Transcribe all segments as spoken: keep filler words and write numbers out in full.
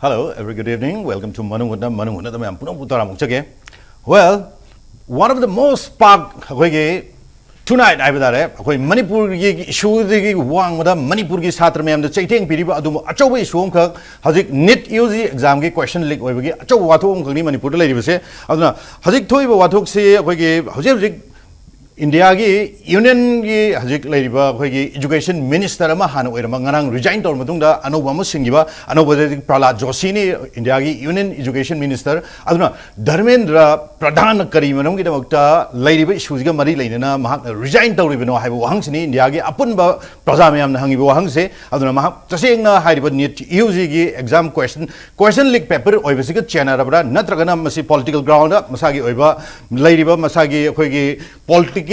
Hello, every good evening. Welcome to ꯃꯅꯨꯡ ꯍꯨꯠꯅ, ꯃꯅꯨꯡ ꯍꯨꯠꯅꯗ ꯃꯌꯥꯝ ꯄꯨꯝꯅꯃꯛꯄꯨ ꯇꯔꯥꯃꯨꯛ ꯆꯠꯒꯦ꯫ Well, one of the most spark ꯑꯩꯈꯣꯏꯒꯤ tonight ꯍꯥꯏꯕ ꯇꯥꯔꯦ, ꯑꯩꯈꯣꯏ ꯃꯅꯤꯄꯨꯔꯒꯤ ꯏꯁꯨꯗꯒꯤ ꯋꯥꯡꯃꯗ ꯃꯅꯤꯄꯨꯔꯒꯤ ꯁꯥꯇ꯭ꯔ ꯃꯌꯥꯝꯗ ꯆꯩꯊꯦꯡ ꯄꯤꯔꯤꯕ ꯑꯗꯨꯝꯕ ꯑꯆꯧꯕ ꯏꯁꯨ ꯑꯃꯈꯛ, ꯍꯧꯖꯤꯛ NEET UG examꯒꯤ question leak ꯑꯣꯏꯕꯒꯤ ꯑꯆꯧꯕ ꯋꯥꯊꯣꯛ ꯑꯃꯈꯛꯅꯤ ꯃꯅꯤꯄꯨꯔꯗ ꯂꯩꯔꯤꯕꯁꯦ꯫ ꯑꯗꯨꯅ ꯍꯧꯖꯤꯛ ꯊꯣꯛꯏꯕ ꯋꯥꯊꯣꯛꯁꯤ ꯑꯩꯈꯣꯏꯒꯤ ꯍꯧꯖꯤꯛ ꯍꯧꯖꯤꯛ ꯏꯟꯗꯤꯌꯥꯒꯤ ꯌꯨꯅꯤꯌꯟꯒꯤ ꯍꯧꯖꯤꯛ ꯂꯩꯔꯤꯕ ꯑꯩꯈꯣꯏꯒꯤ education minister ꯑꯃ ꯍꯥꯟꯅ ꯑꯣꯏꯔꯝꯕ, ꯉꯔꯥꯡ resign ꯇꯧꯔ ꯃꯇꯨꯡꯗ ꯑꯅꯧꯕ ꯑꯃ ꯁꯤꯟꯈꯤꯕ, ꯑꯅꯧꯕꯗꯗꯤ ꯄ꯭ꯔꯍꯂꯥꯗ ꯖꯣꯁꯤꯅꯤ, ꯏꯟꯗꯤꯌꯥꯒꯤ ꯌꯨꯅꯤꯌꯟ education minister꯫ ꯑꯗꯨꯅ ꯙꯔꯃꯦꯟꯗ꯭ꯔ ꯄ꯭ꯔꯙꯥꯟꯅ ꯀꯔꯤ ꯃꯔꯝꯒꯤꯗꯃꯛꯇ ꯂꯩꯔꯤꯕ ꯏꯁꯨꯁꯤꯒ ꯃꯔꯤ ꯂꯩꯅꯅ ꯃꯍꯥꯛꯅ resign ꯇꯧꯔꯤꯕꯅꯣ ꯍꯥꯏꯕ ꯋꯥꯍꯪꯁꯤꯅꯤ ꯏꯟꯗꯤꯌꯥꯒꯤ ꯑꯄꯨꯟꯕ ꯄ꯭ꯔꯖꯥ ꯃꯌꯥꯝꯅ ꯍꯪꯉꯤꯕ ꯋꯥꯍꯪꯁꯦ꯫ ꯑꯗꯨꯅ ꯃꯍꯥꯛ ꯇꯁꯦꯡꯅ ꯍꯥꯏꯔꯤꯕ NEET UGꯒꯤ exam question, question leak paper ꯑꯣꯏꯕꯁꯤꯒ ꯆꯦꯟꯅꯔꯕ꯭ꯔꯥ, ꯅꯠꯇ꯭ꯔꯒꯅ ꯃꯁꯤ political groundꯗ ꯃꯁꯥꯒꯤ ꯑꯣꯏꯕ ꯂꯩꯔꯤꯕ, ꯃꯁꯥꯒꯤ ꯑꯩꯈꯣꯏꯒꯤ politically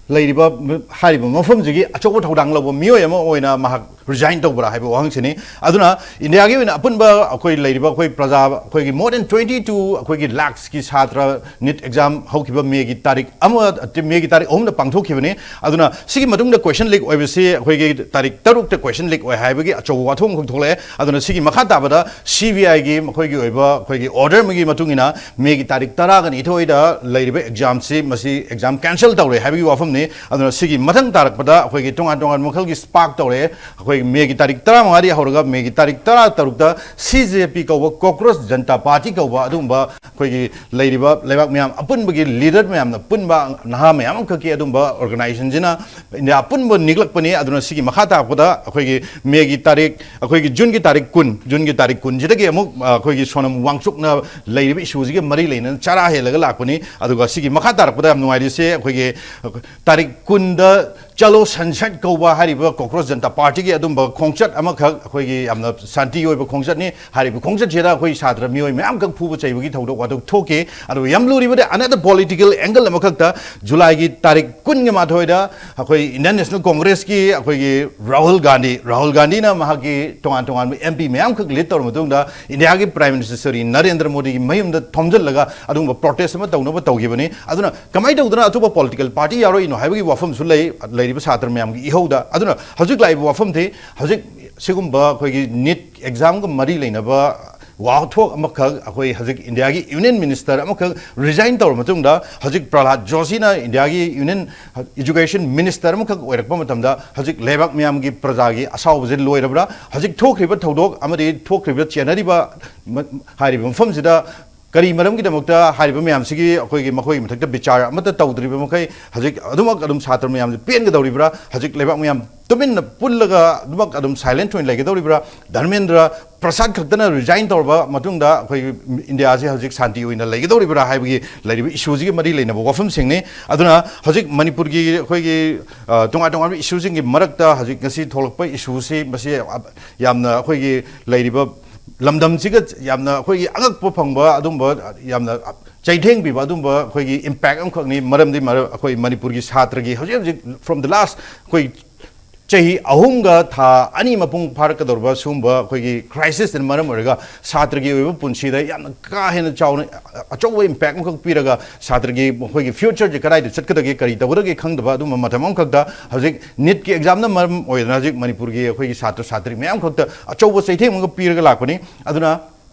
ꯂꯩꯔꯤꯕ, ꯍꯥꯏꯔꯤꯕ ꯃꯐꯝꯁꯤꯒꯤ ꯑꯆꯧꯕ ꯊꯧꯗꯥꯡ ꯂꯧꯕ ꯃꯤꯑꯣꯏ ꯑꯃ ꯑꯣꯏꯅ ꯃꯍꯥꯛ resign ꯇꯧꯕ꯭ꯔꯥ ꯍꯥꯏꯕ ꯋꯥꯍꯪꯁꯤꯅꯤ꯫ ꯑꯗꯨꯅ ꯏꯟꯗꯤꯌꯥꯒꯤ ꯑꯣꯏꯅ ꯑꯄꯨꯟꯕ ꯑꯩꯈꯣꯏ ꯂꯩꯔꯤꯕ ꯑꯩꯈꯣꯏ ꯄ꯭ꯔꯖꯥ, ꯑꯩꯈꯣꯏꯒꯤ more than twenty two ꯑꯩꯈꯣꯏꯒꯤ lakhsꯀꯤ ꯁꯥꯇ꯭ꯔ NEET exam ꯍꯧꯈꯤꯕ ꯃꯦꯒꯤ ꯇꯥꯔꯤꯛ ꯑꯃ, ꯃꯦꯒꯤ ꯇꯥꯔꯤꯛ ꯑꯍꯨꯝꯗ ꯄꯥꯡꯊꯣꯛꯈꯤꯕꯅꯤ꯫ ꯑꯗꯨꯅ ꯁꯤꯒꯤ ꯃꯇꯨꯡꯗ question leak ꯑꯣꯏꯕꯁꯤ ꯑꯩꯈꯣꯏꯒꯤ ꯇꯥꯔꯤꯛ ꯇꯔꯨꯛꯇ question leak ꯑꯣꯏ ꯍꯥꯏꯕꯒꯤ ꯑꯆꯧꯕ ꯋꯥꯊꯣꯛ ꯑꯃꯈꯛ ꯊꯣꯛꯂꯛꯑꯦ꯫ ꯑꯗꯨꯅ ꯁꯤꯒꯤ ꯃꯈꯥ ꯇꯥꯕꯗ CBIꯒꯤ ꯃꯈꯣꯏꯒꯤ ꯑꯣꯏꯕ ꯑꯩꯈꯣꯏꯒꯤ order ꯑꯃꯒꯤ ꯃꯇꯨꯡ ꯏꯟꯅ ꯃꯦꯒꯤ ꯇꯥꯔꯤꯛ ꯇꯔꯥꯒꯅꯤꯊꯣꯏꯗ ꯂꯩꯔꯤꯕ examꯁꯤ, ꯃꯁꯤ exam cancel ꯇꯧꯔꯦ ꯍꯥꯏꯕꯒꯤ ꯋꯥꯐꯝꯅꯤ꯫ ꯑꯗꯨꯅ ꯁꯤꯒꯤ ꯃꯊꯪ ꯇꯥꯔꯛꯄꯗ ꯑꯩꯈꯣꯏꯒꯤ ꯇꯣꯉꯥꯟ ꯇꯣꯉꯥꯟꯕ ꯃꯈꯜꯒꯤ spark ꯇꯧꯔꯦ꯫ ꯑꯩꯈꯣꯏ ꯃꯦꯒꯤ ꯇꯥꯔꯤꯛ ꯇꯔꯥꯃꯉꯥꯗꯒꯤ ꯍꯧꯔꯒ ꯃꯦꯒꯤ ꯇꯥꯔꯤꯛ ꯇꯔꯥꯇꯔꯨꯛꯇ CJP ꯀꯧꯕ, Cockroach Janta Party ꯀꯧꯕ ꯑꯗꯨꯒꯨꯝꯕ ꯑꯩꯈꯣꯏꯒꯤ ꯂꯩꯔꯤꯕ ꯂꯩꯕꯥꯛ ꯃꯌꯥꯝ ꯑꯄꯨꯟꯕꯒꯤ leader ꯃꯌꯥꯝꯅ ꯄꯨꯟꯕ, ꯅꯍꯥ ꯃꯌꯥꯝ ꯑꯃꯈꯛꯀꯤ ꯑꯗꯨꯝꯕ organizationꯁꯤꯅ ꯏꯟꯗꯤꯌꯥ ꯑꯄꯨꯟꯕ ꯅꯤꯛꯂꯛꯄꯅꯤ꯫ ꯑꯗꯨꯅ ꯁꯤꯒꯤ ꯃꯈꯥ ꯇꯥꯔꯛꯄꯗ ꯑꯩꯈꯣꯏꯒꯤ ꯃꯦꯒꯤ ꯇꯥꯔꯤꯛ, ꯑꯩꯈꯣꯏꯒꯤ ꯖꯨꯟꯒꯤ ꯇꯥꯔꯤꯛ ꯀꯨꯟ, ꯖꯨꯟꯒꯤ ꯇꯥꯔꯤꯛ ꯀꯨꯟꯁꯤꯗꯒꯤ ꯑꯃꯨꯛ, ꯑ, ꯑꯩꯈꯣꯏꯒꯤ ꯁꯣꯅꯝ ꯋꯥꯡꯆꯨꯛꯅ ꯂꯩꯔꯤꯕ ꯏꯁꯨꯁꯤꯒ ꯃꯔꯤ ꯂꯩꯅꯅ ꯆꯔꯥ ꯍꯦꯜꯂꯒ ꯂꯥꯛꯄꯅꯤ꯫ ꯑꯗꯨꯒ ꯁꯤꯒꯤ ꯃꯈꯥ ꯇꯥꯔꯛꯄꯗ ꯌꯥꯝ ꯅꯨꯡꯉꯥꯏꯔꯤꯁꯦ, ꯑꯩꯈꯣꯏꯒꯤ ꯇꯥꯔꯤꯛ ꯀꯨꯟꯗ ꯆꯂꯣ ꯁꯟꯁꯠ ꯀꯧꯕ ꯍꯥꯏꯔꯤꯕ ꯀꯣꯀ꯭ꯔꯣꯁ ꯖꯟꯇꯥ ꯄꯥꯔꯇꯤꯒꯤ ꯑꯗꯨꯝꯕ ꯈꯣꯡꯆꯠ ꯑꯃꯈꯛ, ꯑꯩꯈꯣꯏꯒꯤ ꯌꯥꯝꯅ ꯁꯥꯟꯇꯤ ꯑꯣꯏꯕ ꯈꯣꯡꯆꯠꯅꯤ꯫ ꯍꯥꯏꯔꯤꯕ ꯈꯣꯡꯆꯠꯁꯤꯗ ꯑꯩꯈꯣꯏ ꯁꯥꯇ꯭ꯔ ꯃꯤꯑꯣꯏ ꯃꯌꯥꯝꯈꯛ ꯐꯨꯕ ꯆꯩꯕꯒꯤ ꯊꯧꯗꯣꯛ ꯋꯥꯊꯣꯛ ꯊꯣꯛꯈꯤ꯫ ꯑꯗꯨꯒ ꯌꯥꯝ ꯂꯨꯔꯤꯕꯗꯤ another political angle ꯑꯃꯈꯛꯇ, ꯖꯨꯂꯥꯏꯒꯤ ꯇꯥꯔꯤꯛ ꯀꯨꯟꯒ ꯃꯥꯊꯣꯏꯗ ꯑꯩꯈꯣꯏ Indian National Congressꯀꯤ ꯑꯩꯈꯣꯏꯒꯤ ꯔꯥꯍꯨꯜ ꯒꯥꯟꯙꯤ, ꯔꯥꯍꯨꯜ ꯒꯥꯟꯙꯤꯅ ꯃꯍꯥꯛꯀꯤ ꯇꯣꯉꯥꯟ ꯇꯣꯉꯥꯟꯕ MP ꯃꯌꯥꯝꯈꯛ lead ꯇꯧꯔ ꯃꯇꯨꯡꯗ ꯏꯟꯗꯤꯌꯥꯒꯤ Prime Minister ꯁ꯭ꯔꯤ ꯅꯔꯦꯟꯗ꯭ꯔ ꯃꯣꯗꯤꯒꯤ ꯃꯌꯨꯝꯗ ꯊꯣꯝꯖꯤꯜꯂꯒ ꯑꯗꯨꯒꯨꯝꯕ protest ꯑꯃ ꯇꯧꯅꯕ ꯇꯧꯈꯤꯕꯅꯤ꯫ ꯑꯗꯨꯅ ꯀꯃꯥꯏꯅ ꯇꯧꯗꯅ ꯑꯇꯣꯞꯄ political party ꯌꯥꯎꯔꯛꯏꯅꯣ ꯍꯥꯏꯕꯒꯤ ꯋꯥꯐꯝꯁꯨ ꯂꯩ, ꯂꯩꯔꯤꯕ ꯁꯥꯇ꯭ꯔ ꯃꯌꯥꯝꯒꯤ ꯏꯍꯧꯗ꯫ ꯑꯗꯨꯅ ꯍꯧꯖꯤꯛ ꯂꯥꯛꯏꯕ ꯋꯥꯐꯝꯗꯤ, ꯍꯧꯖꯤꯛ ꯁꯤꯒꯨꯝꯕ ꯑꯩꯈꯣꯏꯒꯤ ꯅꯤꯠ ꯑꯦꯛꯖꯥꯝꯒ ꯃꯔꯤ ꯂꯩꯅꯕ ꯋꯥꯊꯣꯛ ꯑꯃꯈꯛ ꯑꯩꯈꯣꯏ ꯍꯧꯖꯤꯛ ꯏꯟꯗꯤꯌꯥꯒꯤ ꯌꯨꯅꯤꯌꯟ ꯃꯤꯅꯤꯁꯇꯔ ꯑꯃꯈꯛ ꯔꯤꯖꯥꯏꯟ ꯇꯧꯔꯕ ꯃꯇꯨꯡꯗ, ꯍꯧꯖꯤꯛ ꯄ꯭ꯔꯍ꯭ꯂꯥꯗ ꯖꯣꯁꯤꯅ ꯏꯟꯗꯤꯌꯥꯒꯤ ꯌꯨꯅꯤꯌꯟ ꯏꯖꯨꯀꯦꯁꯟ ꯃꯤꯅꯤꯁꯇꯔ ꯑꯃꯈꯛ ꯑꯣꯏꯔꯛꯄ ꯃꯇꯝꯗ, ꯍꯧꯖꯤꯛ ꯂꯩꯕꯥꯛ ꯃꯤꯌꯥꯝꯒꯤ ꯄ꯭ꯔꯖꯥꯒꯤ ꯑꯁꯥꯎꯕꯁꯦ ꯂꯣꯏꯔꯕ꯭ꯔꯥ? ꯍꯧꯖꯤꯛ ꯊꯣꯛꯈ꯭ꯔꯤꯕ ꯊꯧꯗꯣꯛ ꯑꯃꯗꯤ ꯊꯣꯛꯈ꯭ꯔꯤꯕ ꯆꯦꯟꯅꯔꯤꯕ ꯃ-, ꯍꯥꯏꯔꯤꯕ ꯃꯐꯝꯁꯤꯗ ꯀꯔꯤ ꯃꯔꯝꯒꯤꯗꯃꯛꯇ ꯍꯥꯏꯔꯤꯕ ꯃꯌꯥꯝꯁꯤꯒꯤ ꯑꯩꯈꯣꯏꯒꯤ ꯃꯈꯣꯏꯒꯤ ꯃꯊꯛꯇ ꯕꯤꯆꯥꯔ ꯑꯃꯠꯇ ꯇꯧꯗ꯭ꯔꯤꯕ ꯃꯈꯩ ꯍꯧꯖꯤꯛ ꯑꯗꯨꯃꯛ ꯑꯗꯨꯝ ꯁꯥꯇ꯭ꯔ ꯃꯌꯥꯝꯁꯦ ꯄꯦꯟꯒꯗꯧꯔꯤꯕ꯭ꯔꯥ? ꯍꯧꯖꯤꯛ ꯂꯩꯕꯥꯛ ꯃꯌꯥꯝ ꯇꯨꯃꯤꯟꯅ ꯄꯨꯜꯂꯒ ꯑꯗꯨꯃꯛ ꯑꯗꯨꯝ ꯁꯥꯏꯂꯦꯟꯠ ꯑꯣꯏꯅ ꯂꯩꯒꯗꯧꯔꯤꯕ꯭ꯔꯥ? ꯙꯔꯃꯦꯟꯗ꯭ꯔ ꯄ꯭ꯔꯁꯥꯗ ꯈꯛꯇꯅ ꯔꯤꯖꯥꯏꯟ ꯇꯧꯔꯕ ꯃꯇꯨꯡꯗ ꯑꯩꯈꯣꯏꯒꯤ ꯏꯟꯗꯤꯌꯥꯁꯦ ꯍꯧꯖꯤꯛ ꯁꯥꯟꯇꯤ ꯑꯣꯏꯅ ꯂꯩꯒꯗꯧꯔꯤꯕ꯭ꯔꯥ ꯍꯥꯏꯕꯒꯤ ꯂꯩꯔꯤꯕ ꯏꯁꯨꯁꯤꯒ ꯃꯔꯤ ꯂꯩꯅꯕ ꯋꯥꯐꯝꯁꯤꯡꯅꯤ꯫ ꯑꯗꯨꯅ ꯍꯧꯖꯤꯛ ꯃꯅꯤꯄꯨꯔꯒꯤ ꯑꯩꯈꯣꯏꯒꯤ, ꯑ, ꯇꯣꯉꯥꯟ ꯇꯣꯉꯥꯟꯕ ꯏꯁꯨꯁꯤꯡꯒꯤ ꯃꯔꯛꯇ ꯍꯧꯖꯤꯛ ꯉꯁꯤ ꯊꯣꯛꯂꯛꯄ ꯏꯁꯨꯁꯤ, ꯃꯁꯤ ꯌꯥꯝꯅ ꯑꯩꯈꯣꯏꯒꯤ ꯂꯩꯔꯤꯕ ꯂꯝꯗꯝꯁꯤꯒ ꯌꯥꯝꯅ ꯑꯩꯈꯣꯏꯒꯤ ꯑꯉꯛꯄ ꯐꯪꯕ ꯑꯗꯨꯝꯕ, ꯌꯥꯝꯅ ꯆꯩꯊꯦꯡ ꯄꯤꯕ ꯑꯗꯨꯝꯕ ꯑꯩꯈꯣꯏꯒꯤ ꯏꯝꯄꯦꯛ ꯑꯃꯈꯛꯅꯤ꯫ ꯃꯔꯝꯗꯤ ꯃꯔ-, ꯑꯩꯈꯣꯏ ꯃꯅꯤꯄꯨꯔꯒꯤ ꯁꯥꯇ꯭ꯔꯒꯤ ꯍꯧꯖꯤꯛ ꯍꯧꯖꯤꯛ from the last ꯑꯩꯈꯣꯏ ꯆꯍꯤ ꯑꯍꯨꯝꯒ ꯊꯥ ꯑꯅꯤ ꯃꯄꯨꯡ ꯐꯥꯔꯛꯀꯗꯧꯔꯕ ꯁꯤꯒꯨꯝꯕ ꯑꯩꯈꯣꯏꯒꯤ ꯀ꯭ꯔꯥꯏꯁꯤꯁꯅ ꯃꯔꯝ ꯑꯣꯏꯔꯒ ꯁꯥꯇ꯭ꯔꯒꯤ ꯑꯣꯏꯕ ꯄꯨꯟꯁꯤꯗ ꯌꯥꯝꯅ ꯀꯥ ꯍꯦꯟꯅ ꯆꯥꯎꯅ ꯑꯆꯧꯕ ꯏꯝꯄꯦꯛ ꯑꯃꯈꯛ ꯄꯤꯔꯒ ꯁꯥꯇ꯭ꯔꯒꯤ ꯃꯈꯣꯏꯒꯤ ꯐ꯭ꯌꯨꯆꯔꯁꯦ ꯀꯗꯥꯏꯗ ꯆꯠꯀꯗꯒꯦ, ꯀꯔꯤ ꯇꯧꯒꯗꯒꯦ ꯈꯪꯗꯕ ꯑꯗꯨꯝꯕ ꯃꯇꯝ ꯑꯃꯈꯛꯇ ꯍꯧꯖꯤꯛ ꯅꯤꯠꯀꯤ ꯑꯦꯛꯖꯥꯝꯅ ꯃꯔꯝ ꯑꯣꯏꯗꯅ ꯍꯧꯖꯤꯛ ꯃꯅꯤꯄꯨꯔꯒꯤ ꯑꯩꯈꯣꯏꯒꯤ ꯁꯥꯇ꯭ꯔ ꯁꯥꯇ꯭ꯔꯤ ꯃꯌꯥꯝ ꯈꯛꯇ ꯑꯆꯧꯕ ꯆꯩꯊꯦꯡ ꯑꯃꯒ ꯄꯤꯔꯒ ꯂꯥꯛꯄꯅꯤ꯫ ꯑꯗꯨꯅ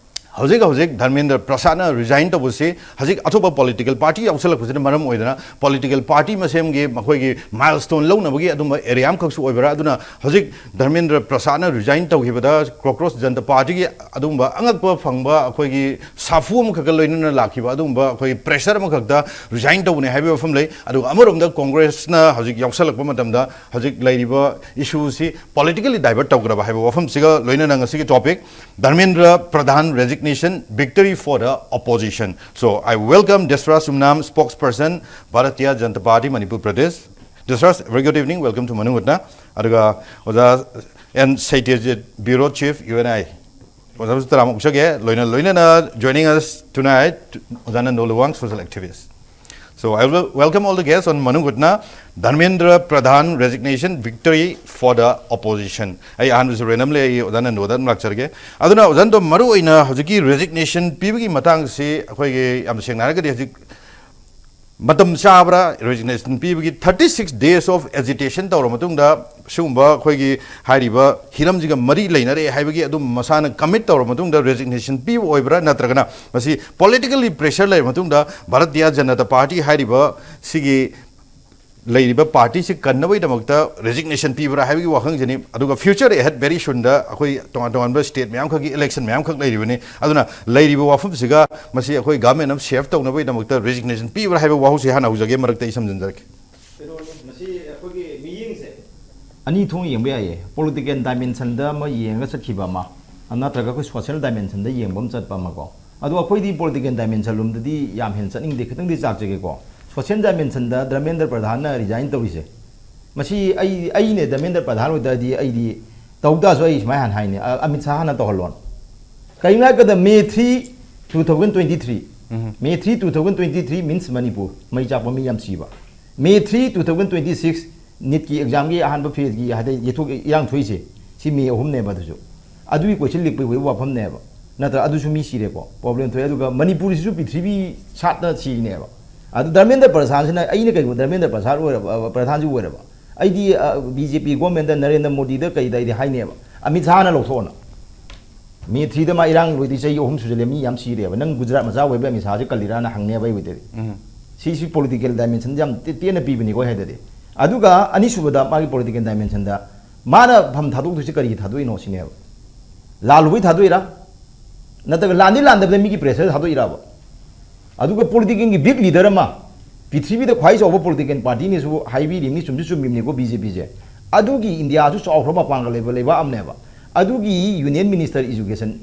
ꯍꯧꯖꯤꯛ ꯍꯧꯖꯤꯛ ꯙꯔꯃꯦꯟꯗ꯭ꯔ ꯄ꯭ꯔꯁꯥꯗꯅ ꯔꯤꯖꯥꯏꯟ ꯇꯧꯕꯁꯤ ꯍꯧꯖꯤꯛ ꯑꯇꯣꯞꯄ ꯄꯣꯂꯤꯇꯤꯀꯦꯜ ꯄꯥꯔꯇꯤ ꯌꯥꯎꯁꯜꯂꯛꯄꯁꯤꯅ ꯃꯔꯝ ꯑꯣꯏꯗꯅ ꯄꯣꯂꯤꯇꯤꯀꯦꯜ ꯄꯥꯔꯇꯤ ꯃꯁꯦꯝꯒꯤ ꯃꯈꯣꯏꯒꯤ ꯃꯥꯏꯜꯁ꯭ꯇꯣꯟ ꯂꯧꯅꯕꯒꯤ ꯑꯗꯨꯝꯕ ꯑꯦꯔꯤꯌꯥ ꯑꯃꯈꯛꯁꯨ ꯑꯣꯏꯕ꯭ꯔꯥ? ꯑꯗꯨꯅ ꯍꯧꯖꯤꯛ ꯙꯔꯃꯦꯟꯗ꯭ꯔ ꯄ꯭ꯔꯁꯥꯗꯅ ꯔꯤꯖꯥꯏꯟ ꯇꯧꯈꯤꯕꯗ ꯀ꯭ꯔꯣꯀ꯭ꯔꯣꯁ ꯖꯟꯇ ꯄꯥꯔꯇꯤꯒꯤ ꯑꯗꯨꯒꯨꯝꯕ ꯑꯉꯛꯄ ꯐꯪꯕ ꯑꯩꯈꯣꯏꯒꯤ ꯁꯥꯐꯨ ꯑꯃꯈꯛꯀ ꯂꯣꯏꯅꯅ ꯂꯥꯛꯈꯤꯕ ꯑꯗꯨꯒꯨꯝꯕ ꯑꯩꯈꯣꯏꯒꯤ ꯄ꯭ꯔꯦꯁꯔ ꯑꯃꯈꯛꯇ ꯔꯤꯖꯥꯏꯟ ꯇꯧꯕꯅꯦ ꯍꯥꯏꯕꯒꯤ ꯋꯥꯐꯝ ꯂꯩ꯫ ꯑꯗꯨꯒ ꯑꯃꯔꯣꯝꯗ ꯀꯣꯡꯒ꯭ꯔꯦꯁꯅ ꯍꯧꯖꯤꯛ ꯌꯥꯎꯁꯜꯂꯛꯄ ꯃꯇꯝꯗ ꯍꯧꯖꯤꯛ ꯂꯩꯔꯤꯕ ꯏꯁꯨꯁꯤ ꯄꯣꯂꯤꯇꯤꯀꯦꯜꯂꯤ ꯗꯥꯏꯚꯔꯠ ꯇꯧꯈ꯭ꯔꯕ ꯍꯥꯏꯕ ꯋꯥꯐꯝꯁꯤꯒ ꯂꯣꯏꯅꯅ ꯉꯁꯤꯒꯤ topic Dharmendra Pradhan resignation, victory for the opposition. So I welcome Dasras Umnam, spokesperson, Bharatiya Janata Party, Manipur Pradesh. Dasras, very good evening. Welcome to Manung Utna. ꯑꯗꯨꯒ ꯑꯣꯖꯥ and ꯁꯩꯇ꯭ꯌꯖꯤꯠ, Bureau Chief, U N I. ꯑꯣꯖꯥꯁꯨ ꯇꯔꯥꯃꯨꯛ ꯎꯛꯆꯒꯦ꯫ ꯂꯣꯏꯅ ꯂꯣꯏꯅꯅ joining us tonight, ꯑꯣꯖꯥ Nando Luwang, social activist. So I will welcome all the guests on Manung Utna. Dharmendra Pradhan resignation, victory for the opposition. ꯑꯩ ꯑꯍꯥꯟꯕꯁꯨ randomly ꯑꯩ ꯑꯣꯖꯥ ꯅꯟꯗꯣꯗ ꯑꯗꯨꯝ ꯂꯥꯛꯆꯔꯒꯦ꯫ ꯑꯗꯨꯅ ꯑꯣꯖꯥ ꯅꯟꯗꯣ, ꯃꯔꯨ ꯑꯣꯏꯅ ꯍꯧꯖꯤꯛꯀꯤ ꯔꯦꯖꯤꯒꯅꯦꯁꯟ ꯄꯤꯕꯒꯤ ꯃꯇꯥꯡꯁꯤ ꯑꯩꯈꯣꯏꯒꯤ ꯌꯥꯝ ꯁꯦꯡꯅ ꯍꯥꯏꯔꯒꯗꯤ ꯍꯧꯖꯤꯛ ꯃꯇꯝ ꯆꯥꯕ꯭ꯔꯥ ꯔꯦꯖꯤꯒꯅꯦꯁꯟ ꯄꯤꯕꯒꯤ? Thirty six days of agitation ꯇꯧꯔ ꯃꯇꯨꯡꯗ, ꯁꯤꯒꯨꯝꯕ ꯑꯩꯈꯣꯏꯒꯤ ꯍꯥꯏꯔꯤꯕ ꯍꯤꯔꯝꯁꯤꯒ ꯃꯔꯤ ꯂꯩꯅꯔꯦ ꯍꯥꯏꯕꯒꯤ ꯑꯗꯨꯝ ꯃꯁꯥꯅ ꯀꯃꯤꯠ ꯇꯧꯔ ꯃꯇꯨꯡꯗ ꯔꯦꯖꯤꯒꯅꯦꯁꯟ ꯄꯤꯕ ꯑꯣꯏꯕ꯭ꯔꯥ, ꯅꯠꯇ꯭ꯔꯒꯅ ꯃꯁꯤ ꯄꯣꯂꯤꯇꯤꯀꯦꯜꯂꯤ ꯄ꯭ꯔꯦꯁꯔ ꯂꯩꯔ ꯃꯇꯨꯡꯗ ꯚꯥꯔꯇꯤꯌꯥ ꯖꯅꯇꯥ ꯄꯥꯔꯇꯤ ꯍꯥꯏꯔꯤꯕ ꯁꯤꯒꯤ ꯂꯩꯔꯤꯕ ꯄꯥꯔꯇꯤꯁꯤ ꯀꯟꯅꯕꯒꯤꯗꯃꯛꯇ ꯔꯦꯖꯤꯒꯅꯦꯁꯟ ꯄꯤꯕ꯭ꯔꯥ ꯍꯥꯏꯕꯒꯤ ꯋꯥꯍꯪꯁꯤꯅꯤ꯫ ꯑꯗꯨꯒ future ahead very soonꯗ ꯑꯩꯈꯣꯏ ꯇꯣꯉꯥꯟ ꯇꯣꯉꯥꯟꯕ ꯁ꯭ꯇꯦꯠ ꯃꯌꯥꯝꯈꯛꯀꯤ ꯏꯂꯦꯛꯁꯟ ꯃꯌꯥꯝꯈꯛ ꯂꯩꯔꯤꯕꯅꯤ꯫ ꯑꯗꯨꯅ ꯂꯩꯔꯤꯕ ꯋꯥꯐꯝꯁꯤꯒ ꯃꯁꯤ ꯑꯩꯈꯣꯏ ꯒꯚꯔꯟꯃꯦꯟ ꯑꯃ ꯁꯦꯐ ꯇꯧꯅꯕꯒꯤꯗꯃꯛꯇ ꯔꯦꯖꯤꯒꯅꯦꯁꯟ ꯄꯤꯕ꯭ꯔꯥ ꯍꯥꯏꯕ ꯋꯥꯍꯪꯁꯤ ꯍꯥꯟꯅ ꯍꯧꯖꯒꯦ, ꯃꯔꯛꯇ ꯑꯩ ꯁꯝꯖꯤꯟꯖꯔꯛꯀꯦ꯫ ꯀꯩꯅꯣꯅꯤ, ꯃꯁꯤ ꯑꯩꯈꯣꯏꯒꯤ ꯃꯤꯠꯌꯦꯡꯁꯦ ꯑꯅꯤ ꯊꯣꯛꯅ ꯌꯦꯡꯕ ꯌꯥꯏꯌꯦ꯫ ꯄꯣꯂꯤꯇꯤꯀꯦꯜ ꯗꯥꯏꯃꯦꯟꯁꯟꯗ ꯑꯃ ꯌꯦꯡꯉꯒ ꯆꯠꯈꯤꯕ ꯑꯃ, ꯅꯠꯇ꯭ꯔꯒ ꯑꯩꯈꯣꯏ ꯁꯣꯁꯤꯌꯦꯜ ꯗꯥꯏꯃꯦꯟꯁꯟꯗ ꯌꯦꯡꯕ ꯑꯃ ꯆꯠꯄ ꯑꯃꯀꯣ꯫ ꯑꯗꯣ ꯑꯩꯈꯣꯏꯗꯤ ꯄꯣꯂꯤꯇꯤꯀꯦꯜ ꯗꯥꯏꯃꯦꯟꯁꯟ ꯂꯣꯝꯗꯗꯤ ꯌꯥꯝ ꯍꯦꯟꯅ ꯆꯠꯅꯤꯡꯗꯦ, ꯈꯤꯇꯪꯗꯤ ꯆꯥꯛꯆꯒꯦꯀꯣ꯫ ꯁꯣꯁꯤꯌꯦꯜ ꯗꯥꯏꯃꯦꯟꯁꯟꯗ ꯙꯔꯃꯦꯟꯗ꯭ꯔ ꯄ꯭ꯔꯙꯥꯟꯅ ꯔꯤꯖꯥꯏꯟ ꯇꯧꯔꯤꯁꯦ, ꯃꯁꯤ ꯑꯩ ꯑꯩꯅꯦ ꯙꯔꯃꯦꯟꯗ꯭ꯔ ꯄ꯭ꯔꯙꯥꯟ ꯑꯣꯏꯇꯥꯔꯗꯤ ꯑꯩꯗꯤ ꯇꯧ ꯇꯥꯔꯁꯨ ꯑꯩ ꯁꯨꯃꯥꯏꯅ ꯍꯥꯟꯅ ꯍꯥꯏꯅꯤ, ꯑ, ꯑꯃꯤꯠ ꯁꯥꯍꯅ ꯇꯧꯍꯜꯂꯣꯅ꯫ ꯀꯩꯒꯤꯅꯣ ꯍꯥꯏꯔꯀꯥꯟꯗ May three, two thousand twenty three, May three, two thousand twenty three means Manipur ꯃꯩ ꯆꯥꯛꯄ ꯃꯤ ꯌꯥꯝ ꯁꯤꯕ꯫ May three, two thousand twenty six ꯅꯤꯠꯀꯤ ꯑꯦꯛꯖꯥꯝꯒꯤ ꯑꯍꯥꯟꯕ ꯐꯦꯖꯀꯤ ꯍꯟꯗꯛ ꯌꯩꯊꯣꯛ ꯏꯔꯥꯡ ꯊꯣꯛꯏꯁꯦ, ꯁꯤ ꯃꯦ ꯑꯍꯨꯝꯅꯦꯕ꯫ ꯑꯗꯨꯁꯨ ꯑꯗꯨꯒꯤ ꯀꯣꯏꯁꯟ ꯂꯤꯛꯄꯒꯤ ꯑꯣꯏꯕ ꯋꯥꯐꯝꯅꯦꯕ, ꯅꯠꯇ꯭ꯔ? ꯑꯗꯨꯁꯨ ꯃꯤ ꯁꯤꯔꯦꯀꯣ, ꯄ꯭ꯔꯣꯕ꯭ꯂꯦꯝ ꯊꯣꯛꯑꯦ꯫ ꯑꯗꯨꯒ ꯃꯅꯤꯄꯨꯔꯁꯤꯁꯨ ꯄ꯭ꯔꯤꯊꯤꯕꯤ ꯁꯥꯠꯅ ꯁꯤꯔꯤꯅꯦꯕ꯫ ꯑꯗꯨ ꯙꯔꯃꯦꯟꯗ꯭ꯔ ꯄ꯭ꯔꯙꯥꯟꯁꯤꯅ, ꯑꯩꯅ ꯀꯩꯒꯨꯝꯕ ꯙꯔꯃꯦꯟꯗ꯭ꯔ ꯄ꯭ꯔꯙꯥꯟ ꯑꯣꯏꯔꯕ, ꯄ꯭ꯔꯙꯥꯟꯁꯤ ꯑꯣꯏꯔꯕ, ꯑꯩꯗꯤ ꯕꯤ ꯖꯦ ꯄꯤ ꯒꯣꯔꯃꯦꯟꯗ ꯅꯔꯦꯟꯗ꯭ꯔ ꯃꯣꯗꯤꯗ ꯀꯩꯗ ꯑꯩꯗꯤ ꯍꯥꯏꯅꯦꯕ, ꯑꯃꯤꯠ ꯁꯥꯍꯅ ꯂꯧꯊꯣꯛꯑꯣꯅ꯫ ꯃꯦ ꯊ꯭ꯔꯤꯗ ꯃꯥ ꯏꯔꯥꯡ ꯂꯣꯏꯗꯤ ꯆꯍꯤ ꯑꯍꯨꯝ ꯁꯨꯖꯜꯂꯦ, ꯃꯤ ꯌꯥꯝ ꯁꯤꯔꯦꯕ꯫ ꯅꯪ ꯒꯨꯖꯔꯥꯠ ꯃꯆꯥ ꯑꯣꯏꯕ ꯑꯃꯤꯠ ꯁꯥꯍꯁꯦ ꯀꯜꯂꯤꯔꯥꯅ ꯍꯪꯅꯦꯕ ꯑꯩ ꯑꯣꯏꯗꯗꯤ꯫ ꯁꯤꯁꯤ ꯄꯣꯂꯤꯇꯤꯀꯦꯜ ꯗꯥꯏꯃꯦꯟꯁꯟ ꯌꯥꯝ ꯇꯦ- ꯇꯦꯟꯅ ꯄꯤꯕꯅꯤꯀꯣ ꯑꯩ ꯍꯥꯏꯗꯗꯤ꯫ ꯑꯗꯨꯒ ꯑꯅꯤꯁꯨꯕꯗ ꯃꯥꯒꯤ ꯄꯣꯂꯤꯇꯤꯀꯦꯜ ꯗꯥꯏꯃꯦꯟꯁꯟꯗ ꯃꯥꯅ ꯐꯝ ꯊꯥꯗꯣꯛꯇꯣꯏꯁꯤ ꯀꯔꯤꯒꯤ ꯊꯥꯗꯣꯛꯏꯅꯣ ꯁꯤꯅꯦꯕ꯫ ꯂꯥꯜꯂꯨꯕꯩ ꯊꯥꯗꯣꯛꯏꯔꯥ? ꯅꯠꯇ꯭ꯔꯒ ꯂꯥꯟꯗꯤ ꯂꯥꯟꯗꯕꯗ ꯃꯤꯒꯤ ꯄ꯭ꯔꯦꯁꯔ ꯊꯥꯗꯣꯛꯏꯔꯕ? ꯑꯗꯨꯒ ꯄꯣꯂꯤꯇꯤꯀꯦꯜꯒꯤ ꯕꯤꯛ ꯂꯤꯗꯔ ꯑꯃ, ꯄ꯭ꯔꯤꯊꯤꯕꯤꯗ ꯈ꯭ꯋꯥꯏ ꯆꯥꯎꯕ ꯄꯣꯂꯤꯇꯤꯀꯦꯜ ꯄꯥꯔꯇꯤꯅꯤꯁꯨ ꯍꯥꯏꯕꯤꯔꯤꯕꯅꯤ, ꯆꯨꯝꯁꯨ ꯆꯨꯝꯃꯤꯕꯅꯤꯀꯣ ꯕꯤ ꯖꯦ ꯄꯤꯁꯦ꯫ ꯑꯗꯨꯒꯤ ꯏꯟꯗꯤꯌꯥꯁꯨ ꯆꯥꯎꯈ꯭ꯔꯕ ꯃꯄꯥꯡꯒꯜ ꯂꯩꯕ ꯂꯩꯕꯥꯛ ꯑꯃꯅꯦꯕ꯫ ꯑꯗꯨꯒꯤ ꯌꯨꯅꯤꯌꯟ ꯃꯤꯅꯤꯁꯇꯔ ꯏꯖꯨꯀꯦꯁꯟ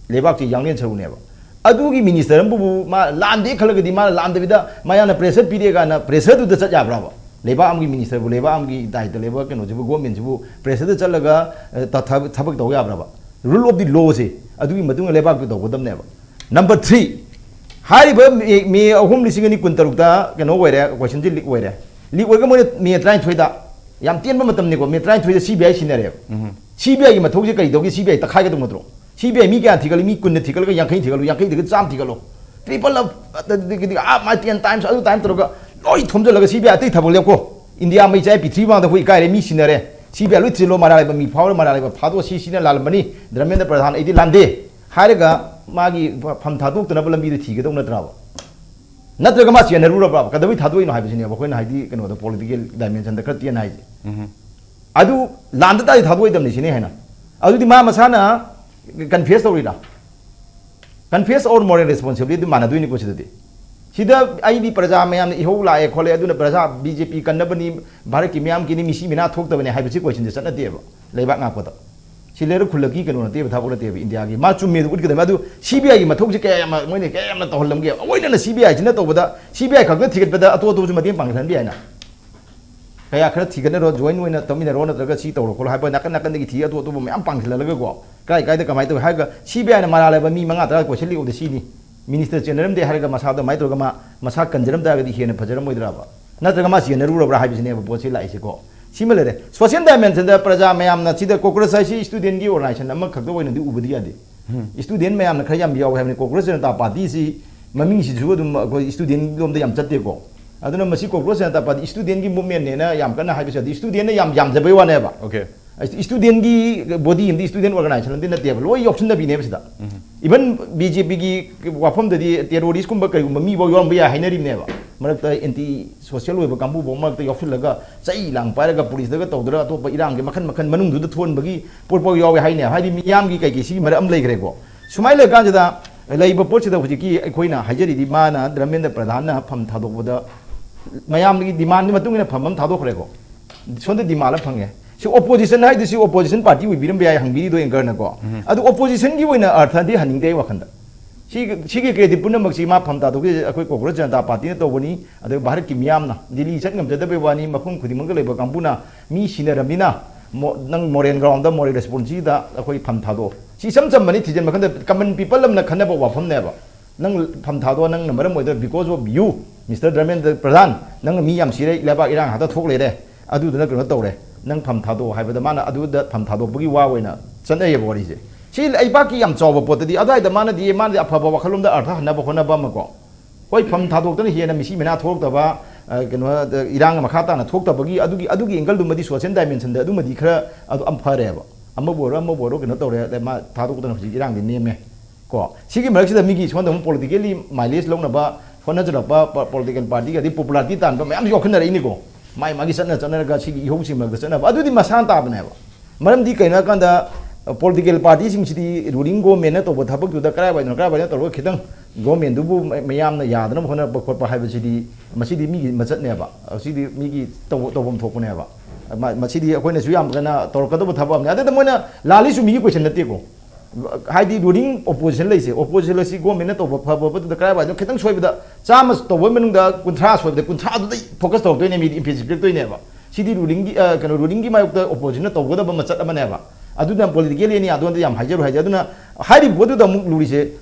ꯂꯩꯕꯥꯛꯁꯦ ꯌꯥꯡꯂꯦꯟ ꯁꯔꯨꯅꯦꯕ꯫ ꯑꯗꯨꯒꯤ ꯃꯤꯅꯤꯁꯇꯔ ꯑꯃꯕꯨ ꯃꯥ ꯂꯥꯟꯗꯦ ꯈꯜꯂꯒꯗꯤ ꯃꯥꯅ ꯂꯥꯟꯗꯕꯤꯗ ꯃꯌꯥꯝꯅ ꯄ꯭ꯔꯦꯁꯔ ꯄꯤꯔꯦ ꯀꯥꯏꯅ ꯄ꯭ꯔꯦꯁꯔꯗꯨꯗ ꯆꯠ ꯌꯥꯕ꯭ꯔꯕ? ꯂꯩꯕꯥꯛ ꯑꯃꯒꯤ ꯃꯤꯅꯤꯁꯇꯔꯕꯨ, ꯂꯩꯕꯥꯛ ꯑꯃꯒꯤ ꯗꯥꯏꯇ ꯂꯩꯕ ꯀꯩꯅꯣꯁꯤꯕꯨ, ꯒꯣꯔꯃꯦꯟꯁꯤꯕꯨ ꯄ꯭ꯔꯦꯁꯔꯗ ꯆꯠꯂꯒ, ꯑ, ꯊ- ꯊꯕꯛ ꯇꯧ ꯌꯥꯕ꯭ꯔꯕ? Rule of the lawꯁꯦ ꯑꯗꯨꯒꯤ ꯃꯇꯨꯡ ꯏꯟꯅ ꯂꯩꯕꯥꯛꯇꯨ ꯇꯧꯒꯗꯕꯅꯦꯕ꯫ ꯅꯝꯕꯔ ꯊ꯭ꯔꯤ, ꯍꯥꯏꯔꯤꯕ ꯃꯦ, ꯃꯦ ꯑꯍꯨꯝ, ꯂꯤꯁꯤꯡ ꯑꯅꯤ ꯀꯨꯟ ꯇꯔꯨꯛꯇ ꯀꯩꯅꯣ ꯑꯣꯏꯔꯦ, ꯀꯣꯏꯁꯟꯁꯤ ꯂꯤꯛ ꯑꯣꯏꯔꯦ꯫ ꯂꯤꯛ ꯑꯣꯏꯔꯒ ꯃꯣꯏꯅ ꯃꯦ ꯇꯔꯥꯅꯤꯊꯣꯏꯗ, ꯌꯥꯝ ꯇꯦꯟꯕ ꯃꯇꯝꯅꯤꯀꯣ, ꯃꯦ ꯇꯔꯥꯅꯤꯊꯣꯏꯗ ꯁꯤ ꯕꯤ ꯑꯥꯏ ꯁꯤꯟꯅꯔꯦꯕ꯫ ꯁꯤ ꯕꯤ ꯑꯥꯏꯒꯤ ꯃꯊꯧꯁꯦ ꯀꯔꯤ ꯇꯧꯒꯦ? ꯁꯤ ꯕꯤ ꯑꯥꯏ ꯇꯛꯈꯥꯏꯒꯗꯧ ꯅꯠꯇ꯭ꯔꯣ? ꯁꯤ ꯕꯤ ꯑꯥꯏ ꯃꯤ ꯀꯌꯥ ꯊꯤꯒꯠꯂꯤ? ꯃꯤ ꯀꯨꯟꯅ ꯊꯤꯒꯠꯂꯒ ꯌꯥꯡꯈꯩ ꯊꯤꯒꯠꯂꯨ, ꯌꯥꯡꯈꯩꯗꯒꯤ ꯆꯥꯝꯃ ꯊꯤꯒꯠꯂꯣ꯫ ꯇ꯭ꯔꯤꯄꯜ ꯑꯞ, ꯑꯗꯨꯗꯒꯤꯗꯤ ꯑꯥ ꯃꯥꯏ ꯇꯦꯟ ꯇꯥꯏꯝꯁ, ꯑꯗꯨ ꯇꯥꯏꯝ ꯇꯧꯔꯒ ꯂꯣꯏ ꯊꯣꯝꯖꯤꯜꯂꯒ ꯁꯤ ꯕꯤ ꯑꯥꯏ ꯑꯇꯩ ꯊꯕꯛ ꯂꯦꯞꯀꯣ꯫ ꯏꯟꯗꯤꯌꯥ ꯃꯩ ꯆꯥꯏ, ꯄ꯭ꯔꯤꯊꯤꯕꯤ ꯃꯥꯡꯗ ꯑꯩꯈꯣꯏ ꯏꯀꯥꯏꯔꯦ, ꯃꯤ ꯁꯤꯟꯅꯔꯦ꯫ ꯁꯤ ꯕꯤ ꯑꯥꯏ ꯂꯣꯏ ꯊꯤꯜꯂꯣ, ꯃꯔꯥ ꯂꯩꯕ ꯃꯤ ꯐꯥꯎꯔꯦ, ꯃꯔꯥ ꯂꯩꯕ ꯐꯥꯗꯣꯛꯑ ꯁꯤ ꯁꯤꯅ ꯂꯥꯜꯂꯝꯕꯅꯤ, ꯙꯔꯃꯦꯟꯗ꯭ꯔ ꯄ꯭ꯔꯙꯥꯟ ꯑꯩꯗꯤ ꯂꯥꯟꯗꯦ ꯍꯥꯏꯔꯒ ꯃꯥꯒꯤ ꯐꯝ ꯊꯥꯗꯣꯛꯇꯅꯕ ꯂꯝꯕꯤꯗꯨ ꯊꯤꯒꯗꯧ ꯅꯠꯇ꯭ꯔꯕ? ꯅꯠꯇ꯭ꯔꯒ ꯃꯥ ꯆꯦꯟꯅꯔꯨꯔꯕ꯭ꯔꯕ? ꯀꯩꯗꯧꯕꯩ ꯊꯥꯗꯣꯛꯏꯅꯣ ꯍꯥꯏꯕꯁꯤꯅꯦꯕ ꯑꯩꯈꯣꯏꯅ ꯍꯥꯏꯗꯤ ꯀꯩꯅꯣꯗ ꯄꯣꯂꯤꯇꯤꯀꯦꯜ ꯗꯥꯏꯃꯦꯟꯁꯟꯗ ꯈꯔ ꯇꯦꯟꯅ ꯍꯥꯏꯁꯦ꯫ ꯑꯗꯨ ꯂꯥꯟꯗ ꯇꯥꯔꯗꯤ ꯊꯥꯗꯣꯛꯑꯣꯏꯗꯕꯅꯤ ꯁꯤꯅꯤ ꯍꯥꯏꯅ꯫ ꯑꯗꯨꯗꯤ ꯃꯥ ꯃꯁꯥꯅ ꯀꯟꯐꯦꯁ ꯇꯧꯔꯤꯔꯥ? ꯀꯟꯐꯦꯁ ꯑꯣꯔ ꯃꯣꯔꯦꯜ ꯔꯦꯁꯄꯣꯟꯁꯤꯕꯤꯂꯤꯇꯤ ꯑꯗꯨ ꯃꯥꯟꯅꯗꯣꯏꯅꯤꯀꯣ ꯁꯤꯗꯗꯤ꯫ ꯁꯤꯗ ꯑꯩꯗꯤ ꯄ꯭ꯔꯖꯥ ꯃꯌꯥꯝꯅ ꯏꯍꯧ ꯂꯥꯛꯑꯦ ꯈꯣꯠꯂꯦ, ꯑꯗꯨꯅ ꯄ꯭ꯔꯖꯥ ꯕꯤ ꯖꯦ ꯄꯤ ꯀꯟꯅꯕꯅꯤ, ꯚꯥꯔꯠꯀꯤ ꯃꯤꯌꯥꯝꯒꯤꯅꯤ, ꯃꯤꯁꯤ ꯃꯤꯅꯥ ꯊꯣꯛꯇꯕꯅꯤ ꯍꯥꯏꯕꯁꯤ ꯀꯣꯏꯁꯟꯁꯦ ꯆꯠꯅꯗꯦꯕ ꯂꯩꯕꯥꯛ ꯉꯥꯛꯄꯗ꯫ ꯁꯤ ꯂꯩꯔꯛ ꯈꯨꯜꯂꯛꯀꯤ ꯀꯩꯅꯣ ꯅꯠꯇꯦꯕ, ꯊꯕꯛ ꯅꯠꯇꯦꯕ ꯏꯟꯗꯤꯌꯥꯒꯤ꯫ ꯃꯥ ꯆꯨꯝꯃꯦꯗꯨ ꯎꯠꯀꯗꯕꯅꯤ꯫ ꯑꯗꯨ ꯁꯤ ꯕꯤ ꯑꯥꯏꯒꯤ ꯃꯊꯧꯁꯤ ꯀꯌꯥ ꯌꯥꯝꯅ, ꯃꯣꯏꯅ ꯀꯌꯥ ꯌꯥꯝꯅ ꯇꯧꯍꯜꯂꯝꯒꯦ? ꯑꯣꯏꯅꯅ ꯁꯤ ꯕꯤ ꯑꯥꯏꯁꯤꯅ ꯇꯧꯕꯗ ꯁꯤ ꯕꯤ ꯑꯥꯏ ꯈꯛꯇ ꯊꯤꯒꯠꯄꯗ ꯑꯇꯣꯞ ꯑꯇꯣꯞꯄꯁꯨ ꯃꯇꯦꯡ ꯄꯥꯡꯁꯤꯜꯍꯟꯕ ꯌꯥꯏꯅ꯫ ꯀꯌꯥ ꯈꯔ ꯊꯤꯒꯠꯅꯔꯣ, ꯖꯣꯏꯟ ꯑꯣꯏꯅ ꯇꯧꯃꯤꯟꯅꯔꯣ, ꯅꯠꯇ꯭ꯔꯒ ꯁꯤ ꯇꯧꯔꯣ ꯈꯣꯠꯂꯣ ꯍꯥꯏꯕ ꯅꯥꯀꯟ ꯅꯥꯀꯟꯗꯒꯤ ꯊꯤ ꯑꯇꯣꯞ ꯑꯇꯣꯞꯄ ꯃꯌꯥꯝ ꯄꯥꯡꯁꯤꯜꯍꯜꯂꯒꯀꯣ, ꯀꯥꯏ ꯀꯥꯏꯗ ꯀꯃꯥꯏꯅ ꯇꯧꯏ ꯍꯥꯏꯔꯒ ꯁꯤ ꯕꯤ ꯑꯥꯏꯅ ꯃꯔꯥꯜ ꯂꯩꯕ ꯃꯤ ꯃꯉꯥ ꯇꯔꯥ ꯀꯣꯏꯁꯜꯂꯤꯎꯗ ꯁꯤꯅꯤ꯫ ꯃꯤꯅꯤꯁꯇꯔ ꯆꯦꯟꯅꯔꯝꯗꯦ ꯍꯥꯏꯔꯒ ꯃꯁꯥꯗ ꯑꯗꯨꯃꯥꯏꯅ ꯇꯧꯔꯒ ꯃꯥ ꯃꯁꯥ ꯀꯟꯖꯔꯝ ꯇꯥꯔꯒꯗꯤ ꯍꯦꯟꯅ ꯐꯖꯔꯝꯃꯣꯏꯗ꯭ꯔꯕ? ꯅꯠꯇ꯭ꯔꯒ ꯃꯥ ꯆꯦꯟꯅꯔꯨꯔꯕ꯭ꯔꯥ ꯍꯥꯏꯕꯁꯤꯅꯦꯕ ꯄꯣꯠꯁꯤ ꯂꯥꯛꯏꯁꯦꯀꯣ꯫ ꯁꯤꯃ ꯂꯩꯔꯦ꯫ ꯁꯣꯁꯤꯌꯦꯜ ꯗꯥꯏꯃꯦꯟꯁꯟꯗ ꯄ꯭ꯔꯖꯥ ꯃꯌꯥꯝꯅ ꯁꯤꯗ ꯀꯣꯀ꯭ꯔꯣꯁ ꯍꯥꯏꯁꯤ ꯏꯁꯇꯨꯗꯦꯟꯒꯤ ꯑꯣꯔꯒꯅꯥꯏꯖꯦꯁꯟ ꯑꯃꯈꯛꯇ ꯑꯣꯏꯅꯗꯤ ꯎꯕꯗꯤ ꯌꯥꯗꯦ꯫ ꯏꯁꯇꯨꯗꯦꯟ ꯃꯌꯥꯝꯅ ꯈꯔ ꯌꯥꯝ ꯌꯥꯎꯋꯦ ꯍꯥꯏꯕꯅꯤ꯫ ꯀꯣꯀ꯭ꯔꯣꯁ ꯖꯅꯇꯥ ꯄꯥꯔꯇꯤꯁꯤ ꯃꯃꯤꯡꯁꯤꯁꯨ ꯑꯗꯨꯝ ꯑꯩꯈꯣꯏ ꯏꯁꯇꯨꯗꯦꯟ ꯂꯣꯝꯗ ꯌꯥꯝ ꯆꯠꯇꯦꯀꯣ꯫ ꯑꯗꯨꯅ ꯃꯁꯤ ꯀꯣꯀ꯭ꯔꯣꯁ ꯖꯅꯇꯥ ꯄꯥꯔꯇꯤ ꯏꯁꯇꯨꯗꯦꯟꯒꯤ ꯃꯨꯞꯃꯦꯟꯅꯦꯅ ꯌꯥꯝ ꯀꯟꯅ ꯍꯥꯏꯕꯁꯦ, ꯑꯗꯨ ꯏꯁꯇꯨꯗꯦꯟꯅ ꯌꯥꯝ ꯌꯥꯝꯖꯕꯩ ꯋꯥꯅꯦꯕ꯫ Okay. ꯏꯁꯇꯨꯗꯦꯟꯒꯤ ꯕꯣꯗꯤ ꯑꯃꯗꯤ ꯏꯁꯇꯨꯗꯦꯟ ꯑꯣꯔꯒꯅꯥꯏꯖꯦꯁꯟ ꯑꯃꯗꯤ ꯅꯠꯇꯦꯕ, ꯂꯣꯏ ꯌꯥꯎꯁꯤꯟꯅꯕꯤꯅꯦꯕ ꯁꯤꯗ꯫ ꯏꯚꯟ ꯕꯤ ꯖꯦ ꯄꯤꯒꯤ ꯋꯥꯐꯝꯗꯗꯤ ꯇꯦꯔꯣꯔꯤꯁꯀꯨꯝꯕ ꯀꯔꯤꯒꯨꯝꯕ ꯃꯤꯐꯥꯎ ꯌꯥꯎꯔꯝꯕ ꯌꯥꯏ ꯍꯥꯏꯅꯔꯤꯕꯅꯦꯕ꯫ ꯃꯔꯛꯇ ꯑꯦꯟꯇꯤ ꯁꯣꯁꯤꯌꯦꯜ ꯑꯣꯏꯕ ꯀꯥꯡꯕꯨꯐꯥꯎ ꯃꯔꯛꯇ ꯌꯥꯎꯁꯤꯜꯂꯒ ꯆꯩ ꯂꯥꯡ ꯄꯥꯏꯔꯒ ꯄꯨꯂꯤꯁꯇꯒ ꯇꯧꯗꯅ ꯑꯇꯣꯞꯄ ꯏꯔꯥꯡꯒꯤ ꯃꯈꯜ ꯃꯈꯜ ꯃꯅꯨꯡꯗꯨꯗ ꯊꯣꯟꯕꯒꯤ ꯄꯣꯠꯐꯥꯎ ꯌꯥꯎꯋꯦ ꯍꯥꯏꯅꯦ꯫ ꯍꯥꯏꯗꯤ ꯃꯤꯌꯥꯝꯒꯤ ꯀꯩꯀꯩ ꯁꯤꯒꯤ ꯃꯔꯝ ꯑꯃ ꯂꯩꯈ꯭ꯔꯦꯀꯣ꯫ ꯁꯨꯃꯥꯏꯅ ꯂꯩꯔꯀꯥꯟꯁꯤꯗ ꯂꯩꯕ ꯄꯣꯠꯁꯤꯗ ꯍꯧꯖꯤꯛꯀꯤ ꯑꯩꯈꯣꯏꯅ ꯍꯥꯏꯖꯔꯤꯗꯤ ꯃꯥꯅ ꯙꯔꯃꯦꯟꯗ꯭ꯔ ꯄ꯭ꯔꯙꯥꯟꯅ ꯐꯝ ꯊꯥꯗꯣꯛꯄꯗ ꯃꯌꯥꯝꯒꯤ ꯗꯤꯃꯥꯟꯒꯤ ꯃꯇꯨꯡ ꯏꯟꯅ ꯐꯝ ꯑꯃ ꯊꯥꯗꯣꯛꯈ꯭ꯔꯦꯀꯣ꯫ ꯁꯣꯝꯗ ꯗꯤꯃꯥꯟ ꯑꯃ ꯐꯪꯉꯦ꯫ ꯁꯤ ꯑꯣꯄꯣꯖꯤꯁꯟ ꯍꯥꯏꯗꯨ ꯁꯤ ꯑꯣꯄꯣꯖꯤꯁꯟ ꯄꯥꯔꯇꯤ ꯑꯣꯏꯕꯤꯔꯝꯕ ꯌꯥꯏ ꯍꯪꯕꯤꯔꯤꯗꯣ ꯑꯦꯡꯀꯔꯅꯀꯣ꯫ ꯑꯗꯨ ꯑꯣꯄꯣꯖꯤꯁꯟꯒꯤ ꯑꯣꯏꯅ ꯑꯔꯊꯗꯤ ꯍꯟꯅꯤꯡꯗꯦ ꯑꯩ ꯋꯥꯈꯟꯗ꯫ ꯁꯤ, ꯁꯤꯒꯤ ꯀ꯭ꯔꯦꯗꯤꯠ ꯄꯨꯝꯅꯃꯛꯁꯤ ꯃꯥ ꯐꯝ ꯊꯥꯗꯣꯛꯈꯤꯁꯦ ꯑꯩꯈꯣꯏ ꯀꯣꯀ꯭ꯔꯣꯁ ꯖꯅꯇꯥ ꯄꯥꯔꯇꯤꯅ ꯇꯧꯕꯅꯤ, ꯑꯗꯨꯒ ꯚꯥꯔꯠꯀꯤ ꯃꯤꯌꯥꯝꯅ ꯗꯤꯜꯂꯤ ꯆꯠ ꯉꯝꯖꯗꯕꯩ ꯋꯥꯅꯤ, ꯃꯐꯝ ꯈꯨꯗꯤꯡꯃꯛꯇ ꯂꯩꯕ ꯀꯥꯡꯕꯨꯅ ꯃꯤ ꯁꯤꯅꯔꯕꯅꯤꯅ ꯃꯣ-, ꯅꯪ ꯃꯣꯔꯦꯜ ꯒ꯭ꯔꯥꯎꯟꯗ ꯃꯣꯔꯦꯜ ꯔꯦꯁꯄꯣꯟꯁꯤꯕꯤꯂꯤꯇꯤꯗ ꯑꯩꯈꯣꯏ ꯐꯝ ꯊꯥꯗꯣꯛꯑꯣ꯫ ꯁꯤ ꯏꯆꯝ ꯆꯝꯕꯅꯤ ꯊꯤꯖꯤꯟꯕ ꯈꯟꯗ ꯀꯃꯟ ꯄꯤꯄꯜ ꯑꯃꯅ ꯈꯟꯅꯕ ꯋꯥꯐꯝꯅꯦꯕ꯫ ꯅꯪ ꯐꯝ ꯊꯥꯗꯣꯛꯑꯣ, ꯅꯪꯅ ꯃꯔꯝ ꯑꯣꯏꯗꯅ because of you, mister Dharmendra ꯄ꯭ꯔꯙꯥꯟ, ꯅꯪꯅ ꯃꯤ ꯌꯥꯝ ꯁꯤꯔꯦ, ꯂꯩꯕꯥꯛ ꯏꯔꯥꯡ ꯉꯥꯛꯇ ꯊꯣꯛ ꯂꯩꯔꯦ, ꯑꯗꯨꯗꯨꯅ ꯀꯩꯅꯣ ꯇꯧꯔꯦ, ꯅꯪ ꯐꯝ ꯊꯥꯗꯣꯛꯑꯣ ꯍꯥꯏꯕꯗ ꯃꯥꯅ ꯑꯗꯨꯗ ꯐꯝ ꯊꯥꯗꯣꯛꯄꯒꯤ ꯋꯥ ꯑꯣꯏꯅ ꯆꯠꯅꯩꯌꯦꯕ ꯋꯥꯔꯤꯁꯦ꯫ ꯁꯤ ꯂꯩꯕꯥꯛꯀꯤ ꯌꯥꯝ ꯆꯥꯎꯕ ꯄꯣꯠꯇꯗꯤ ꯑꯗꯨꯋꯥꯏꯗ ꯃꯥꯅꯗꯤ, ꯃꯥꯅꯗꯤ ꯑꯐꯕ ꯋꯥꯈꯜꯂꯣꯝꯗ ꯑꯔꯊ ꯍꯟꯅꯕ ꯍꯣꯠꯅꯕ ꯑꯃ ꯀꯣ, ꯍꯣꯏ, ꯐꯝ ꯊꯥꯗꯣꯛꯇꯅ ꯍꯦꯟꯅ ꯃꯤꯁꯤ ꯃꯤꯅꯥ ꯊꯣꯛꯂꯛꯇꯕ, ꯑ, ꯀꯩꯅꯣ, ꯏꯔꯥꯡ ꯃꯈꯥ ꯇꯥꯅ ꯊꯣꯛꯇꯕꯒꯤ ꯑꯗꯨꯒꯤ, ꯑꯗꯨꯒꯤ angle ꯗꯨꯃꯗꯤ, social dimension ꯗ ꯑꯗꯨꯃꯗꯤ ꯈꯔ ꯑꯗꯨ ꯌꯥꯝ ꯐꯔꯦꯕ꯫ ꯑꯃꯕꯨ ꯑꯣꯏꯔꯣ, ꯑꯃꯕꯨ ꯑꯣꯏꯔꯣ, ꯀꯩꯅꯣ ꯇꯧꯔꯦ, ꯑꯗ ꯃꯥ ꯊꯥꯗꯣꯛꯇꯅ ꯍꯧꯖꯤꯛ ꯏꯔꯥꯡꯗꯤ ꯅꯦꯝꯃꯦ ꯀꯣ꯫ ꯁꯤꯒꯤ ꯃꯔꯛꯁꯤꯗ ꯃꯤꯒꯤ ꯁꯣꯝꯗ ꯑꯃꯨꯛ politically mileage ꯂꯧꯅꯕ ꯍꯣꯠꯅꯖꯔꯛꯄ ꯄ-, political party ꯒꯗꯤ popularity ꯇꯥꯟꯕ ꯃꯌꯥꯝꯁꯨ ꯌꯥꯎꯈꯠꯅꯔꯛꯏꯅꯤꯀꯣ꯫ ꯃꯥꯏ ꯃꯥꯒꯤ ꯆꯠꯅ ꯆꯠꯅꯔꯒ ꯁꯤꯒꯤ ꯏꯍꯧꯁꯤꯡ ꯃꯔꯛꯇ ꯆꯠꯅꯕ ꯑꯗꯨꯗꯤ ꯃꯁꯥꯅ ꯇꯥꯕꯅꯦꯕ꯫ ꯃꯔꯝꯗꯤ ꯀꯩꯅꯣ ꯍꯥꯏ ꯀꯥꯟꯗ, political party ꯁꯤꯡꯁꯤꯗꯤ ruling government ꯅ ꯇꯧꯕ ꯊꯕꯛꯇꯨꯗ ꯀꯔꯥꯏꯋꯥꯏꯗꯅꯣ, ꯀꯔꯥꯏꯋꯥꯏꯗꯅꯣ ꯇꯧꯔꯒ ꯈꯤꯇꯪ government ꯗꯨꯕꯨ ꯃ-, ꯃꯌꯥꯝꯅ ꯌꯥꯗꯅꯕ ꯍꯣꯠꯅꯔꯛꯄ ꯈꯣꯠꯄ ꯍꯥꯏꯕꯁꯤꯗꯤ, ꯃꯁꯤꯗꯤ ꯃꯤꯒꯤ ꯃꯆꯠꯅꯦꯕ, ꯁꯤꯗꯤ ꯃꯤꯒꯤ ꯇꯧ-, ꯇꯧꯐꯝ ꯊꯣꯛꯄꯅꯦꯕ꯫ ꯃ-, ꯃꯁꯤꯗꯤ ꯑꯩꯈꯣꯏꯅꯁꯨ ꯌꯥꯝ ꯀꯟꯅ ꯇꯧꯔꯛꯀꯗꯕ ꯊꯕꯛ ꯑꯃꯅꯤ꯫ ꯑꯗꯨꯗ ꯃꯣꯏꯅ ꯂꯥꯜꯂꯤ ꯆꯨꯝꯃꯤꯒꯤ question ꯅꯠꯇꯦꯀꯣ꯫ ꯍꯥꯏꯗꯤ ruling opposition ꯂꯩꯁꯦ, opposition ꯑꯁꯤ government ꯅ ꯇꯧꯕ ꯐꯕ ꯐꯕꯗꯨꯗ ꯀꯔꯥꯏꯋꯥꯏꯗꯅꯣ ꯈꯤꯇꯪ ꯁꯣꯏꯕꯗ, ꯆꯥꯝꯃ ꯇꯧꯕ ꯃꯅꯨꯡꯗ ꯀꯨꯟꯊ꯭ꯔꯥ ꯁꯣꯏꯕꯗ, ꯀꯨꯟꯊ꯭ꯔꯥꯗꯨꯗ focus ꯇꯧꯔꯛꯇꯣꯏꯅꯦ, ꯃꯤꯗꯤ impeach ꯄꯤꯔꯛꯇꯣꯏꯅꯦꯕ꯫ ꯁꯤꯗꯤ ruling ꯒꯤ, ꯑ, ꯀꯩꯅꯣ, ruling ꯒꯤ ꯃꯥꯌꯣꯛꯇ opposition ꯅ ꯇꯧꯒꯗꯕ ꯃꯆꯠ ꯑꯃꯅꯦꯕ꯫ ꯑꯗꯨꯅ politically ꯅꯤ, ꯑꯗꯣꯝꯗ ꯌꯥꯝ ꯍꯥꯏꯖꯔꯨ ꯍꯥꯏꯁꯦ꯫ ꯑꯗꯨꯅ ꯍꯥꯏꯔꯤꯕ ꯄꯣꯠꯇꯨꯗ ꯑꯃꯨꯛ ꯂꯨꯔꯤꯁꯦ,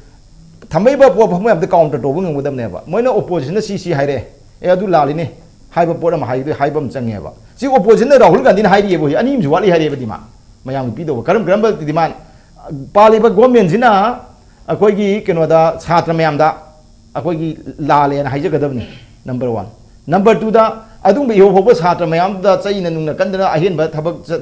ꯊꯝꯃꯛꯏꯕ ꯄꯣꯠ ꯐꯝꯕ ꯃꯌꯥꯝꯗ counter ꯇꯧꯕ ꯉꯝꯒꯗꯕꯅꯦꯕ꯫ ꯃꯣꯏꯅ opposition ꯅ ꯁꯤ ꯁꯤ ꯍꯥꯏꯔꯦ, ꯑꯦ, ꯑꯗꯨ ꯂꯥꯜꯂꯤꯅꯦ ꯍꯥꯏꯕ ꯄꯣꯠ ꯑꯃ ꯍꯥꯏꯕ, ꯍꯥꯏꯕ ꯑꯃ ꯆꯪꯉꯦꯕ꯫ ꯁꯤ opposition ꯅ ꯔꯥꯍꯨꯜ ꯒꯥꯟꯙꯤꯅ ꯍꯥꯏꯔꯤꯑꯕ, ꯍꯧꯖꯤꯛ ꯑꯅꯤ ꯑꯃꯁꯨ ꯋꯥꯠꯂꯤ ꯍꯥꯏꯔꯤꯑꯕ demand꯫ ꯃꯌꯥꯝꯒꯤ ꯄꯤꯗꯧꯕ ꯀꯔꯝ ꯀꯔꯝꯕ demand? ꯄꯥꯜꯂꯤꯕ government ꯁꯤꯅ ꯑꯩꯈꯣꯏꯒꯤ ꯀꯩꯅꯣꯗ ꯁꯥꯇ꯭ꯔ ꯃꯌꯥꯝꯗ ꯑꯩꯈꯣꯏꯒꯤ ꯂꯥꯜꯂꯦꯅ ꯍꯥꯏꯖꯒꯗꯕꯅꯤ, number one꯫ Number two ꯗ, ꯑꯗꯨꯒꯨꯝꯕ ꯏꯍꯧ ꯍꯧꯕ ꯁꯥꯇ꯭ꯔ ꯃꯌꯥꯝꯗꯨꯗ ꯆꯩꯅ ꯅꯨꯡꯅ ꯀꯟꯗꯅ ꯑꯍꯦꯟꯕ ꯊꯕꯛ ꯆ-,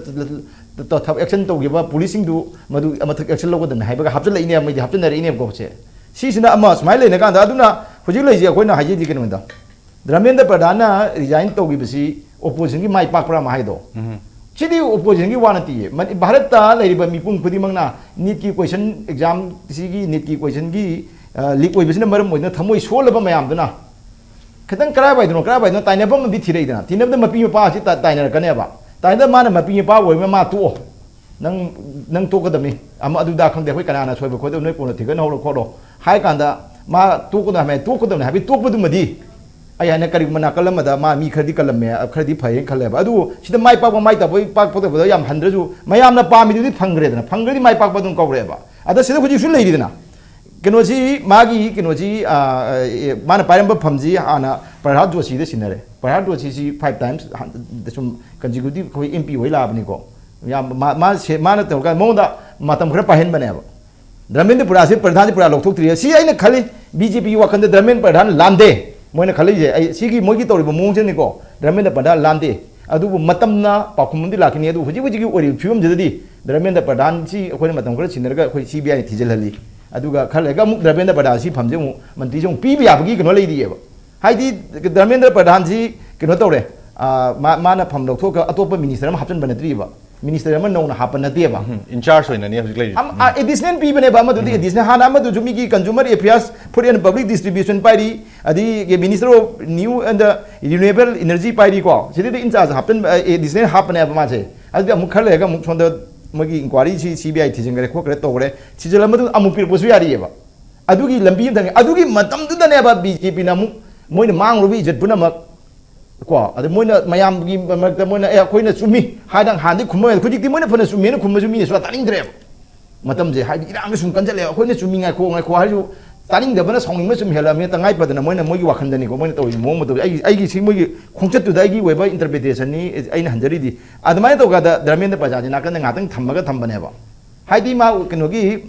ꯊꯕꯛ action ꯇꯧꯈꯤꯕ police ꯁꯤꯡꯗꯨ ꯃꯗꯨ ꯑꯃꯊꯛ action ꯂꯧꯒꯗꯕꯅꯤ ꯍꯥꯏꯕꯒ ꯍꯥꯞꯆꯤꯜꯂꯛꯏꯅꯦꯕ, ꯃꯣꯏꯗꯤ ꯍꯥꯞꯆꯤꯟꯅꯔꯛꯏꯅꯦꯕꯀꯣ꯫ ꯁꯦ, ꯁꯤꯁꯤꯅ ꯑꯃ ꯁꯨꯃꯥꯏꯅ ꯂꯩꯅ ꯀꯥꯟꯗ, ꯑꯗꯨꯅ ꯍꯧꯖꯤꯛ ꯂꯩꯔꯤꯁꯦ ꯑꯩꯈꯣꯏꯅ ꯍꯥꯏꯖꯩꯗꯤ ꯀꯩꯅꯣꯗ, ꯙꯔꯃꯦꯟꯗ꯭ꯔ ꯄ꯭ꯔꯙꯥꯟꯅ resign ꯇꯧꯈꯤꯕꯁꯤ opposition ꯒꯤ ꯃꯥꯏ ꯄꯥꯛꯄ꯭ꯔꯥ ꯑꯃ ꯍꯥꯏꯗꯣ꯫ ꯁꯤꯗꯤ opposition ꯒꯤ ꯋꯥ ꯅꯠꯇꯤꯌꯦ꯫ ꯃꯅꯤ-, ꯚꯥꯔꯠꯇ ꯂꯩꯔꯤꯕ ꯃꯤꯄꯨꯝ ꯈꯨꯗꯤꯡꯃꯛꯅ NEET ꯀꯤ question exam ꯁꯤꯒꯤ, NEET ꯀꯤ question ꯒꯤ, ꯑ, leak ꯑꯣꯏꯕꯁꯤꯅ ꯃꯔꯝ ꯑꯣꯏꯗꯨꯅ ꯊꯃꯣꯏ ꯁꯣꯜꯂꯕ ꯃꯌꯥꯝꯗꯨꯅ ꯈꯤꯇꯪ ꯀꯔꯥꯏꯋꯥꯏꯗꯅꯣ, ꯀꯔꯥꯏꯋꯥꯏꯗꯅꯣ ꯇꯥꯏꯅꯐꯝ ꯑꯃꯗꯤ ꯊꯤꯔꯛꯏꯗꯅ꯫ ꯇꯤꯟꯅꯕꯗ ꯃꯄꯤ ꯃꯄꯥ ꯑꯁꯤ ꯇꯥ-, ꯇꯥꯏꯅꯔꯛꯀꯅꯦꯕ꯫ ꯇꯥꯏꯅꯕꯗ ꯃꯥꯅ ꯃꯄꯤ ꯃꯄꯥ ꯑꯣꯏꯕꯅꯤꯅ ꯃꯥ ꯇꯣꯛꯑꯣ꯫ ꯅꯪ, ꯅꯪ ꯇꯣꯛꯀꯗꯕꯅꯤ, ꯑꯃ ꯑꯗꯨꯗ ꯈꯪꯗꯦ, ꯑꯩꯈꯣꯏ ꯀꯅꯥꯅ ꯁꯣꯏꯕ ꯈꯣꯠꯇꯕ ꯅꯣꯏ ꯀꯣꯟꯅ ꯊꯤꯒꯠꯅꯍꯧꯔꯣ ꯈꯣꯠꯂꯣ ꯍꯥꯏ ꯀꯥꯟꯗ, ꯃꯥ ꯇꯣꯛꯀꯗꯕꯅꯤ ꯍꯥꯏꯕ, ꯇꯣꯛꯄꯗꯨꯃꯗꯤ ꯑꯩ ꯍꯥꯏꯅ ꯀꯔꯤꯒꯨꯝꯕ ꯅꯥꯀꯜ ꯑꯃꯗ ꯃꯥ ꯃꯤ ꯈꯔꯗꯤ ꯀꯜꯂꯝꯃꯦ, ꯈꯔꯗꯤ ꯐꯩꯌꯦꯅ ꯈꯜꯂꯦꯕ꯫ ꯑꯗꯨꯕꯨ ꯁꯤꯗ ꯃꯥꯏ ꯄꯥꯛꯄ, ꯃꯥꯏ ꯇꯥꯛꯄ, ꯄꯥꯛꯄ ꯇꯧꯕꯗ ꯌꯥꯝ ꯍꯟꯗ꯭ꯔꯁꯨ ꯃꯌꯥꯝꯅ ꯄꯥꯝꯃꯤꯗꯨꯗꯤ ꯐꯪꯈ꯭ꯔꯦꯗꯅ, ꯐꯪꯈ꯭ꯔꯗꯤ ꯃꯥꯏ ꯄꯥꯛꯄ ꯑꯗꯨꯝ ꯀꯧꯔꯦꯕ꯫ ꯑꯗ ꯁꯤꯗ ꯍꯧꯖꯤꯛꯁꯨ ꯂꯩꯔꯤꯗꯅ, ꯀꯩꯅꯣꯁꯤ, ꯃꯥꯒꯤ ꯀꯩꯅꯣꯁꯤ, ꯑ, ꯑꯦ, ꯃꯥꯅ ꯄꯥꯏꯔꯝꯕ ꯐꯝꯁꯤ ꯍꯥꯟꯅ ꯄ꯭ꯔꯍꯥꯠ ꯖꯣꯁꯤꯗ ꯁꯤꯟꯅꯔꯦ꯫ ꯄ꯭ꯔꯍꯥꯠ ꯖꯣꯁꯤꯁꯤ five times ꯍꯥꯟ-, ꯁꯨꯝ consecutive ꯑꯩꯈꯣꯏ MP ꯑꯣꯏ ꯂꯥꯛꯑꯕꯅꯤꯀꯣ꯫ ꯌꯥꯝ ꯃꯥ-, ꯃꯥ ꯁꯦ-, ꯃꯥꯅ ꯇꯧꯔꯀꯥꯟꯗ ꯃꯉꯣꯟꯗ ꯃꯇꯝ ꯈꯔ ꯄꯥꯏꯍꯟꯕꯅꯦꯕ꯫ ꯙꯔꯃꯦꯟꯗ꯭ꯔ ꯄ꯭ꯔꯙꯥꯟꯁꯤ, ꯄ꯭ꯔꯙꯥꯟꯁꯤ ꯄꯨꯔꯥ ꯂꯧꯊꯣꯛꯇ꯭ꯔꯤ꯫ ꯁꯤ ꯑꯩꯅ ꯈꯜꯂꯤ, ꯕꯤ ꯖꯦ ꯄꯤꯒꯤ ꯋꯥꯈꯜꯗ ꯙꯔꯃꯦꯟꯗ꯭ꯔ ꯄ꯭ꯔꯙꯥꯟ ꯂꯥꯟꯗꯦ꯫ ꯃꯣꯏꯅ ꯈꯜꯂꯤꯁꯦ, ꯑꯩ, ꯁꯤꯒꯤ ꯃꯣꯏꯒꯤ ꯇꯧꯔꯤꯕ ꯃꯑꯣꯡꯁꯤꯅꯤꯀꯣ, ꯙꯔꯃꯦꯟꯗ꯭ꯔ ꯄ꯭ꯔꯙꯥꯟ ꯂꯥꯟꯗꯦ꯫ ꯑꯗꯨꯕꯨ ꯃꯇꯝꯅ ꯄꯥꯎꯈꯨꯝ ꯑꯃꯗꯤ ꯂꯥꯛꯀꯅꯤ꯫ ꯑꯗꯨꯕꯨ ꯍꯧꯖꯤꯛ ꯍꯧꯖꯤꯛꯀꯤ ꯑꯣꯏꯔꯤꯕ ꯐꯤꯕꯝꯁꯤꯗꯗꯤ ꯙꯔꯃꯦꯟꯗ꯭ꯔ ꯄ꯭ꯔꯙꯥꯟꯁꯤ ꯑꯩꯈꯣꯏꯅ ꯃꯇꯝ ꯈꯔ ꯁꯤꯟꯅꯔꯒ ꯑꯩꯈꯣꯏ ꯁꯤ ꯕꯤ ꯑꯥꯏꯅ ꯊꯤꯖꯤꯜꯍꯜꯂꯤ꯫ ꯑꯗꯨꯒ ꯈꯔ ꯂꯩꯔꯒ ꯑꯃꯨꯛ ꯙꯔꯃꯦꯟꯗ꯭ꯔ ꯄ꯭ꯔꯙꯥꯟ ꯁꯤ ꯐꯝꯁꯦ ꯑꯃꯨꯛ ꯃꯟꯇ꯭ꯔꯤꯁꯦ ꯑꯃꯨꯛ ꯄꯤꯕ ꯌꯥꯕꯒꯤ ꯀꯩꯅꯣ ꯂꯩꯔꯤꯑꯕ꯫ ꯍꯥꯏꯗꯤ ꯙꯔꯃꯦꯟꯗ꯭ꯔ ꯄ꯭ꯔꯙꯥꯟꯁꯤ ꯀꯩꯅꯣ ꯇꯧꯔꯦ, ꯑ, ꯃꯥ-, ꯃꯥꯅ ꯐꯝ ꯂꯧꯊꯣꯛꯑꯒ ꯑꯇꯣꯞꯄ ꯃꯤꯅꯤꯁꯇꯔ ꯑꯃ ꯍꯥꯞꯆꯤꯟꯕ ꯅꯠꯇ꯭ꯔꯤꯕ, ꯃꯤꯅꯤꯁꯇꯔ ꯑꯃ ꯅꯧꯅ ꯍꯥꯞꯄ ꯅꯠꯇꯦꯕ꯫ ꯎꯝ, incharge ꯑꯣꯏꯅꯅꯤ ꯍꯧꯖꯤꯛ ꯂꯩꯔꯤꯁꯦ꯫ ꯑꯦꯗꯤꯁꯅꯦꯜ ꯄꯤꯕꯅꯦꯕ ꯑꯃꯗꯨꯗꯤ, ꯑꯦꯗꯤꯁꯅꯦꯜ ꯍꯥꯟꯅ ꯑꯃꯗꯨꯁꯨ ꯃꯤꯒꯤ consumer affairs, food and public distribution ꯄꯥꯏꯔꯤ, ꯑꯗꯒꯤ minister of new and renewable energy ꯄꯥꯏꯔꯤꯀꯣ꯫ ꯁꯤꯗꯩꯗ incharge ꯍꯥꯞꯆꯤꯟꯕ, ꯑꯦꯗꯤꯁꯅꯦꯜ ꯍꯥꯞꯄꯅꯦꯕ ꯃꯥꯁꯦ꯫ ꯑꯗꯨꯗꯤ ꯑꯃꯨꯛ ꯈꯔ ꯂꯩꯔꯒ ꯑꯃꯨꯛ ꯁꯣꯝꯗ ꯃꯣꯏꯒꯤ inquiry ꯁꯤ ꯁꯤ ꯕꯤ ꯑꯥꯏ ꯊꯤꯖꯤꯟꯈ꯭ꯔꯦ ꯈꯣꯠꯈ꯭ꯔꯦ ꯇꯧꯈ꯭ꯔꯦ, ꯊꯤꯖꯤꯜꯂ ꯃꯇꯨꯡꯗ ꯑꯃꯨꯛ ꯄꯤꯔꯛꯄꯁꯨ ꯌꯥꯔꯤꯑꯕ꯫ ꯑꯗꯨꯒꯤ ꯂꯝꯕꯤ ꯑꯃ ꯊꯝꯉꯦ꯫ ꯑꯗꯨꯒꯤ ꯃꯇꯝꯗꯨꯗꯅꯦꯕ ꯕꯤ ꯖꯦ ꯄꯤꯅ ꯑꯃꯨꯛ ꯃꯣꯏꯅ ꯃꯥꯡꯂꯨꯕ ꯏꯖꯠ ꯄꯨꯝꯅꯃꯛ ꯀꯣ, ꯑꯗ ꯃꯣꯏꯅ ꯃꯌꯥꯝꯒꯤ ꯃꯔꯛꯇ ꯃꯣꯏꯅ, "ꯑꯦ, ꯑꯩꯈꯣꯏꯅ ꯆꯨꯝꯃꯤ" ꯍꯥꯏꯗꯪ ꯍꯥꯟꯅꯗꯤ ꯈꯨꯝꯕ, ꯍꯧꯖꯤꯛꯇꯤ ꯃꯣꯏꯅ ꯐꯅ ꯆꯨꯝꯃꯦꯅ ꯈꯨꯝꯕꯁꯨ ꯃꯤꯅ ꯁꯨꯡꯇꯥ ꯇꯥꯅꯤꯡꯗ꯭ꯔꯦꯕ꯫ ꯃꯇꯝꯁꯦ ꯍꯥꯏꯗꯤ ꯏꯔꯥꯡꯁꯦ ꯁꯨꯝ ꯀꯟꯁꯤꯜꯂꯛꯑꯦ, "ꯑꯩꯈꯣꯏꯅ ꯆꯨꯝꯃꯤ, ꯉꯥꯏꯈꯣ, ꯉꯥꯏꯈꯣ" ꯍꯥꯏꯔꯁꯨ ꯇꯥꯅꯤꯡꯗꯕꯅ ꯁꯥꯎꯅꯤꯡꯕ ꯁꯨꯝ ꯍꯦꯜꯂꯛꯑꯕꯅꯤꯅ, ꯇꯉꯥꯏ ꯐꯗꯅ ꯃꯣꯏꯅ ꯃꯣꯏꯒꯤ ꯋꯥꯈꯜꯗꯅꯤꯀꯣ, ꯃꯣꯏꯅ ꯇꯧꯔꯤꯕ ꯃꯑꯣꯡ ꯃꯇꯧꯁꯦ꯫ ꯑꯩꯒꯤ, ꯑꯩꯒꯤ ꯁꯤ ꯃꯣꯏꯒꯤ ꯈꯣꯡꯆꯠꯇꯨꯗ ꯑꯩꯒꯤ ꯑꯣꯏꯕ interpretation ꯅꯤ ꯑꯩꯅ ꯍꯟꯖꯔꯤꯗꯤ꯫ ꯑꯗꯨꯃꯥꯏꯅ ꯇꯧꯀꯥꯟꯗ ꯙꯔꯃꯦꯟꯗ꯭ꯔ ꯄ꯭ꯔꯙꯥꯟꯁꯦ ꯅꯥꯀꯟꯗ ꯉꯥꯛꯇꯪ ꯊꯝꯃꯒ ꯊꯝꯕꯅꯦꯕ꯫ ꯍꯥꯏꯗꯤ ꯃꯥ ꯀꯩꯅꯣꯒꯤ,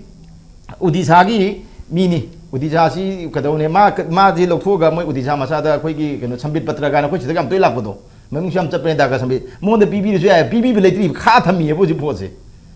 ꯎꯗꯤꯁꯥꯒꯤ ꯃꯤꯅꯤ꯫ ꯎꯗꯤꯁꯥꯁꯤ ꯀꯩꯗꯧꯅꯦ? ꯃꯥ, ꯃꯥꯁꯤ ꯂꯧꯊꯣꯛꯑꯒ ꯃꯣꯏ ꯎꯗꯤꯁꯥ ꯃꯆꯥꯗ ꯑꯩꯈꯣꯏꯒꯤ ꯀꯩꯅꯣ ꯁꯝꯕꯤꯠ ꯄꯇ꯭ꯔ ꯀꯥꯏꯅ ꯑꯩꯈꯣꯏ ꯁꯤꯗꯒ ꯌꯥꯝ ꯇꯣꯏ ꯂꯥꯛꯄꯗꯣ, ꯃꯃꯤꯡꯁꯨ ꯌꯥꯝ ꯆꯠꯄꯅꯦ, ꯗꯥ ꯀꯥ ꯁꯝꯕꯤꯠ꯫ ꯃꯉꯣꯟꯗ ꯄꯤꯕꯤꯔꯁꯨ ꯌꯥꯏ, ꯄꯤꯕꯤꯕ ꯂꯩꯇ꯭ꯔꯤꯕ, ꯈꯥ ꯊꯝꯃꯤꯑꯕ ꯍꯧꯖꯤꯛ ꯄꯣꯠꯁꯦ꯫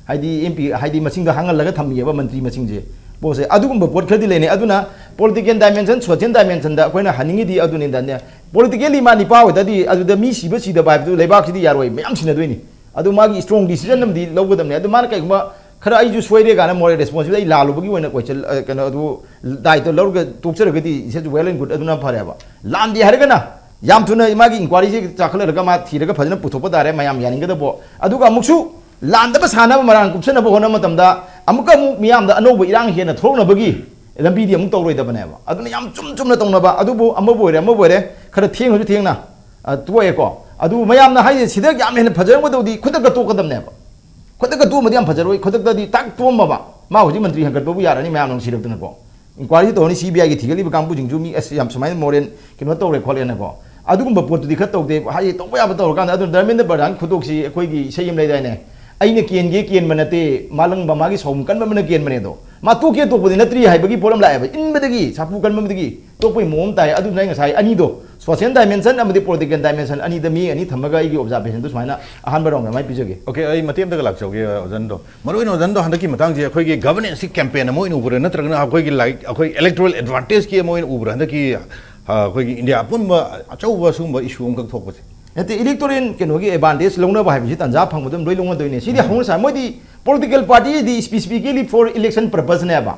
ꯍꯥꯏꯗꯤ ꯑꯦꯝ ꯄꯤ, ꯍꯥꯏꯗꯤ ꯃꯁꯤꯡꯗꯣ ꯍꯥꯡꯍꯜꯂꯒ ꯊꯝꯃꯤꯑꯕ ꯃꯟꯇ꯭ꯔꯤ ꯃꯁꯤꯡꯁꯦ꯫ ꯄꯣꯠꯁꯦ ꯑꯗꯨꯒꯨꯝꯕ ꯄꯣꯠ ꯈꯔꯗꯤ ꯂꯩꯅꯩ꯫ ꯑꯗꯨꯅ political dimension, social dimension ꯗ ꯑꯩꯈꯣꯏꯅ ꯍꯥꯏꯅꯤꯡꯉꯤꯗꯤ ꯑꯗꯨꯅꯤꯗꯅꯦ, politically ꯃꯥ ꯅꯤꯄꯥ ꯑꯣꯏꯇꯥꯔꯗꯤ ꯑꯗꯨꯗ ꯃꯤ ꯁꯤꯕ ꯁꯤꯗꯕ ꯍꯥꯏꯕꯗꯨ ꯂꯩꯕꯥꯛꯁꯤꯗꯤ ꯌꯥꯔꯣꯏ, ꯃꯌꯥꯝ ꯁꯤꯟꯅꯗꯣꯏꯅꯤ꯫ ꯑꯗꯨ ꯃꯥꯒꯤ strong decision ꯑꯃꯗꯤ ꯂꯧꯒꯗꯕꯅꯤ꯫ ꯑꯗꯨ ꯃꯥꯅ ꯀꯩꯒꯨꯝꯕ ꯈꯔ ꯑꯩꯁꯨ ꯁꯣꯏꯔꯦ ꯀꯥꯏꯅ moral responsibility ꯑꯩ ꯂꯥꯜꯂꯨꯕꯒꯤ ꯑꯣꯏꯅ ꯀꯣꯏꯁꯟ, ꯑ, ꯀꯩꯅꯣ ꯑꯗꯨ ꯗꯥꯏꯇꯣ ꯂꯧꯔꯒ ꯇꯣꯛꯆꯔꯒꯗꯤ it's well and good, ꯑꯗꯨꯅ ꯐꯔꯦꯕ꯫ ꯂꯥꯟꯗꯦ ꯍꯥꯏꯔꯒꯅ ꯌꯥꯝ ꯊꯨꯅ ꯃꯥꯒꯤ inquiry ꯁꯦ ꯆꯥꯈꯠꯂꯛꯂꯒ ꯃꯥ ꯊꯤꯔꯒ ꯐꯖꯅ ꯄꯨꯊꯣꯛꯄ ꯇꯥꯔꯦ, ꯃꯌꯥꯝ ꯌꯥꯅꯤꯡꯒꯗꯕ꯫ ꯑꯗꯨꯒ ꯑꯃꯨꯛꯁꯨ ꯂꯥꯟꯗꯕ ꯁꯥꯟꯅꯕ, ꯃꯔꯥꯟ ꯀꯨꯞꯁꯅꯕ ꯍꯣꯠꯅꯕ ꯃꯇꯝꯗ ꯑꯃꯨꯛꯀ ꯑꯃꯨꯛ ꯃꯤꯌꯥꯝꯗ ꯑꯅꯧꯕ ꯏꯔꯥꯡ ꯍꯦꯟꯅ ꯊꯣꯛꯅꯕꯒꯤ ꯂꯝꯕꯤꯗꯤ ꯑꯃꯨꯛ ꯇꯧꯔꯣꯏꯗꯕꯅꯦꯕ꯫ ꯑꯗꯨꯅ ꯌꯥꯝ ꯆꯨꯝ ꯆꯨꯝꯅ ꯇꯧꯅꯕ꯫ ꯑꯗꯨꯕꯨ ꯑꯃꯕꯨ ꯑꯣꯏꯔꯦ, ꯑꯃꯕꯨ ꯑꯣꯏꯔꯦ, ꯈꯔ ꯊꯦꯡꯂꯁꯨ ꯊꯦꯡꯅ, ꯑ, ꯇꯣꯛꯑꯦꯀꯣ꯫ ꯑꯗꯨꯕꯨ ꯃꯌꯥꯝꯅ ꯍꯥꯏꯁꯦ ꯁꯤꯗ ꯌꯥꯝ ꯍꯦꯟꯅ ꯐꯖꯔꯝꯒꯗꯧꯗꯤ ꯈꯨꯗꯛꯇ ꯇꯣꯛꯀꯗꯕꯅꯦꯕ꯫ ꯈꯨꯗꯛꯇ ꯇꯣꯛꯑꯝꯃꯗꯤ ꯌꯥꯝ ꯐꯖꯔꯣꯏ꯫ ꯈꯨꯗꯛꯇꯗꯤ ꯇꯥꯛ ꯇꯣꯛꯑꯝꯃꯕ, ꯃꯥ ꯍꯧꯖꯤꯛ ꯃꯟꯇ꯭ꯔꯤ ꯍꯦꯟꯒꯠꯄꯕꯨ ꯌꯥꯔꯅꯤ, ꯃꯌꯥꯝ ꯅꯨꯡꯁꯤꯔꯛꯇꯅꯀꯣ꯫ Inquiry ꯁꯨ ꯇꯧꯔꯅꯤ, ꯁꯤ ꯕꯤ ꯑꯥꯏ ꯒꯤ ꯊꯤꯒꯠꯂꯤꯕ ꯀꯥꯡꯕꯨꯁꯤꯡꯁꯨ ꯃꯤ ꯑꯁ ꯌꯥꯝ ꯁꯨꯃꯥꯏꯅ moral ꯀꯩꯅꯣ ꯇꯧꯔꯦ ꯈꯣꯠꯂꯦꯅꯀꯣ꯫ ꯑꯗꯨꯒꯨꯝꯕ ꯄꯣꯠꯇꯨꯗꯤ ꯈꯔ ꯇꯧꯗꯦ꯫ ꯍꯥꯏꯗꯤ ꯇꯧꯕ ꯌꯥꯕ ꯇꯧꯔꯀꯥꯟꯗ, ꯑꯗꯨ ꯙꯔꯃꯦꯟꯗ꯭ꯔ ꯄ꯭ꯔꯙꯥꯟ ꯈꯨꯗꯣꯛꯁꯤ ꯑꯩꯈꯣꯏꯒꯤ ꯏꯁꯩ ꯑꯃ ꯂꯩꯗꯥꯏꯅꯦ, ꯑꯩꯅ ꯀꯦꯟꯒꯦ ꯀꯦꯟꯕ ꯅꯠꯇꯦ, ꯃꯥꯂꯪꯕ ꯃꯥꯒꯤ ꯁꯥꯎꯝ ꯀꯟꯕ ꯑꯃꯅ ꯀꯦꯟꯕꯅꯦ ꯑꯗꯣ꯫ ꯃꯥ ꯇꯣꯛꯀꯦ ꯇꯣꯛꯄꯗꯤ ꯅꯠꯇ꯭ꯔꯤ ꯍꯥꯏꯕꯒꯤ ꯄꯣꯠ ꯑꯃ ꯂꯥꯛꯑꯦꯕ꯫ ꯏꯟꯕꯗꯒꯤ, ꯁꯥꯐꯨ ꯀꯟꯕꯗꯒꯤ ꯇꯣꯛꯄꯒꯤ ꯃꯑꯣꯡ ꯑꯃ ꯇꯥꯏ꯫ ꯑꯗꯨꯅ ꯑꯩ ꯉꯁꯥꯏ ꯑꯅꯤꯗꯣ, social dimension ꯑꯃꯗꯤ political dimension ꯑꯅꯤꯗ ꯃꯤ ꯑꯅꯤ ꯊꯝꯃꯒ ꯑꯩꯒꯤ observationꯗꯨ ꯁꯨꯃꯥꯏꯅ ꯑꯍꯥꯟꯕ round ꯑꯗꯨꯃꯥꯏꯅ ꯄꯤꯖꯒꯦ꯫ Okay, ꯑꯩ ꯃꯇꯦꯛ ꯑꯃꯇꯒ ꯂꯥꯛꯆꯧꯒꯦ, ꯑꯣꯖꯥꯗꯣ꯫ ꯃꯔꯨꯑꯣꯏꯅ ꯑꯣꯖꯥꯗꯣ ꯍꯟꯗꯛꯀꯤ ꯃꯇꯥꯡꯁꯦ ꯑꯩꯈꯣꯏꯒꯤ governance campaign ꯑꯃ ꯑꯣꯏꯅ ꯎꯕ꯭ꯔꯥ, ꯅꯠꯇ꯭ꯔꯒꯅ ꯑꯩꯈꯣꯏꯒꯤ, like, ꯑꯩꯈꯣꯏ electoral advantageꯀꯤ ꯑꯃ ꯑꯣꯏꯅ ꯎꯕ꯭ꯔꯥ ꯍꯟꯗꯛꯀꯤ, ꯑ, ꯑꯩꯈꯣꯏꯒꯤ India ꯑꯄꯨꯟꯕ ꯑꯆꯧꯕ ꯁꯤꯒꯨꯝꯕ issue ꯑꯃꯈꯛ ꯊꯣꯛꯄꯁꯦ? ꯅꯠꯇꯦ, electoral ꯀꯩꯅꯣꯒꯤ advantage ꯂꯧꯅꯕ ꯍꯥꯏꯕꯁꯤ ꯇꯥꯟꯖꯥ ꯐꯪꯕꯗ ꯑꯗꯨꯝ ꯂꯣꯏ ꯂꯧꯅꯗꯣꯏꯅꯦ꯫ ꯁꯤꯗꯤ ꯎꯝ꯫ ꯍꯧꯅ ꯁꯥ-, ꯃꯣꯏꯗꯤ political partyꯗꯤ specifically for election purposeꯅꯦꯕ꯫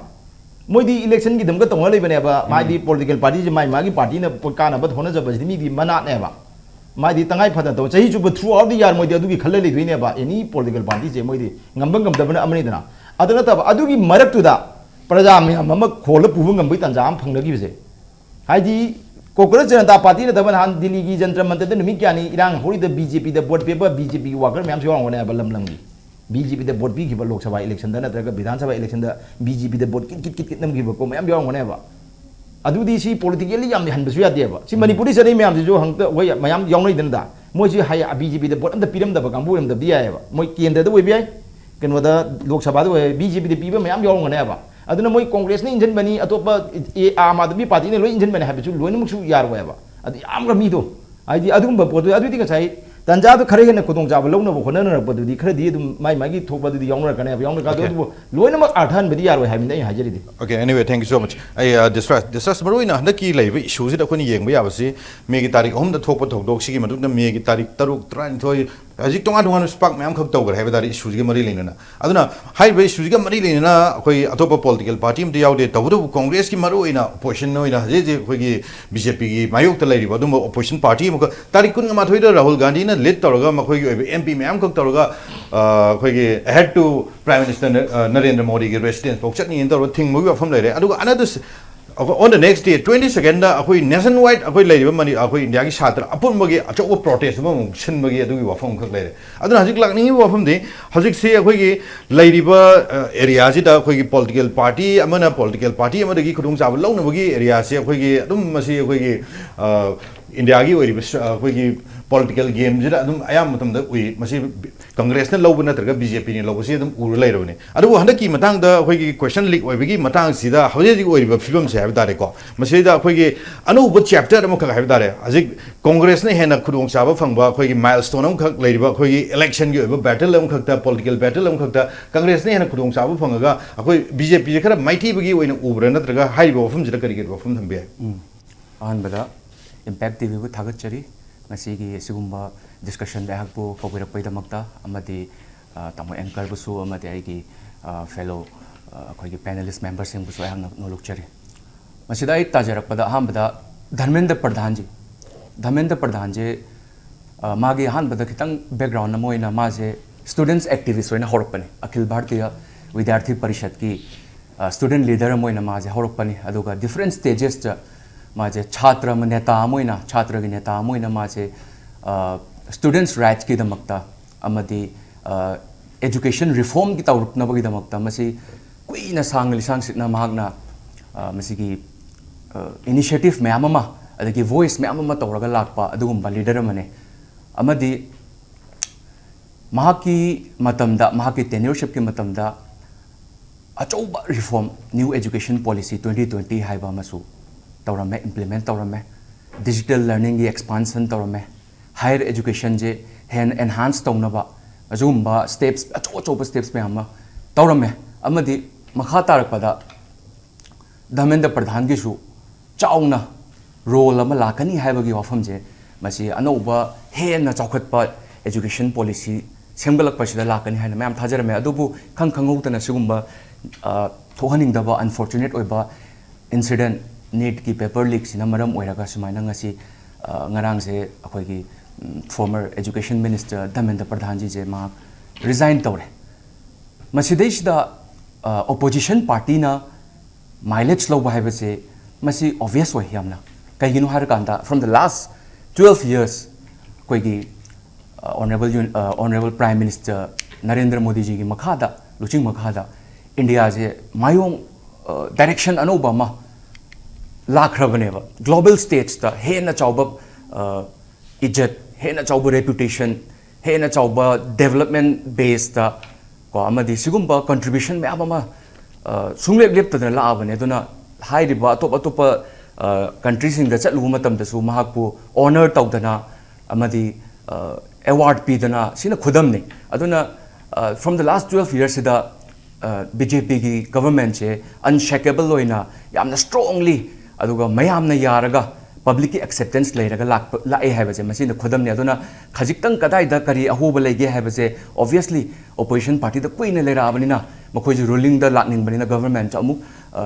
ꯃꯣꯏꯗꯤ electionꯒꯤꯗꯃꯛꯇ ꯇꯧꯅ ꯂꯩꯕꯅꯦꯕ꯫ ꯎꯝ꯫ ꯃꯥꯗꯤ political partyꯁꯦ ꯃꯥꯏ ꯃꯥꯒꯤ partyꯅ ꯄꯣ-, ꯀꯥꯟꯅꯕ ꯍꯣꯠꯅꯖꯕꯁꯤꯗꯤ ꯃꯤꯗꯤ ꯃꯅꯥꯠꯅꯦꯕ꯫ ꯃꯥꯗꯤ ꯇꯉꯥꯏ ꯐꯗꯅ ꯇꯧ-, ꯆꯍꯤ ꯆꯨꯞꯄ throughout the year ꯃꯣꯏꯗꯤ ꯑꯗꯨꯒꯤ ꯈꯜꯂ ꯂꯩꯗꯣꯏꯅꯦꯕ꯫ Any political partyꯁꯦ ꯃꯣꯏꯗꯤ ꯉꯝꯕ ꯉꯝꯗꯕꯅ ꯑꯃꯅꯤꯗꯅ꯫ ꯑꯗꯨ ꯅꯠꯇꯕ, ꯑꯗꯨꯒꯤ ꯃꯔꯛꯇꯨꯗ ꯄ꯭ꯔꯖꯥ ꯃꯌꯥꯝ ꯑꯃ ꯈꯣꯜꯂ ꯄꯨꯕ ꯉꯝꯕꯒꯤ ꯇꯥꯟꯖꯥ ꯑꯃ ꯐꯪꯅꯈꯤꯕꯁꯦ꯫ ꯍꯥꯏꯗꯤ, Congress Janata Party ꯅꯠꯇꯕ ꯅꯍꯥꯟ ꯗꯤꯜꯂꯤꯒꯤ ꯖꯟꯇꯔ ꯃꯟꯇꯔꯗ ꯅꯨꯃꯤꯠ ꯀꯌꯥꯅꯤ ꯏꯔꯥꯡ ꯍꯧꯔꯤꯗ BJPꯗ vote ꯄꯤꯕ BJPꯒꯤ worker ꯃꯌꯥꯝꯁꯨ ꯌꯥꯎꯔꯝꯒꯅꯦꯕ, ꯂꯝ ꯂꯝꯒꯤ꯫ BJPꯗ vote ꯄꯤꯈꯤꯕ ꯂꯣꯛ ꯁꯚꯥ electionꯗ ꯅꯠꯇ꯭ꯔꯒ ꯕꯤꯙꯥꯟ ꯁꯚꯥ electionꯗ BJPꯗ vote ꯀꯤꯠ ꯀꯤꯠ ꯀꯤꯠ ꯀꯤꯠ ꯅꯝꯈꯤꯕꯀꯣ ꯃꯌꯥꯝ ꯌꯥꯎꯔꯝꯒꯅꯦꯕ꯫ ꯑꯗꯨꯗꯤ ꯁꯤ politically ꯌꯥꯝꯅ ꯍꯟꯕꯁꯨ ꯌꯥꯗꯦꯕ꯫ ꯁꯤ ꯎꯝ꯫ ꯃꯅꯤꯄꯨꯔꯗ ꯆꯠꯂꯤ ꯃꯌꯥꯝꯁꯤꯁꯨ ꯍꯪꯇ ꯑꯩꯈꯣꯏ ꯃꯌꯥꯝ ꯌꯥꯎꯅꯩꯗꯅ꯫ ꯃꯣꯏꯁꯤ ꯍꯥꯏ, BJPꯗ vote ꯑꯝꯇ ꯄꯤꯔꯝꯗꯕ ꯀꯥꯡꯕꯨ ꯑꯣꯏꯔꯝꯗꯕꯗꯤ ꯌꯥꯏꯑꯕ꯫ ꯃꯣꯏ ꯀꯦꯟꯗ꯭ꯔꯗ ꯑꯣꯏꯕ ꯌꯥꯏ, ꯀꯩꯅꯣꯗ, ꯂꯣꯛ ꯁꯚꯥꯗ ꯑꯣꯏꯕ ꯌꯥꯏ, BJPꯗ ꯄꯤꯕ ꯃꯌꯥꯝ ꯌꯥꯎꯔꯝꯒꯅꯦꯕ꯫ ꯑꯗꯨꯅ ꯃꯣꯏ Congressꯅ ꯏꯟꯖꯟꯕꯅꯤ, ꯑꯇꯣꯞꯄ, ꯑꯦ, ꯑꯥꯝ ꯑꯥꯗꯃꯤ ꯄꯥꯔꯇꯤꯅ ꯂꯣꯏ ꯏꯟꯖꯟꯕꯅꯤ ꯍꯥꯏꯕꯁꯨ ꯂꯣꯏꯅꯃꯛꯁꯨ ꯌꯥꯔꯣꯏꯕ꯫ ꯑꯗꯨ ꯌꯥꯝꯈ꯭ꯔ ꯃꯤꯗꯣ, ꯍꯥꯏꯗꯤ, ꯑꯗꯨꯒꯨꯝꯕ ꯄꯣꯠꯇꯨ, ꯑꯗꯨꯗꯤ ꯉꯁꯥꯏ ꯇꯥꯟꯖꯥꯗꯣ ꯈꯔ ꯍꯦꯟꯅ ꯈꯨꯗꯣꯡꯆꯥꯕ ꯂꯧꯅꯕ ꯍꯣꯠꯅꯅꯔꯛꯄꯗꯨꯗꯤ ꯈꯔꯗꯤ ꯑꯗꯨꯝ ꯃꯥꯏ ꯃꯥꯏꯒꯤ ꯊꯣꯛꯄ ꯑꯗꯨꯗꯤ ꯌꯥꯎꯅꯔꯛꯀꯅꯦꯕ, ꯌꯥꯎꯅꯔꯛꯀ-, Okay. ꯑꯗꯨꯕꯨ ꯂꯣꯏꯅꯃꯛ ꯑꯥꯔꯊ ꯍꯟꯕꯗꯤ ꯌꯥꯔꯣꯏ ꯍꯥꯏꯕꯅꯤꯗ ꯑꯩꯅ ꯍꯥꯏꯖꯔꯤꯗꯤ꯫ Okay, anyway, thank you so much. ꯑꯩ, ꯑ, ꯗꯤꯁꯇ꯭ꯔꯥꯁ, ꯗꯤꯁꯇ꯭ꯔꯥꯁ, ꯃꯔꯨꯑꯣꯏꯅ ꯍꯟꯗꯛꯀꯤ ꯂꯩꯔꯤꯕ issueꯁꯤꯗ ꯑꯩꯈꯣꯏꯅ ꯌꯦꯡꯕ ꯌꯥꯕꯁꯤ, Mayꯒꯤ ꯇꯥꯔꯤꯛ ꯑꯍꯨꯝꯗ ꯊꯣꯛꯄ ꯊꯧꯗꯣꯛꯁꯤꯒꯤ ꯃꯇꯨꯡꯗ Mayꯒꯤ ꯇꯥꯔꯤꯛ ꯇꯔꯨꯛ, ꯇꯔꯥꯅꯤꯊꯣꯏ, ꯍꯧꯖꯤꯛ ꯇꯣꯉꯥꯟ ꯇꯣꯉꯥꯟꯕ ꯁ꯭ꯄꯥꯛ ꯃꯌꯥꯝꯈꯛ ꯇꯧꯈ꯭ꯔꯦ ꯍꯥꯏꯕ ꯇꯥꯔꯦ, issueꯁꯤꯒ ꯃꯔꯤ ꯂꯩꯅꯅ꯫ ꯑꯗꯨꯅ ꯍꯥꯏꯔꯤꯕ issueꯁꯤꯒ ꯃꯔꯤ ꯂꯩꯅꯅ ꯑꯩꯈꯣꯏ ꯑꯇꯣꯞꯄ political party ꯑꯃꯠꯇ ꯌꯥꯎꯗꯦ꯫ ꯇꯧꯕꯇꯕꯨ Congressꯀꯤ ꯃꯔꯨꯑꯣꯏꯅ opposition ꯑꯣꯏꯅ ꯍꯧꯖꯤꯛ ꯍꯧꯖꯤꯛ ꯑꯩꯈꯣꯏꯒꯤ BJPꯒꯤ ꯃꯥꯌꯣꯛꯇ ꯂꯩꯔꯤꯕ ꯑꯗꯨꯝꯕ opposition party ꯑꯃꯈꯛ ꯇꯥꯔꯤꯛ ꯀꯨꯟꯒ ꯃꯥꯊꯣꯏꯗ ꯔꯥꯍꯨꯜ ꯒꯥꯟꯙꯤꯅ lead ꯇꯧꯔꯒ ꯃꯈꯣꯏꯒꯤ ꯑꯣꯏꯕ MP ꯃꯌꯥꯝꯈꯛ ꯇꯧꯔꯒ, ꯑ, ꯑꯩꯈꯣꯏꯒꯤ ahead to Prime Minister ꯅ-, ꯑ, ꯅꯔꯦꯟꯗ꯭ꯔ ꯃꯣꯗꯤꯒꯤ residence ꯐꯥꯎ ꯆꯠꯅꯤꯅ ꯇꯧꯔꯒ ꯊꯤꯡꯕꯒꯤ ꯋꯥꯐꯝ ꯂꯩꯔꯦ꯫ ꯑꯗꯨꯒ another ꯁ-, ꯑꯩꯈꯣꯏ on the next day, twenty secondꯗ ꯑꯩꯈꯣꯏ nationwide ꯑꯩꯈꯣꯏ ꯂꯩꯔꯤꯕ ꯃꯅꯤ-, ꯑꯩꯈꯣꯏ ꯏꯟꯗꯤꯌꯥꯒꯤ ꯁꯥꯇ꯭ꯔ ꯑꯄꯨꯟꯕꯒꯤ ꯑꯆꯧꯕ protest ꯑꯃꯃꯨꯛ ꯁꯤꯟꯕꯒꯤ ꯑꯗꯨꯒꯤ ꯋꯥꯐꯝ ꯑꯃꯈꯛ ꯂꯩꯔꯦ꯫ ꯑꯗꯨꯅ ꯍꯧꯖꯤꯛ ꯂꯥꯛꯅꯤꯡꯉꯤꯕ ꯋꯥꯐꯝꯗꯤ, ꯍꯧꯖꯤꯛꯁꯤ ꯑꯩꯈꯣꯏꯒꯤ ꯂꯩꯔꯤꯕ, ꯑ, areaꯁꯤꯗ ꯑꯩꯈꯣꯏꯒꯤ political party ꯑꯃꯅ political party ꯑꯃꯗꯒꯤ ꯈꯨꯗꯣꯡꯆꯥꯕ ꯂꯧꯅꯕꯒꯤ areaꯁꯤ ꯑꯩꯈꯣꯏꯒꯤ ꯑꯗꯨꯝ ꯃꯁꯤ ꯑꯩꯈꯣꯏꯒꯤ, ꯑ, ꯏꯟꯗꯤꯌꯥꯒꯤ ꯑꯣꯏꯔꯤꯕ ꯁ-, ꯑꯩꯈꯣꯏꯒꯤ ꯄꯣꯂꯤꯇꯤꯀꯦꯜ ꯒꯦꯝꯁꯤꯗ ꯑꯗꯨꯝ ꯑꯌꯥꯝꯕ ꯃꯇꯝꯗ ꯎꯏ꯫ ꯃꯁꯤ ꯀꯪꯒ꯭ꯔꯦꯁꯅ ꯂꯧꯕ ꯅꯠꯇ꯭ꯔꯒ ꯕꯤ ꯖꯦ ꯄꯤꯅ ꯂꯧꯕꯁꯤ ꯑꯗꯨꯝ ꯎꯔ ꯂꯩꯔꯕꯅꯤ꯫ ꯑꯗꯨꯕꯨ ꯍꯟꯗꯛꯀꯤ ꯃꯇꯥꯡꯗ ꯑꯩꯈꯣꯏꯒꯤ ꯀꯣꯏꯁꯟ ꯂꯤꯛ ꯑꯣꯏꯕꯒꯤ ꯃꯇꯥꯡꯁꯤꯗ ꯍꯧꯖꯤꯛ ꯍꯧꯖꯤꯛ ꯑꯣꯏꯔꯤꯕ ꯐꯤꯕꯝꯁꯦ ꯍꯥꯏꯕ ꯇꯥꯔꯦꯀꯣ, ꯃꯁꯤꯗ ꯑꯩꯈꯣꯏꯒꯤ ꯑꯅꯧꯕ ꯆꯦꯞꯇꯔ ꯑꯃꯈꯛ ꯍꯥꯏꯕ ꯇꯥꯔꯦ꯫ ꯍꯧꯖꯤꯛ ꯀꯪꯒ꯭ꯔꯦꯁꯅ ꯍꯦꯟꯅ ꯈꯨꯗꯣꯡꯆꯥꯕ ꯐꯪꯕ ꯑꯩꯈꯣꯏꯒꯤ ꯃꯥꯏꯜꯁ꯭ꯇꯣꯟ ꯑꯃꯈꯛ ꯂꯩꯔꯤꯕ ꯑꯩꯈꯣꯏꯒꯤ ꯏꯂꯦꯛꯁꯟꯒꯤ ꯑꯣꯏꯕ ꯕꯦꯇꯜ ꯑꯃꯈꯛꯇ, ꯄꯣꯂꯤꯇꯤꯀꯦꯜ ꯕꯦꯇꯜ ꯑꯃꯈꯛꯇ ꯀꯪꯒ꯭ꯔꯦꯁꯅ ꯍꯦꯟꯅ ꯈꯨꯗꯣꯡꯆꯥꯕ ꯐꯪꯉꯒ ꯑꯩꯈꯣꯏ ꯕꯤ ꯖꯦ ꯄꯤꯁꯦ ꯈꯔ ꯃꯥꯏꯊꯤꯕꯒꯤ ꯑꯣꯏꯅ ꯎꯕ꯭ꯔꯥ, ꯅꯠꯇ꯭ꯔꯒ ꯍꯥꯏꯔꯤꯕ ꯋꯥꯐꯝꯁꯤꯗ ꯀꯔꯤ ꯀꯔꯤ ꯋꯥꯐꯝ ꯊꯝꯕ ꯌꯥꯏ? ꯑꯍꯥꯟꯕꯗ ꯏꯝꯄꯦꯛ ꯇꯤ ꯚꯤꯕꯨ ꯊꯥꯒꯠꯆꯔꯤ꯫ ꯉꯁꯤꯒꯤ ꯑꯁꯤꯒꯨꯝꯕ ꯗꯤꯁꯀꯁꯟꯗ ꯑꯩꯍꯥꯛꯄꯨ ꯀꯧꯕꯤꯔꯛꯄꯒꯤꯗꯃꯛꯇ, ꯑꯃꯗꯤ, ꯑ, ꯇꯥꯃꯣ ꯑꯦꯡꯀꯔꯕꯨꯁꯨ, ꯑꯃꯗꯤ ꯑꯩꯒꯤ, ꯑ, ꯐꯦꯂꯣ, ꯑ, ꯑꯩꯈꯣꯏꯒꯤ ꯄꯦꯅꯦꯂꯤꯁ ꯃꯦꯝꯕꯔꯁꯤꯡꯕꯨꯁꯨ ꯑꯩꯍꯥꯛꯅ ꯅꯣꯂꯨꯛꯆꯔꯤ꯫ ꯃꯁꯤꯗ ꯑꯩ ꯇꯥꯖꯔꯛꯄꯗ ꯑꯍꯥꯟꯕꯗ ꯙꯔꯃꯦꯟꯗ꯭ꯔ ꯄ꯭ꯔꯙꯥꯟꯖꯤ, ꯙꯔꯃꯦꯟꯗ꯭ꯔ ꯄ꯭ꯔꯙꯥꯟꯁꯦ, ꯑ, ꯃꯥꯒꯤ ꯑꯍꯥꯟꯕꯗ ꯈꯤꯇꯪ ꯕꯦꯛꯒ꯭ꯔꯥꯎꯟ ꯑꯃ ꯑꯣꯏꯅ ꯃꯥꯁꯦ ꯁ꯭ꯇꯨꯗꯦꯟꯠꯁ ꯑꯦꯛꯇꯤꯚꯤꯁ ꯑꯣꯏꯅ ꯍꯧꯔꯛꯄꯅꯤ꯫ ꯑꯈꯤꯜ ꯚꯥꯔꯇꯤꯌ ꯋꯤꯗ꯭ꯌꯥꯔꯊꯤ ꯄꯔꯤꯁꯠꯀꯤ, ꯑ, ꯁ꯭ꯇꯨꯗꯦꯟꯠ ꯂꯤꯗꯔ ꯑꯃ ꯑꯣꯏꯅ ꯃꯥꯁꯦ ꯍꯧꯔꯛꯄꯅꯤ꯫ ꯑꯗꯨꯒ ꯗꯤꯐ꯭ꯔꯦꯟꯠ ꯁ꯭ꯇꯦꯖꯦꯁꯇ ꯃꯥꯁꯦ ꯁꯥꯇ꯭ꯔ ꯑꯃ, ꯅꯦꯇꯥ ꯑꯃ ꯑꯣꯏꯅ, ꯁꯥꯇ꯭ꯔꯒꯤ ꯅꯦꯇꯥ ꯑꯃ ꯑꯣꯏꯅ ꯃꯥꯁꯦ, ꯑ, ꯁ꯭ꯇꯨꯗꯦꯟꯠꯁ ꯔꯥꯏꯠꯁꯀꯤꯗꯃꯛꯇ ꯑꯃꯗꯤ, ꯑ, ꯑꯦꯖꯨꯀꯦꯁꯟ ꯔꯤꯐꯣꯔꯝꯒꯤ ꯇꯧꯔꯛꯅꯕꯒꯤꯗꯃꯛꯇ ꯃꯁꯤ ꯀꯨꯏꯅ ꯁꯥꯡꯅ ꯂꯤꯁꯥꯡ ꯁꯤꯠꯅ ꯃꯍꯥꯛꯅ, ꯑ, ꯃꯁꯤꯒꯤ, ꯑ, ꯏꯅꯤꯁꯤꯌꯦꯇꯤꯚ ꯃꯌꯥꯝ ꯑꯃ, ꯑꯗꯒꯤ ꯚꯣꯏꯁ ꯃꯌꯥꯝ ꯑꯃ ꯇꯧꯔꯒ ꯂꯥꯛꯄ ꯑꯗꯨꯒꯨꯝꯕ ꯂꯤꯗꯔ ꯑꯃꯅꯤ꯫ ꯑꯃꯗꯤ ꯃꯍꯥꯛꯀꯤ ꯃꯇꯝꯗ, ꯃꯍꯥꯛꯀꯤ ꯇꯦꯅ꯭ꯌꯨꯔꯁꯤꯞꯀꯤ ꯃꯇꯝꯗ ꯑꯆꯧꯕ reform, new education policy twenty twenty ꯍꯥꯏꯕ ꯑꯃꯁꯨ ꯇꯧꯔꯝꯃꯦ, ꯏꯝꯄ꯭ꯂꯤꯃꯦꯟꯠ ꯇꯧꯔꯝꯃꯦ꯫ ꯗꯤꯖꯤꯇꯦꯜ ꯂꯔꯅꯤꯡꯒꯤ ꯑꯦꯛꯁꯄꯥꯟꯁꯟ ꯇꯧꯔꯝꯃꯦ꯫ ꯍꯥꯌꯔ ꯑꯦꯖꯨꯀꯦꯁꯟꯁꯦ ꯍꯦꯟꯅ ꯑꯦꯟꯍꯥꯟꯁ ꯇꯧꯅꯕ ꯑꯁꯤꯒꯨꯝꯕ ꯁ꯭ꯇꯦꯞꯁ, ꯑꯆꯧ ꯑꯆꯧꯕ ꯁ꯭ꯇꯦꯞꯁ ꯃꯌꯥꯝ ꯑꯃ ꯇꯧꯔꯝꯃꯦ꯫ ꯑꯃꯗꯤ ꯃꯈꯥ ꯇꯥꯔꯛꯄꯗ ꯙꯔꯃꯦꯟꯗ꯭ꯔ ꯄ꯭ꯔꯙꯥꯟꯒꯤꯁꯨ ꯆꯥꯎꯅ ꯔꯣꯜ ꯑꯃ ꯂꯥꯛꯀꯅꯤ ꯍꯥꯏꯕꯒꯤ ꯋꯥꯐꯝꯁꯦ, ꯃꯁꯤ ꯑꯅꯧꯕ ꯍꯦꯟꯅ ꯆꯥꯎꯈꯠꯄ ꯑꯦꯖꯨꯀꯦꯁꯟ ꯄꯣꯂꯤꯁꯤ ꯁꯦꯝꯒꯠꯂꯛꯄꯁꯤꯗ ꯂꯥꯛꯀꯅꯤ ꯍꯥꯏꯅ ꯃꯌꯥꯝ ꯊꯥꯖꯔꯝꯃꯦ꯫ ꯑꯗꯨꯕꯨ ꯈꯪ ꯈꯪꯍꯧꯗꯅ ꯁꯤꯒꯨꯝꯕ, ꯑ, ꯊꯣꯛꯍꯟꯅꯤꯡꯗꯕ ꯑꯟꯐꯣꯔꯆꯨꯅꯦꯠ ꯑꯣꯏꯕ ꯏꯟꯁꯤꯗꯦꯟꯠ, ꯅꯤꯠꯀꯤ ꯄꯦꯄꯔ ꯂꯤꯛꯁꯤꯅ ꯃꯔꯝ ꯑꯣꯏꯔꯒ ꯁꯨꯃꯥꯏꯅ ꯉꯁꯤ, ꯑ, ꯉꯔꯥꯡꯁꯦ ꯑꯩꯈꯣꯏꯒꯤ, ꯎꯝ, ꯐꯣꯔꯃꯔ ꯑꯦꯖꯨꯀꯦꯁꯟ ꯃꯤꯅꯤꯁꯇꯔ ꯙꯔꯃꯦꯟꯗ꯭ꯔ ꯄ꯭ꯔꯙꯥꯟꯖꯤꯁꯦ ꯃꯍꯥꯛ ꯔꯤꯖꯥꯏꯟ ꯇꯧꯔꯦ꯫ ꯃꯁꯤꯗꯩꯁꯤꯗ, ꯑ, ꯑꯣꯄꯣꯖꯤꯁꯟ ꯄꯥꯔꯇꯤꯅ ꯃꯥꯏꯂꯦꯖ ꯂꯧꯕ ꯍꯥꯏꯕꯁꯦ ꯃꯁꯤ ꯑꯣꯕꯚꯤꯌꯁ ꯑꯣꯏ ꯌꯥꯝꯅ꯫ ꯀꯩꯒꯤꯅꯣ ꯍꯥꯏꯔꯀꯥꯟꯗ, from the last twelve years ꯑꯩꯈꯣꯏꯒꯤ, ꯑ, ꯑꯣꯅꯔꯦꯕꯜ ꯌꯨꯟ-, ꯑ, ꯑꯣꯅꯔꯦꯕꯜ ꯄ꯭ꯔꯥꯏꯝ ꯃꯤꯅꯤꯁꯇꯔ ꯅꯔꯦꯟꯗ꯭ꯔ ꯃꯣꯗꯤꯖꯤꯒꯤ ꯃꯈꯥꯗ, ꯂꯨꯆꯤꯡ ꯃꯈꯥꯗ ꯏꯟꯗꯤꯌꯥꯁꯦ ꯃꯥꯏꯌꯣꯡ, ꯑ, ꯗꯥꯏꯔꯦꯛꯁꯟ ꯑꯅꯧꯕ ꯑꯃ ꯂꯥꯛꯈ꯭ꯔꯕꯅꯦꯕ꯫ ꯒ꯭ꯂꯣꯕꯦꯜ ꯁ꯭ꯇꯦꯖꯇ ꯍꯦꯟꯅ ꯆꯥꯎꯕ ꯏꯖꯠ, ꯍꯦꯟꯅ ꯆꯥꯎꯕ reputation, ꯍꯦꯟꯅ ꯆꯥꯎꯕ development baseꯇ ꯀꯣ, ꯑꯃꯗꯤ ꯁꯤꯒꯨꯝꯕ contribution ꯃꯌꯥꯝ ꯑꯃ ꯁꯨꯡꯂꯦꯞ ꯂꯦꯞꯇꯗꯅ ꯂꯥꯛꯑꯕꯅꯦ꯫ ꯑꯗꯨꯅ ꯍꯥꯏꯔꯤꯕ ꯑꯇꯣꯞ ꯑꯇꯣꯞꯄ countryꯁꯤꯡꯗ ꯆꯠꯂꯨꯕ ꯃꯇꯝꯗꯁꯨ ꯃꯍꯥꯛꯄꯨ honor ꯇꯧꯗꯅ ꯑꯃꯗꯤ award ꯄꯤꯗꯅ, ꯁꯤꯅ ꯈꯨꯗꯝꯅꯤ꯫ ꯑꯗꯨꯅ from the last twelve yearsꯁꯤꯗ BJPꯒꯤ governmentꯁꯦ unshakable ꯑꯣꯏꯅ, ꯌꯥꯝꯅ strongly, ꯑꯗꯨꯒ ꯃꯌꯥꯝꯅ ꯌꯥꯔꯒ, publicꯀꯤ acceptance ꯂꯩꯔꯒ ꯂꯥꯛꯄ, ꯂꯥꯛꯑꯦ ꯍꯥꯏꯕꯁꯦ ꯃꯁꯤꯅ ꯈꯨꯗꯝꯅꯤ꯫ ꯑꯗꯨꯅ ꯈꯖꯤꯛꯇꯪ ꯀꯗꯥꯏꯗ ꯀꯔꯤ ꯑꯍꯣꯕ ꯂꯩꯒꯦ ꯍꯥꯏꯕꯁꯦ obviously opposition partyꯗ ꯀꯨꯏꯅ ꯂꯩꯔꯛꯑꯕꯅꯤꯅ, ꯃꯈꯣꯏꯁꯨ rulingꯗ ꯂꯥꯛꯅꯤꯡꯕꯅꯤꯅ, governmentꯁꯨ ꯑꯃꯨꯛ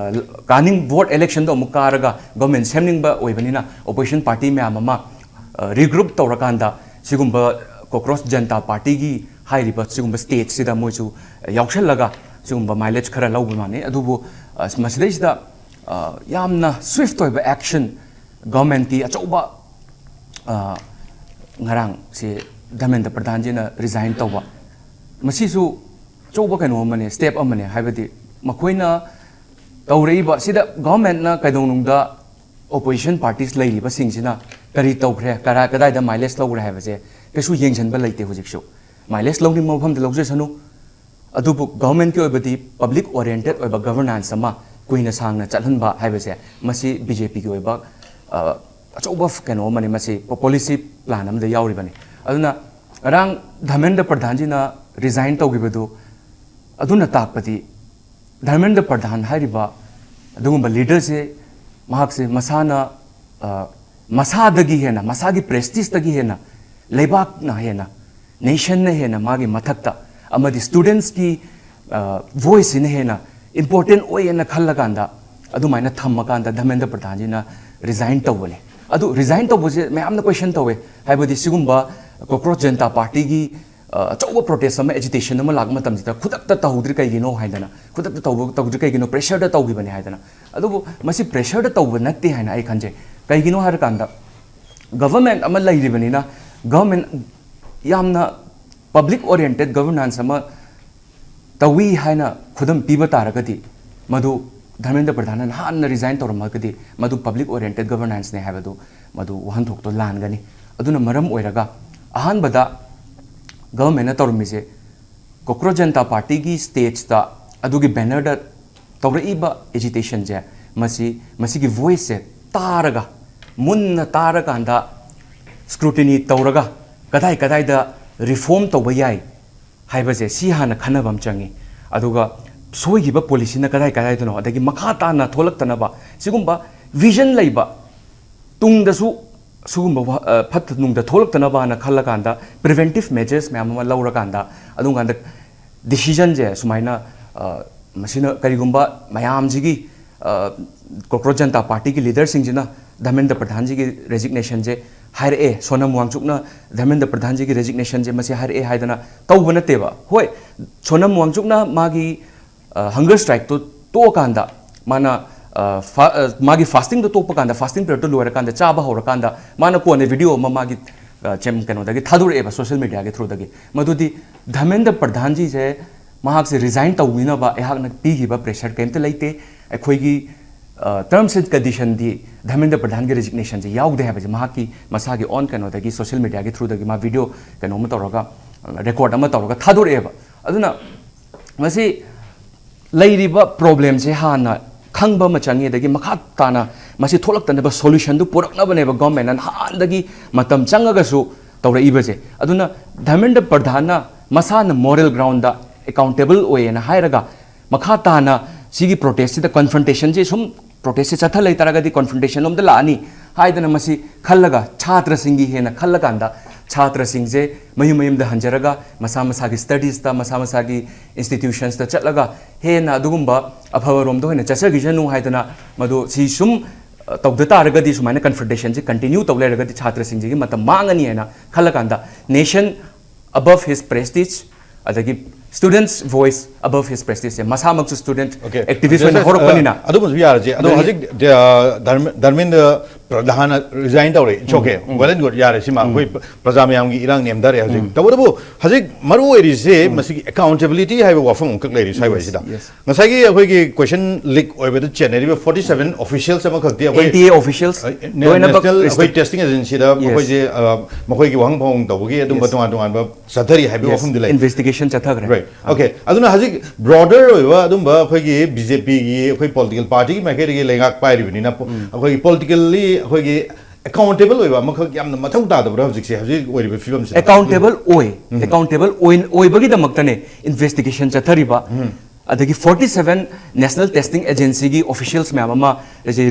ꯀꯥꯅꯤꯡ vote electionꯗ ꯑꯃꯨꯛ ꯀꯥꯔꯒ government ꯁꯦꯝꯅꯤꯡꯕ ꯑꯣꯏꯕꯅꯤꯅ, opposition party ꯃꯌꯥꯝ ꯑꯃ regroup ꯇꯧꯔꯀꯥꯟꯗ ꯁꯤꯒꯨꯝꯕ Cockroach Janata Partyꯒꯤ ꯍꯥꯏꯔꯤꯕ ꯁꯤꯒꯨꯝꯕ stateꯁꯤꯗ ꯃꯣꯏꯁꯨ ꯌꯥꯎꯁꯜꯂꯒ ꯁꯤꯒꯨꯝꯕ mileage ꯈꯔ ꯂꯧꯕ ꯃꯥꯟꯅꯩ꯫ ꯑꯗꯨꯕꯨ ꯃꯁꯤꯗꯩꯁꯤꯗ ꯌꯥꯝꯅ swift ꯑꯣꯏꯕ action governmentꯀꯤ ꯑꯆꯧꯕ, ꯉꯔꯥꯡꯁꯦ ꯙꯔꯃꯦꯟꯗ꯭ꯔ ꯄ꯭ꯔꯙꯥꯟꯖꯤꯅ resign ꯇꯧꯕ, ꯃꯁꯤꯁꯨ ꯑꯆꯧꯕ ꯀꯩꯅꯣ ꯑꯃꯅꯦ, step ꯑꯃꯅꯦ꯫ ꯍꯥꯏꯕꯗꯤ ꯃꯈꯣꯏꯅ ꯇꯧꯔꯛꯏꯕ ꯁꯤꯗ governmentꯅ ꯀꯩꯗꯧꯅꯨꯡꯗ opposition parties ꯂꯩꯔꯤꯕꯁꯤꯡꯁꯤꯅ ꯀꯔꯤ ꯇꯧꯈ꯭ꯔꯦ, ꯀꯔꯥꯏ, ꯀꯗꯥꯏꯗ mileage ꯂꯧꯈ꯭ꯔꯦ ꯍꯥꯏꯕꯁꯦ ꯀꯩꯁꯨ ꯌꯦꯡꯁꯤꯟꯕ ꯂꯩꯇꯦ ꯍꯧꯖꯤꯛꯁꯨ꯫ Mileage ꯂꯧꯅꯤꯡꯕ ꯃꯐꯝꯗ ꯂꯧꯖꯁꯅꯨ, ꯑꯗꯨꯕꯨ governmentꯀꯤ ꯑꯣꯏꯕꯗꯤ public oriented ꯑꯣꯏꯕ governance ꯑꯃ ꯀꯨꯏꯅ ꯁꯥꯡꯅ ꯆꯠꯍꯟꯕ ꯍꯥꯏꯕꯁꯦ ꯃꯁꯤ BJPꯒꯤ ꯑꯣꯏꯕ ꯑꯆꯧꯕ ꯀꯩꯅꯣ ꯑꯃꯅꯤ, ꯃꯁꯤ policy plan ꯑꯃꯗ ꯌꯥꯎꯔꯤꯕꯅꯤ꯫ ꯑꯗꯨꯅ ꯉꯔꯥꯡ ꯙꯔꯃꯦꯟꯗ꯭ꯔ ꯄ꯭ꯔꯙꯥꯟꯖꯤꯅ resign ꯇꯧꯈꯤꯕꯗꯨ ꯑꯗꯨꯅ ꯇꯥꯛꯄꯗꯤ ꯙꯔꯃꯦꯟꯗ꯭ꯔ ꯄ꯭ꯔꯙꯥꯟ ꯍꯥꯏꯔꯤꯕ ꯑꯗꯨꯒꯨꯝꯕ leaderꯁꯦ, ꯃꯍꯥꯛꯁꯦ ꯃꯁꯥꯅ ꯃꯁꯥꯗꯒꯤ ꯍꯦꯟꯅ, ꯃꯁꯥꯒꯤ prestigeꯇꯒꯤ ꯍꯦꯟꯅ, ꯂꯩꯕꯥꯛꯅ ꯍꯦꯟꯅ, nationꯅ ꯍꯦꯟꯅ ꯃꯥꯒꯤ ꯃꯊꯛꯇ ꯑꯃꯗꯤ studentsꯀꯤ voiceꯁꯤꯅ ꯍꯦꯟꯅ important ꯑꯣꯏꯌꯦꯅ ꯈꯜꯂꯀꯥꯟꯗ, ꯑꯗꯨꯃꯥꯏꯅ ꯊꯝꯃꯀꯥꯟꯗ ꯙꯔꯃꯦꯟꯗ꯭ꯔ ꯄ꯭ꯔꯙꯥꯟꯖꯤꯅ resign ꯇꯧꯕꯅꯦ꯫ ꯑꯗꯨ resign ꯇꯧꯕꯁꯦ ꯃꯌꯥꯝꯅ question ꯇꯧꯋꯦ, ꯍꯥꯏꯕꯗꯤ ꯁꯤꯒꯨꯝꯕ Cockroach Janata Partyꯒꯤ ꯑꯆꯧꯕ protest ꯑꯃ, agitation ꯑꯃ ꯂꯥꯛꯄ ꯃꯇꯝꯁꯤꯗ ꯈꯨꯗꯛꯇ ꯇꯧꯍꯧꯗ꯭ꯔꯤ ꯀꯩꯒꯤꯅꯣ ꯍꯥꯏꯗꯅ, ꯈꯨꯗꯛꯇ ꯇꯧꯕ, ꯇꯧꯗ꯭ꯔꯤ ꯀꯩꯒꯤꯅꯣ, pressureꯗ ꯇꯧꯈꯤꯕꯅꯦ ꯍꯥꯏꯗꯅ꯫ ꯑꯗꯨꯕꯨ ꯃꯁꯤ pressureꯗ ꯇꯧꯕ ꯅꯠꯇꯦ ꯍꯥꯏꯅ ꯑꯩ ꯈꯟꯖꯩ꯫ ꯀꯩꯒꯤꯅꯣ ꯍꯥꯏꯔꯀꯥꯟꯗ, government ꯑꯃ ꯂꯩꯔꯤꯕꯅꯤꯅ, government ꯌꯥꯝꯅ public oriented governance ꯑꯃ ꯇꯧꯏ ꯍꯥꯏꯅ ꯈꯨꯗꯝ ꯄꯤꯕ ꯇꯥꯔꯒꯗꯤ, ꯃꯗꯨ ꯙꯔꯃꯦꯟꯗ꯭ꯔ ꯄ꯭ꯔꯙꯥꯟꯅ ꯅꯍꯥꯟꯅ ꯔꯤꯖꯥꯏꯟ ꯇꯧꯔꯝꯃꯒꯗꯤ ꯃꯗꯨ ꯄꯕ꯭ꯂꯤꯛ ꯑꯣꯔꯤꯌꯦꯟꯇꯦꯗ ꯒꯕꯔꯅꯦꯟꯁꯅꯦ ꯍꯥꯏꯕꯗꯨ, ꯃꯗꯨ ꯋꯥꯍꯟꯊꯣꯛꯇꯣ ꯂꯥꯟꯒꯅꯤ꯫ ꯑꯗꯨꯅ ꯃꯔꯝ ꯑꯣꯏꯔꯒ ꯑꯍꯥꯟꯕꯗ ꯒꯚꯔꯟꯃꯦꯟꯠꯅ ꯇꯧꯔꯝꯃꯤꯁꯦ, ꯀꯣꯀ꯭ꯔꯣꯖ ꯖꯅꯇꯥ ꯄꯥꯔꯇꯤꯒꯤ ꯁ꯭ꯇꯦꯖꯇ ꯑꯗꯨꯒꯤ ꯕꯦꯅꯔꯗ ꯇꯧꯔꯛꯏꯕ ꯑꯦꯖꯤꯇꯦꯁꯟꯁꯦ, ꯃꯁꯤ, ꯃꯁꯤꯒꯤ ꯚꯣꯏꯁꯁꯦ ꯇꯥꯔꯒ, ꯃꯨꯟꯅ ꯇꯥꯔꯀꯥꯟꯗ, ꯁ꯭ꯀ꯭ꯔꯨꯇꯤꯅꯤ ꯇꯧꯔꯒ, ꯀꯗꯥꯏ ꯀꯗꯥꯏꯗ ꯔꯤꯐꯣꯔꯝ ꯇꯧꯕ ꯌꯥꯏ ꯍꯥꯏꯕꯁꯦ, ꯁꯤ ꯍꯥꯟꯅ ꯈꯟꯅꯕ ꯑꯃ ꯆꯪꯉꯤ꯫ ꯑꯗꯨꯒ ꯁꯣꯏꯈꯤꯕ ꯄꯣꯂꯤꯁꯤꯅ ꯀꯗꯥꯏ ꯀꯗꯥꯏꯗꯅꯣ, ꯑꯗꯒꯤ ꯃꯈꯥ ꯇꯥꯅ ꯊꯣꯛꯂꯛꯇꯅꯕ ꯁꯤꯒꯨꯝꯕ ꯚꯤꯖꯟ ꯂꯩꯕ, ꯇꯨꯡꯗꯁꯨ ꯁꯤꯒꯨꯝꯕ ꯋꯥ-, ꯑ, ꯐꯠꯇ ꯅꯨꯡꯗ ꯊꯣꯛꯂꯛꯇꯅꯕꯅ ꯈꯜꯂꯀꯥꯟꯗ, ꯄ꯭ꯔꯤꯚꯦꯟꯇꯤꯚ ꯃꯦꯖꯔꯁ ꯃꯌꯥꯝ ꯑꯃ ꯂꯧꯔꯀꯥꯟꯗ, ꯑꯗꯨꯝꯀꯥꯟꯗ ꯗꯤꯁꯤꯖꯟꯁꯦ ꯁꯨꯃꯥꯏꯅ, ꯑ, ꯃꯁꯤꯅ ꯀꯔꯤꯒꯨꯝꯕ ꯃꯌꯥꯝꯁꯤꯒꯤ, ꯑ, ꯀꯣꯀ꯭ꯔꯣꯖ ꯖꯅꯇꯥ ꯄꯥꯔꯇꯤꯒꯤ ꯂꯤꯗꯔꯁꯤꯡꯁꯤꯅ ꯙꯔꯃꯦꯟꯗ꯭ꯔ ꯄ꯭ꯔꯙꯥꯟꯖꯤꯒꯤ ꯔꯦꯖꯤꯒꯅꯦꯁꯟꯁꯦ ꯍꯥꯏꯔꯛꯑꯦ, ꯁꯣꯅꯝ ꯋꯥꯡꯆꯨꯛꯅ ꯙꯔꯃꯦꯟꯗ꯭ꯔ ꯄ꯭ꯔꯙꯥꯟꯖꯤꯒꯤ ꯔꯦꯖꯤꯒꯅꯦꯁꯟꯁꯦ ꯃꯁꯤ ꯍꯥꯏꯔꯛꯑꯦ ꯍꯥꯏꯗꯅ ꯇꯧꯕ ꯅꯠꯇꯦꯕ꯫ ꯍꯣꯏ, ꯁꯣꯅꯝ ꯋꯥꯡꯆꯨꯛꯅ ꯃꯥꯒꯤ, ꯑ, ꯍꯪꯒꯔ ꯁ꯭ꯇ꯭ꯔꯥꯏꯛꯇꯣ ꯇꯣꯛꯑꯀꯥꯟꯗ, ꯃꯥꯅ, ꯑ, ꯐꯥ-, ꯑ, ꯃꯥꯒꯤ ꯐꯥꯁꯇꯤꯡꯗꯣ ꯇꯣꯛꯄ ꯀꯥꯟꯗ, ꯐꯥꯁꯇꯤꯡ ꯄꯤꯔꯤꯌꯗꯇꯣ ꯂꯣꯏꯔꯀꯥꯟꯗ, ꯆꯥꯕ ꯍꯧꯔꯀꯥꯟꯗ, ꯃꯥꯅ ꯀꯣꯟꯅ ꯚꯤꯗꯤꯑꯣ ꯑꯃ ꯃꯥꯒꯤ, ꯑ, ꯆꯦꯝ-, ꯀꯩꯅꯣꯗꯒꯤ ꯊꯥꯗꯣꯔꯛꯑꯦꯕ, ꯁꯣꯁꯤꯌꯦꯜ ꯃꯦꯗꯤꯌꯥꯒꯤ ꯊ꯭ꯔꯨꯗꯒꯤ꯫ ꯃꯗꯨꯗꯤ ꯙꯔꯃꯦꯟꯗ꯭ꯔ ꯄ꯭ꯔꯙꯥꯟꯖꯤꯁꯦ, ꯃꯍꯥꯛꯁꯦ ꯔꯤꯖꯥꯏꯟ ꯇꯧꯕꯤꯅꯕ ꯑꯩꯍꯥꯛꯅ ꯄꯤꯈꯤꯕ ꯄ꯭ꯔꯦꯁꯔ ꯀꯩꯝꯇ ꯂꯩꯇꯦ꯫ ꯑꯩꯈꯣꯏꯒꯤ, ꯑ, ꯇꯔꯝꯁ ꯑꯦꯟ ꯀꯟꯗꯤꯁꯟꯗꯤ ꯙꯔꯃꯦꯟꯗ꯭ꯔ ꯄ꯭ꯔꯙꯥꯟꯒꯤ ꯔꯦꯖꯤꯒꯅꯦꯁꯟꯁꯦ ꯌꯥꯎꯗꯦ ꯍꯥꯏꯕꯁꯦ ꯃꯍꯥꯛꯀꯤ ꯃꯁꯥꯒꯤ ꯑꯣꯟ ꯀꯩꯅꯣꯗꯒꯤ, ꯁꯣꯁꯤꯌꯦꯜ ꯃꯦꯗꯤꯌꯥꯒꯤ ꯊ꯭ꯔꯨꯗꯒꯤ ꯃꯥ ꯚꯤꯗꯤꯑꯣ ꯀꯩꯅꯣ ꯑꯃ ꯇꯧꯔꯒ, ꯑ, ꯔꯦꯀꯣꯔꯗ ꯑꯃ ꯇꯧꯔꯒ ꯊꯥꯗꯣꯔꯛꯑꯦꯕ꯫ ꯑꯗꯨꯅ ꯃꯁꯤ ꯂꯩꯔꯤꯕ ꯄ꯭ꯔꯣꯕ꯭ꯂꯦꯝꯁꯦ ꯍꯥꯟꯅ ꯈꯪꯕ ꯑꯃ ꯆꯪꯉꯤ, ꯑꯗꯒꯤ ꯃꯈꯥ ꯇꯥꯅ ꯃꯁꯤ ꯊꯣꯛꯂꯛꯇꯅꯕ ꯁꯣꯂꯨꯁꯟꯗꯨ ꯄꯨꯔꯛꯅꯕꯅꯦꯕ ꯒꯚꯔꯟꯃꯦꯟꯠꯅ ꯅꯍꯥꯟꯗꯒꯤ ꯃꯇꯝ ꯆꯪꯉꯒꯁꯨ ꯇꯧꯔꯛꯏꯕꯁꯦ꯫ ꯑꯗꯨꯅ ꯙꯔꯃꯦꯟꯗ꯭ꯔ ꯄ꯭ꯔꯙꯥꯟꯅ ꯃꯁꯥꯅ ꯃꯣꯔꯦꯜ ꯒ꯭ꯔꯥꯎꯟꯗ ꯑꯦꯀꯥꯎꯟꯇꯦꯕꯜ ꯑꯣꯏꯌꯦꯅ ꯍꯥꯏꯔꯒ, ꯃꯈꯥ ꯇꯥꯅ ꯁꯤꯒꯤ ꯄ꯭ꯔꯣꯇꯦꯁꯁꯤꯗ, ꯀꯟꯐ꯭ꯔꯟꯇꯦꯁꯟꯁꯤ ꯁꯨꯝ, ꯄ꯭ꯔꯣꯇꯦꯁꯁꯤ ꯆꯠꯊ ꯂꯩꯇꯥꯔꯒꯗꯤ ꯀꯟꯐ꯭ꯔꯟꯇꯦꯁꯟ ꯂꯣꯝꯗ ꯂꯥꯛꯑꯅꯤ ꯍꯥꯏꯗꯅ ꯃꯁꯤ ꯈꯜꯂꯒ, ꯁꯥꯇ꯭ꯔꯁꯤꯡꯒꯤ ꯍꯦꯟꯅ ꯈꯜꯂꯀꯥꯟꯗ, ꯁꯥꯇ꯭ꯔꯁꯤꯡꯁꯦ ꯃꯌꯨꯝ ꯃꯌꯨꯝꯗ ꯍꯟꯖꯔꯒ, ꯃꯁꯥ ꯃꯁꯥꯒꯤ ꯁ꯭ꯇꯗꯤꯁꯇ, ꯃꯁꯥ ꯃꯁꯥꯒꯤ ꯏꯟꯁꯇꯤꯇ꯭ꯌꯨꯁꯟꯁꯇ ꯆꯠꯂꯒ, ꯍꯦꯟꯅ ꯑꯗꯨꯒꯨꯝꯕ ꯑꯐꯕꯔꯣꯝꯗ ꯑꯣꯏꯅ ꯆꯠꯆꯈꯤꯁꯅꯨ ꯍꯥꯏꯗꯅ, ꯃꯗꯨ ꯁꯤ ꯁꯨꯝ, ꯑ, ꯇꯧꯗ ꯇꯥꯔꯒꯗꯤ, ꯁꯨꯃꯥꯏꯅ ꯀꯟꯐ꯭ꯔꯟꯇꯦꯁꯟꯁꯤ ꯀꯟꯇꯤꯅ꯭ꯌꯨ ꯇꯧ ꯂꯩꯔꯒꯗꯤ ꯁꯥꯇ꯭ꯔꯁꯤꯡꯁꯤꯒꯤ ꯃꯇꯝ ꯃꯥꯡꯉꯅꯤ ꯍꯥꯏꯅ ꯈꯜꯂꯀꯥꯟꯗ, nation above his prestige, ꯑꯗꯒꯤ students' voice above his prestige ꯁꯦ, ꯃꯁꯥꯃꯛꯁꯨ ꯁ꯭ꯇꯨꯗꯦꯟꯠ ꯑꯣꯀꯦ, ꯑꯦꯛꯇꯤꯚꯤꯁ꯭ꯠ ꯑꯣꯏꯅ ꯍꯧꯔꯛꯄꯅꯤꯅ꯫ ꯑ, ꯑꯗꯨꯃꯁꯨ ꯌꯥꯔꯁꯦ꯫ ꯑꯗꯣ ꯑꯗꯒꯤ ꯍꯧꯖꯤꯛ, ꯑ, ꯙꯔꯃ-, ꯙꯔꯃꯦꯟꯗ꯭ꯔ ꯄ꯭ꯔꯙꯥꯟꯅ ꯔꯤꯖꯥꯏꯟ ꯇꯧꯔꯦ, it's okay, well and good, ꯌꯥꯔꯦ, ꯁꯤꯃ ꯑꯩꯈꯣꯏ ꯄ꯭ꯔꯖꯥ ꯃꯌꯥꯝꯒꯤ ꯏꯔꯥꯡ ꯅꯦꯝꯊꯔꯦ ꯍꯧꯖꯤꯛ꯫ ꯇꯧꯕꯇꯕꯨ ꯍꯧꯖꯤꯛ ꯃꯔꯨ ꯑꯣꯏꯔꯤꯁꯦ ꯃꯁꯤꯒꯤ ꯑꯦꯀꯥꯎꯟꯇꯦꯕꯤꯂꯤꯇꯤ ꯍꯥꯏꯕ ꯋꯥꯐꯝ ꯑꯃꯈꯛ ꯂꯩꯔꯤ ꯁ꯭ꯋꯥꯏ ꯋꯥꯏꯁꯤꯗ꯫ Yes. ꯉꯁꯥꯏꯒꯤ ꯑꯩꯈꯣꯏꯒꯤ ꯀꯣꯏꯁꯟ ꯂꯤꯛ ꯑꯣꯏꯕꯗ ꯆꯦꯟꯅꯔꯤꯕ ꯐꯣꯔꯇꯤ ꯁꯦꯚꯦꯟ ꯑꯣꯐꯤꯁꯤꯌꯦꯜꯁ ꯑꯃꯈꯛꯇꯤ ꯑꯩꯈꯣꯏ ꯑꯦꯟ ꯇꯤ ꯑꯦ ꯑꯣꯐꯤꯁꯤꯌꯦꯜꯁ ꯅꯦ- ꯂꯣꯏꯅꯃꯛ ꯅꯦꯁꯅꯦꯜ ꯑꯩꯈꯣꯏ ꯔꯤꯁꯇ꯭ꯔꯤꯛ ꯇꯦꯁꯇꯤꯡ ꯑꯦꯖꯦꯟꯁꯤꯗ ꯃꯈꯣꯏꯁꯦ ꯑ, ꯃꯈꯣꯏꯒꯤ ꯋꯥꯍꯪ ꯐꯥꯎꯍꯪ ꯇꯧꯕꯒꯤ ꯑꯗꯨꯝꯕ Yes. ꯇꯣꯉꯥꯟ ꯇꯣꯉꯥꯟꯕ ꯆꯠꯊꯔꯤ ꯍꯥꯏꯕꯒꯤ ꯋꯥꯐꯝꯗꯤ ꯂꯩ꯫ ꯏꯟꯚꯦꯁꯇꯤꯒꯦꯁꯟ ꯆꯠꯊꯈ꯭ꯔꯦ꯫ Right. Okay. ꯑꯗꯨꯅ ꯍꯧꯖꯤꯛ ꯕ꯭ꯔꯣꯗꯔ ꯑꯣꯏꯕ ꯑꯗꯨꯝꯕ ꯑꯩꯈꯣꯏꯒꯤ ꯕꯤ ꯖꯦ ꯄꯤꯒꯤ ꯑꯩꯈꯣꯏ ꯄꯣꯂꯤꯇꯤꯀꯦꯜ ꯄꯥꯔꯇꯤꯒꯤ ꯃꯥꯏꯀꯩꯗꯒꯤ ꯂꯩꯉꯥꯛ ꯄꯥꯏꯔꯤꯕꯅꯤꯅ ꯄꯣ- ꯑꯩꯈꯣꯏꯒꯤ ꯄꯣꯂꯤꯇꯤꯀꯦꯜꯂꯤ ꯑꯩꯈꯣꯏꯒꯤ ꯑꯦꯀꯥꯎꯟꯇꯦꯕꯜ ꯑꯣꯏꯕ ꯑꯃꯈꯛ ꯌꯥꯝꯅ ꯃꯊꯧ ꯇꯥꯗꯕ꯭ꯔꯥ ꯍꯧꯖꯤꯛꯁꯦ, ꯍꯧꯖꯤꯛ ꯑꯣꯏꯔꯤꯕ ꯐꯤꯕꯝꯁꯤꯗ? ꯑꯦꯀꯥꯎꯟꯇꯦꯕꯜ ꯑꯣꯏ꯫ ꯑꯦꯀꯥꯎꯟꯇꯦꯕꯜ ꯑꯣꯏꯕꯒꯤꯗꯃꯛꯇꯅꯦ ꯏꯟꯚꯦꯁꯇꯤꯒꯦꯁꯟ ꯆꯠꯊꯔꯤꯕ꯫ ꯑꯗꯒꯤ ꯐꯣꯔꯇꯤ ꯁꯦꯚꯦꯟ ꯅꯦꯁꯅꯦꯜ ꯇꯦꯁꯇꯤꯡ ꯑꯦꯖꯦꯟꯁꯤꯒꯤ ꯑꯣꯐꯤꯁꯤꯌꯦꯜꯁ ꯃꯌꯥꯝ ꯑꯃ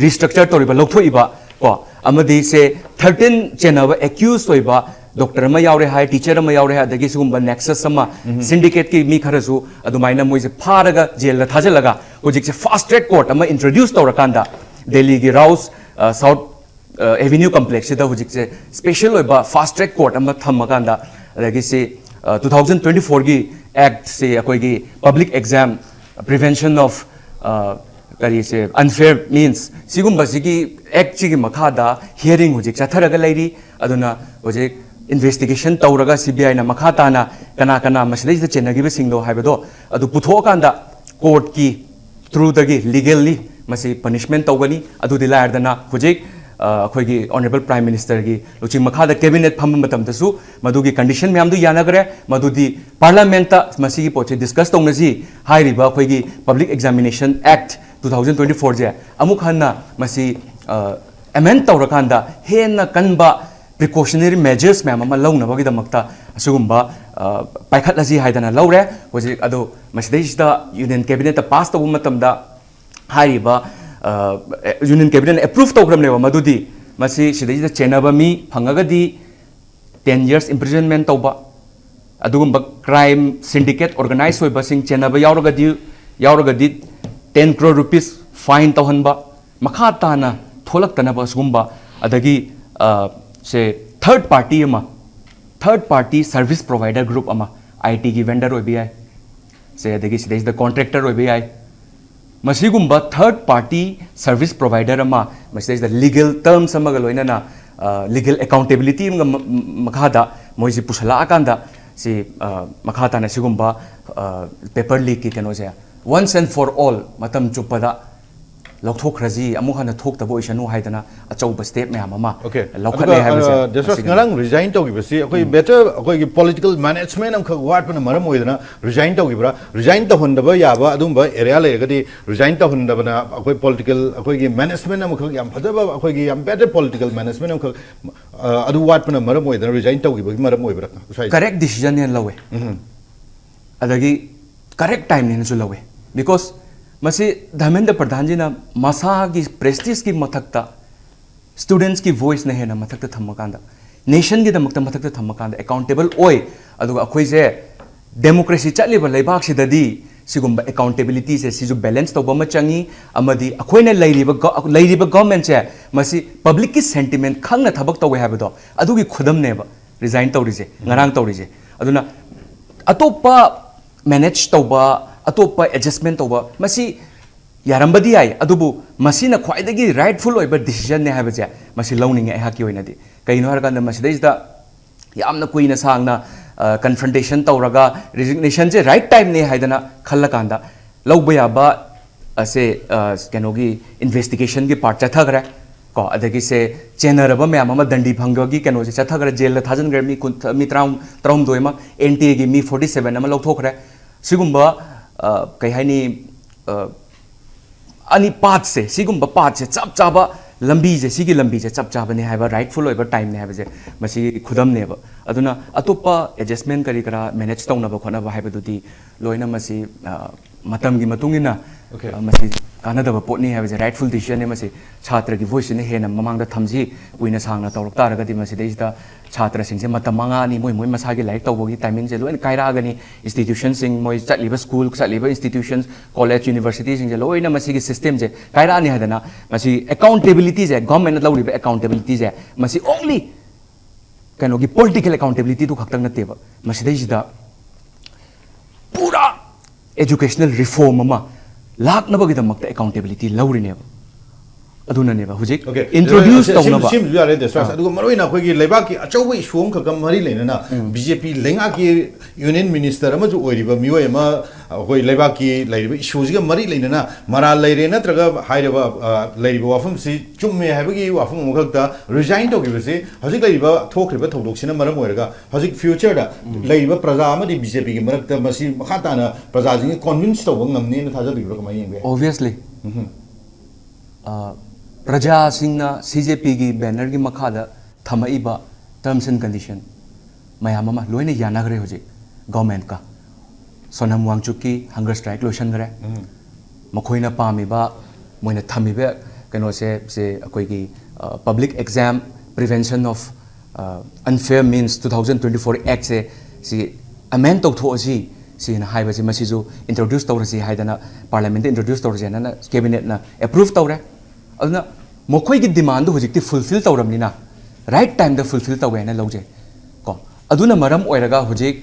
ꯔꯤꯁꯇ꯭ꯔꯛꯆꯔ ꯇꯧꯔꯤꯕ, ꯂꯧꯊꯣꯛꯏꯕ ꯀꯣ, ꯑꯃꯗꯤ ꯁꯦ ꯊꯥꯔꯇꯤꯟ ꯆꯦꯟꯅꯕ ꯑꯦꯀ꯭ꯌꯨꯁ ꯑꯣꯏꯕ ꯗꯣꯛꯇꯔ ꯑꯃ ꯌꯥꯎꯔꯦ ꯍꯥꯏ, ꯇꯤꯆꯔ ꯑꯃ ꯌꯥꯎꯔꯦ ꯍꯥꯏ, ꯑꯗꯒꯤ ꯁꯤꯒꯨꯝꯕ ꯅꯦꯛꯁꯁ ꯑꯃ, ꯁꯤꯟꯗꯤꯀꯦꯠꯀꯤ ꯃꯤ ꯈꯔꯁꯨ ꯑꯗꯨꯃꯥꯏꯅ ꯃꯣꯏꯁꯦ ꯐꯥꯔꯒ ꯖꯦꯜꯗ ꯊꯥꯖꯤꯜꯂꯒ ꯍꯧꯖꯤꯛꯁꯦ ꯐꯥꯁ ꯇ꯭ꯔꯦꯛ ꯀꯣꯔꯠ ꯑꯃ ꯏꯟꯇ꯭ꯔꯣꯗ꯭ꯌꯨꯁ ꯇꯧꯔꯀꯥꯟꯗ ꯗꯦꯜꯂꯤꯒꯤ ꯔꯥꯎꯁ ꯁꯥꯎꯠ ꯑꯦꯚꯦꯅ꯭ꯌꯨ ꯀꯝꯄ꯭ꯂꯦꯛꯁꯁꯤꯗ ꯍꯧꯖꯤꯛꯁꯦ ꯁ꯭ꯄꯦꯁꯦꯜ ꯑꯣꯏꯕ ꯐꯥꯁ ꯇ꯭ꯔꯦꯛ ꯀꯣꯔꯠ ꯑꯃ ꯊꯝꯃꯀꯥꯟꯗ, ꯑꯗꯒꯤ ꯁꯤ ꯇꯨ ꯊꯥꯎꯖꯟ ꯇ꯭ꯋꯦꯟꯇꯤ ꯐꯣꯔꯒꯤ ꯑꯦꯛꯁꯤ ꯑꯩꯈꯣꯏꯒꯤ ꯄꯕ꯭ꯂꯤꯛ ꯑꯦꯛꯖꯥꯝ ꯄ꯭ꯔꯤꯚꯦꯟꯁꯟ ꯑꯣꯐ ꯀꯔꯤꯁꯦ ꯑꯟꯐꯦꯌꯔ ꯃꯤꯟꯁ ꯁꯤꯒꯨꯝꯕꯁꯤꯒꯤ ꯑꯦꯛꯁꯤꯒꯤ ꯃꯈꯥꯗ ꯍꯤꯌꯔꯤꯡ ꯍꯧꯖꯤꯛ ꯆꯠꯊꯔꯒ ꯂꯩꯔꯤ꯫ ꯑꯗꯨꯅ ꯍꯧꯖꯤꯛ ꯏꯟꯚꯦꯁꯇꯤꯒꯦꯁꯟ ꯇꯧꯔꯒ ꯁꯤ ꯕꯤ ꯑꯥꯏꯅ ꯃꯈꯥ ꯇꯥꯅ ꯀꯅꯥ ꯀꯅꯥ ꯃꯁꯤꯗꯩꯁꯤꯗ ꯆꯦꯟꯅꯈꯤꯕꯁꯤꯡꯗꯣ ꯍꯥꯏꯕꯗꯣ ꯑꯗꯨ ꯄꯨꯊꯣꯛꯑꯀꯥꯟꯗ ꯀꯣꯔꯠꯀꯤ ꯊ꯭ꯔꯨꯗꯒꯤ ꯂꯤꯒꯦꯜꯂꯤ ꯃꯁꯤ ꯄꯅꯤꯁꯃꯦꯟ ꯇꯧꯒꯅꯤ꯫ ꯑꯗꯨꯗꯤ ꯂꯥꯏꯔꯗꯅ ꯍꯧꯖꯤꯛ ꯑ, ꯑꯩꯈꯣꯏꯒꯤ ꯑꯣꯅꯔꯦꯕꯜ ꯄ꯭ꯔꯥꯏꯝ ꯃꯤꯅꯤꯁꯇꯔꯒꯤ ꯂꯨꯆꯤꯡ ꯃꯈꯥꯗ ꯀꯦꯕꯤꯅꯦꯠ ꯐꯝꯕ ꯃꯇꯝꯗꯁꯨ ꯃꯗꯨꯒꯤ ꯀꯟꯗꯤꯁꯟ ꯃꯌꯥꯝꯗꯨ ꯌꯥꯅꯈ꯭ꯔꯦ꯫ ꯃꯗꯨꯗꯤ ꯄꯥꯔꯂꯥꯃꯦꯟꯠꯇ ꯃꯁꯤꯒꯤ ꯄꯣꯠꯁꯦ ꯗꯤꯁꯀꯁ ꯇꯧꯅꯁꯤ ꯍꯥꯏꯔꯤꯕ ꯑꯩꯈꯣꯏꯒꯤ ꯄꯕ꯭ꯂꯤꯛ ꯑꯦꯛꯖꯥꯃꯤꯅꯦꯁꯟ ꯑꯦꯛ ꯇꯨ ꯊꯥꯎꯖꯟ ꯇ꯭ꯋꯦꯟꯇꯤ ꯐꯣꯔꯁꯦ ꯑꯃꯨꯛ ꯍꯟꯅ ꯃꯁꯤ ꯑꯦꯃꯦꯟ ꯇꯧꯔꯀꯥꯟꯗ ꯍꯦꯟꯅ ꯀꯟꯕ ꯄ꯭ꯔꯤꯀꯣꯁꯅꯔꯤ ꯃꯦꯖꯔꯁ ꯃꯌꯥꯝ ꯑꯃ ꯂꯧꯅꯕꯒꯤꯗꯃꯛꯇ ꯑꯁꯤꯒꯨꯝꯕ ꯑ, ꯄꯥꯏꯈꯠꯂꯁꯤ ꯍꯥꯏꯗꯅ ꯂꯧꯔꯦ꯫ ꯍꯧꯖꯤꯛ ꯑꯗꯣ ꯃꯁꯤꯗꯩꯁꯤꯗ ꯌꯨꯅꯤꯌꯟ ꯀꯦꯕꯤꯅꯦꯠꯇ ꯄꯥꯁ ꯇꯧꯕ ꯃꯇꯝꯗ ꯍꯥꯏꯔꯤꯕ ꯌꯨꯅꯤꯌꯟ ꯀꯦꯕꯤꯅꯦꯠꯅ ꯑꯦꯄ꯭ꯔꯨꯚ ꯇꯧꯈ꯭ꯔꯕꯅꯦꯕ ꯃꯗꯨꯗꯤ꯫ ꯃꯁꯤ ꯁꯤꯗꯩꯁꯤꯗ ꯆꯦꯟꯅꯕ ꯃꯤ ꯐꯪꯉꯒꯗꯤ ꯇꯦꯟ ꯌꯔꯁ ꯏꯝꯄ꯭ꯔꯤꯖꯟꯃꯦꯟ ꯇꯧꯕ, ꯑꯗꯨꯒꯨꯝꯕ ꯀ꯭ꯔꯥꯏꯝ ꯁꯤꯟꯗꯤꯀꯦꯠ ꯑꯣꯔꯒꯅꯥꯏꯖ ꯑꯣꯏꯕꯁꯤꯡ ꯆꯦꯟꯅꯕ ꯌꯥꯎꯔꯒꯗꯤ ꯌꯥꯎꯔꯒꯗꯤ ꯇꯦꯟ ꯀ꯭ꯔꯣꯔ ꯔꯨꯄꯤꯁ ꯐꯥꯏꯟ ꯇꯧꯍꯟꯕ, ꯃꯈꯥ ꯇꯥꯅ ꯊꯣꯛꯂꯛꯇꯅꯕ ꯑꯁꯤꯒꯨꯝꯕ꯫ ꯑꯗꯒꯤ ꯑ, ꯁꯦ ꯊꯔꯠ ꯄꯥꯔꯇꯤ ꯑꯃ, third party service provider group ꯑꯃ, ꯑꯥꯏ ꯇꯤꯒꯤ ꯚꯦꯟꯗꯔ ꯑꯣꯏꯕ ꯌꯥꯏ, ꯁꯦ ꯑꯗꯒꯤ ꯁꯤꯗꯩꯁꯤꯗ ꯀꯣꯟꯇ꯭ꯔꯦꯛꯇꯔ ꯑꯣꯏꯕ ꯌꯥꯏ, ꯃꯁꯤꯒꯨꯝꯕ third party service provider ꯑꯃ, ꯃꯁꯤꯗꯩꯁꯤꯗ legal terms ꯑꯃꯒ ꯂꯣꯏꯅꯅ, legal accountability ꯑꯃꯒ ꯃꯈꯥꯗ ꯃꯣꯏꯁꯤ ꯄꯨꯁꯜꯂꯛꯑꯀꯥꯟꯗ, ꯁꯤ ꯃꯈꯥ ꯇꯥꯅ ꯁꯤꯒꯨꯝꯕ paper leakꯀꯤ ꯀꯩꯅꯣꯁꯦ once and for all ꯃꯇꯝ ꯆꯨꯞꯄꯗ ꯂꯧꯊꯣꯛꯈ꯭ꯔꯁꯤ, ꯑꯃꯨꯛ ꯍꯟꯅ ꯊꯣꯛꯇꯕ ꯑꯣꯏꯁꯅꯨ ꯍꯥꯏꯗꯅ ꯑꯆꯧꯕ step ꯃꯌꯥꯝ ꯑꯃ Okay. ꯂꯧꯈꯠꯂꯦ ꯑꯗꯨꯒ, ꯍꯥꯏꯕꯁꯦ ꯑ, ꯖꯁ꯭ꯋꯥꯁ, ꯃꯁꯤꯒꯤ ꯉꯔꯥꯡ resign ꯇꯧꯈꯤꯕꯁꯤ ꯑꯩꯈꯣꯏ better, ꯑꯩꯈꯣꯏꯒꯤ political management ꯑꯃꯈꯛ ꯋꯥꯠꯄꯅ ꯃꯔꯝ ꯑꯣꯏꯗꯅ resign ꯇꯧꯈꯤꯕ꯭ꯔꯥ? Resign ꯇꯧꯍꯟꯗꯕ ꯌꯥꯕ ꯑꯗꯨꯝꯕ area ꯂꯩꯔꯒꯗꯤ resign ꯇꯧꯍꯟꯗꯕꯅ ꯑꯩꯈꯣꯏ political, ꯑꯩꯈꯣꯏꯒꯤ management ꯑꯃꯈꯛ ꯌꯥꯝ ꯐꯖꯕ, ꯑꯩꯈꯣꯏꯒꯤ ꯌꯥꯝ better political management ꯑꯃꯈꯛ, ꯑ, ꯑꯗꯨ ꯋꯥꯠꯄꯅ ꯃꯔꯝ ꯑꯣꯏꯗꯅ resign ꯇꯧꯈꯤꯕꯒꯤ ꯃꯔꯝ ꯑꯣꯏꯕ꯭ꯔꯥ ꯉꯁꯥꯏ? Correct decision ꯅꯦꯅ ꯂꯧꯋꯦ꯫ ꯑꯗꯒꯤ correct time ꯅꯦꯅꯁꯨ ꯂꯧꯋꯦ꯫ Because ꯃꯁꯤ ꯙꯔꯃꯦꯟꯗ꯭ꯔ ꯄ꯭ꯔꯙꯥꯟꯖꯤꯅ ꯃꯁꯥꯒꯤ prestige ꯀꯤ ꯃꯊꯛꯇ students ꯀꯤ voice ꯅ ꯍꯦꯟꯅ ꯃꯊꯛꯇ ꯊꯝꯃꯀꯥꯟꯗ, nation ꯒꯤꯗꯃꯛꯇ ꯃꯊꯛꯇ ꯊꯝꯃꯀꯥꯟꯗ accountable ꯑꯣꯏ꯫ ꯑꯗꯨꯒ ꯑꯩꯈꯣꯏꯁꯦ democracy ꯆꯠꯂꯤꯕ ꯂꯩꯕꯥꯛꯁꯤꯗꯗꯤ ꯁꯤꯒꯨꯝꯕ accountability ꯁꯦ ꯁꯤꯁꯨ balance ꯇꯧꯕ ꯑꯃ ꯆꯪꯉꯤ꯫ ꯑꯃꯗꯤ ꯑꯩꯈꯣꯏꯅ ꯂꯩꯔꯤꯕ ꯒ-, ꯂꯩꯔꯤꯕ government ꯁꯦ ꯃꯁꯤ public ꯀꯤ sentiment ꯈꯪꯅ ꯊꯕꯛ ꯇꯧꯋꯦ ꯍꯥꯏꯕꯗꯣ ꯑꯗꯨꯒꯤ ꯈꯨꯗꯝꯅꯦꯕ resign ꯇꯧꯔꯤꯁꯦ, ꯉꯔꯥꯡ ꯇꯧꯔꯤꯁꯦ꯫ ꯑꯗꯨꯅ ꯑꯇꯣꯞꯄ manage ꯇꯧꯕ, ꯑꯇꯣꯞꯄ adjustment ꯇꯧꯕ, ꯃꯁꯤ ꯌꯥꯔꯝꯕꯗꯤ ꯌꯥꯏ, ꯑꯗꯨꯕꯨ ꯃꯁꯤꯅ ꯈ꯭ꯋꯥꯏꯗꯒꯤ rightful ꯑꯣꯏꯕ decision ꯅꯦ ꯍꯥꯏꯕꯁꯦ ꯃꯁꯤ ꯂꯧꯅꯤꯡꯉꯦ ꯑꯩꯍꯥꯛꯀꯤ ꯑꯣꯏꯅꯗꯤ꯫ ꯀꯩꯒꯤꯅꯣ ꯍꯥꯏꯔꯀꯥꯟꯗ ꯃꯁꯤꯗꯩꯁꯤꯗ ꯌꯥꯝꯅ ꯀꯨꯏꯅ ꯁꯥꯡꯅ, ꯑ, confrontation ꯇꯧꯔꯒ resignation ꯁꯦ right time ꯅꯦ ꯍꯥꯏꯗꯅ ꯈꯜꯂꯀꯥꯟꯗ ꯂꯧꯕ ꯌꯥꯕ ꯑꯁꯦ, ꯑ, ꯀꯩꯅꯣꯒꯤ investigation ꯒꯤ part ꯆꯠꯊꯈ꯭ꯔꯦ꯫ ꯀꯣ, ꯑꯗꯒꯤ ꯁꯦ ꯆꯦꯟꯅꯔꯕ ꯃꯌꯥꯝ ꯑꯃ ꯗꯟꯗꯤ ꯐꯪꯕꯒꯤ ꯀꯩꯅꯣꯁꯦ ꯆꯠꯊꯈ꯭ꯔꯦ, jail ꯗ ꯊꯥꯖꯤꯟꯈ꯭ꯔꯦ ꯃꯤ ꯀꯨꯟ, ꯃꯤ ꯇꯔꯥ, ꯇꯔꯥꯍꯨꯝꯗꯣꯏ ꯑꯃ, N T A ꯒꯤ ꯃꯤ forty seven ꯑꯃ ꯂꯧꯊꯣꯛꯈ꯭ꯔꯦ꯫ ꯁꯤꯒꯨꯝꯕ, ꯑ, ꯀꯩ ꯍꯥꯏꯅꯤ, ꯑ, ꯑꯅꯤ path ꯁꯦ, ꯁꯤꯒꯨꯝꯕ path ꯁꯦ ꯆꯞ ꯆꯥꯕ ꯂꯝꯕꯤꯁꯦ, ꯁꯤꯒꯤ ꯂꯝꯕꯤꯁꯦ ꯆꯞ ꯆꯥꯕꯅꯦ ꯍꯥꯏꯕ, rightful ꯑꯣꯏꯕ time ꯅꯦ ꯍꯥꯏꯕꯁꯦ ꯃꯁꯤꯒꯤ ꯈꯨꯗꯝꯅꯦꯕ꯫ ꯑꯗꯨꯅ ꯑꯇꯣꯞꯄ adjustment ꯀꯔꯤ ꯀꯔꯥ manage ꯇꯧꯅꯕ ꯈꯣꯠꯅꯕ ꯍꯥꯏꯕꯗꯨꯗꯤ ꯂꯣꯏꯅ ꯃꯁꯤ, ꯑ, ꯃꯇꯝꯒꯤ ꯃꯇꯨꯡ ꯏꯟꯅ, Okay. ꯑ, ꯃꯁꯤ ꯀꯥꯟꯅꯗꯕ ꯄꯣꯠꯅꯤ ꯍꯥꯏꯕꯁꯦ rightful decision ꯅꯦ꯫ ꯃꯁꯤ ꯁꯥꯇ꯭ꯔꯒꯤ voice ꯁꯤꯅ ꯍꯦꯟꯅ ꯃꯃꯥꯡꯗ ꯊꯝꯁꯤ꯫ ꯀꯨꯏꯅ ꯁꯥꯡꯅ ꯇꯧꯔꯛ ꯇꯥꯔꯒꯗꯤ ꯃꯁꯤꯗꯩꯁꯤꯗ ꯁꯥꯇ꯭ꯔꯁꯤꯡꯁꯦ ꯃꯇꯝ ꯃꯉꯥꯅꯤ ꯃꯣꯏ ꯃꯣꯏ ꯃꯁꯥꯒꯤ ꯂꯥꯏꯔꯤꯛ ꯇꯧꯕꯒꯤ timing ꯁꯦ ꯂꯣꯏꯅ ꯀꯥꯏꯔꯛꯑꯒꯅꯤ꯫ Institution ꯁꯤꯡ, ꯃꯣꯏ ꯆꯠꯂꯤꯕ school, ꯆꯠꯂꯤꯕ institutions, college, university ꯁꯤꯡꯁꯦ ꯂꯣꯏꯅ ꯃꯁꯤꯒꯤ system ꯁꯦ ꯀꯥꯏꯔꯛꯑꯅꯤ ꯍꯥꯏꯗꯅ ꯃꯁꯤ accountability ꯁꯦ, government ꯅ ꯂꯧꯔꯤꯕ accountability ꯁꯦ ꯃꯁꯤ only ꯀꯩꯅꯣꯒꯤ political accountability ꯗꯨ ꯈꯛꯇꯪ ꯅꯠꯇꯦꯕ꯫ ꯃꯁꯤꯗꯩꯁꯤꯗ ꯄꯨꯔꯥ educational reform ꯑꯃ, ꯂꯥꯛꯅꯕꯒꯤꯗꯃꯛꯇ ꯑꯦꯀꯥꯎꯟꯇꯦꯕꯤꯂꯤꯇꯤ ꯂꯧꯔꯤꯅꯦꯕ꯫ ꯑꯗꯨꯅꯅꯦꯕ ꯍꯧꯖꯤꯛ Okay. ꯏꯟꯇ꯭ꯔꯣꯗ꯭ꯌꯨꯁ ꯁꯤ- ꯇꯧꯅꯕ꯫ ꯁꯤꯃꯁꯨ ꯌꯥꯔꯦ, ꯗꯁꯔꯥꯖ꯫ ꯑꯗꯨꯒ ꯃꯔꯨꯑꯣꯏꯅ ꯑꯩꯈꯣꯏꯒꯤ ꯂꯩꯕꯥꯛꯀꯤ ꯑꯆꯧꯕ ꯏꯁꯨ ꯑꯃꯈꯛꯀ ꯃꯔꯤ ꯂꯩꯅꯅ ꯕꯤ ꯖꯦ ꯄꯤ ꯂꯩꯉꯥꯛꯀꯤ ꯌꯨꯅꯤꯌꯟ ꯃꯤꯅꯤꯁꯇꯔ ꯑꯃꯁꯨ ꯑꯣꯏꯔꯤꯕ ꯃꯤꯑꯣꯏ ꯑꯃ ꯑꯩꯈꯣꯏ ꯂꯩꯕꯥꯛꯀꯤ ꯂꯩꯔꯤꯕ ꯏꯁꯨꯁꯤꯒ ꯃꯔꯤ ꯂꯩꯅꯅ ꯃꯔꯥꯜ ꯂꯩꯔꯦ ꯅꯠꯇ꯭ꯔꯒ ꯍꯥꯏꯔꯤꯕ, ꯑ, ꯂꯩꯔꯤꯕ ꯋꯥꯐꯝꯁꯤ ꯆꯨꯝꯃꯦ ꯍꯥꯏꯕꯒꯤ ꯋꯥꯐꯝ ꯑꯃꯈꯛꯇ ꯔꯤꯖꯥꯏꯟ ꯇꯧꯈꯤꯕꯁꯤ ꯍꯧꯖꯤꯛ ꯂꯩꯔꯤꯕ ꯊꯣꯛꯈ꯭ꯔꯤꯕ ꯊꯧꯗꯣꯛꯁꯤꯅ ꯃꯔꯝ ꯑꯣꯏꯔꯒ ꯍꯧꯖꯤꯛ ꯐ꯭ꯌꯨꯆꯔꯗ ꯂꯩꯔꯤꯕ ꯄ꯭ꯔꯖꯥ ꯑꯃꯗꯤ ꯕꯤ ꯖꯦ ꯄꯤꯒꯤ ꯃꯔꯛꯇ ꯃꯁꯤ ꯃꯈꯥ ꯇꯥꯅ ꯄ꯭ꯔꯖꯥꯁꯤꯡꯒꯤ ꯀꯣꯟꯚꯤꯟꯁ ꯇꯧꯕ ꯉꯝꯅꯦꯅ ꯊꯥꯖꯕꯤꯕ꯭ꯔꯥ? ꯀꯃꯥꯏꯅ ꯌꯦꯡꯕ ꯌꯥꯏ? ꯑꯣꯕꯤꯌꯁꯂꯤ, ꯑ, ꯄ꯭ꯔꯖꯥꯁꯤꯡꯅ ꯁꯤ ꯖꯦ ꯄꯤꯒꯤ ꯕꯦꯅꯔꯒꯤ ꯃꯈꯥꯗ ꯊꯝꯃꯛꯏꯕ ꯇꯔꯝꯁ ꯑꯦꯟ ꯀꯟꯗꯤꯁꯟ ꯃꯌꯥꯝ ꯑꯃ ꯂꯣꯏꯅ ꯌꯥꯅꯈ꯭ꯔꯦ ꯍꯧꯖꯤꯛ ꯒꯣꯔꯃꯦꯟꯠꯀ꯫ ꯁꯣꯅꯝ ꯋꯥꯡꯆꯨꯛꯀꯤ ꯍꯪꯒꯔ ꯁ꯭ꯇ꯭ꯔꯥꯏꯛ ꯂꯣꯏꯁꯤꯟꯈ꯭ꯔꯦ꯫ ꯃꯈꯣꯏꯅ ꯄꯥꯝꯃꯤꯕ, ꯃꯣꯏꯅ ꯊꯝꯃꯤꯕ ꯀꯩꯅꯣꯁꯦ, ꯁꯦ ꯑꯩꯈꯣꯏꯒꯤ public exam prevention of unfair means two thousand twenty four ꯑꯦꯛꯁꯦ ꯁꯤ ꯑꯦꯃꯦꯟ ꯇꯧꯊꯣꯛꯑꯁꯤ ꯁꯤꯅ ꯍꯥꯏꯕꯁꯤ, ꯃꯁꯤꯁꯨ ꯏꯟꯇ꯭ꯔꯣꯗ꯭ꯌꯨꯁ ꯇꯧꯔꯁꯤ ꯍꯥꯏꯗꯅ ꯄꯥꯔꯂꯤꯌꯥꯃꯦꯟꯠꯇ ꯏꯟꯇ꯭ꯔꯣꯗ꯭ꯌꯨꯁ ꯇꯧꯔꯁꯤ ꯍꯥꯏꯅ ꯀꯦꯕꯤꯅꯦꯠꯅ ꯑꯦꯄ꯭ꯔꯨꯚ ꯇꯧꯔꯦ꯫ ꯑꯗꯨꯅ ꯃꯈꯣꯏꯒꯤ ꯗꯤꯃꯥꯟꯗꯨ ꯍꯧꯖꯤꯛꯇꯤ ꯐꯨꯜꯐꯤꯜ ꯇꯧꯔꯕꯅꯤꯅ ꯔꯥꯏꯠ ꯇꯥꯏꯝꯗ ꯐꯨꯜꯐꯤꯜ ꯇꯧꯋꯦ ꯍꯥꯏꯅ ꯂꯧꯖꯩ ꯀꯣ꯫ ꯑꯗꯨꯅ ꯃꯔꯝ ꯑꯣꯏꯔꯒ ꯍꯧꯖꯤꯛ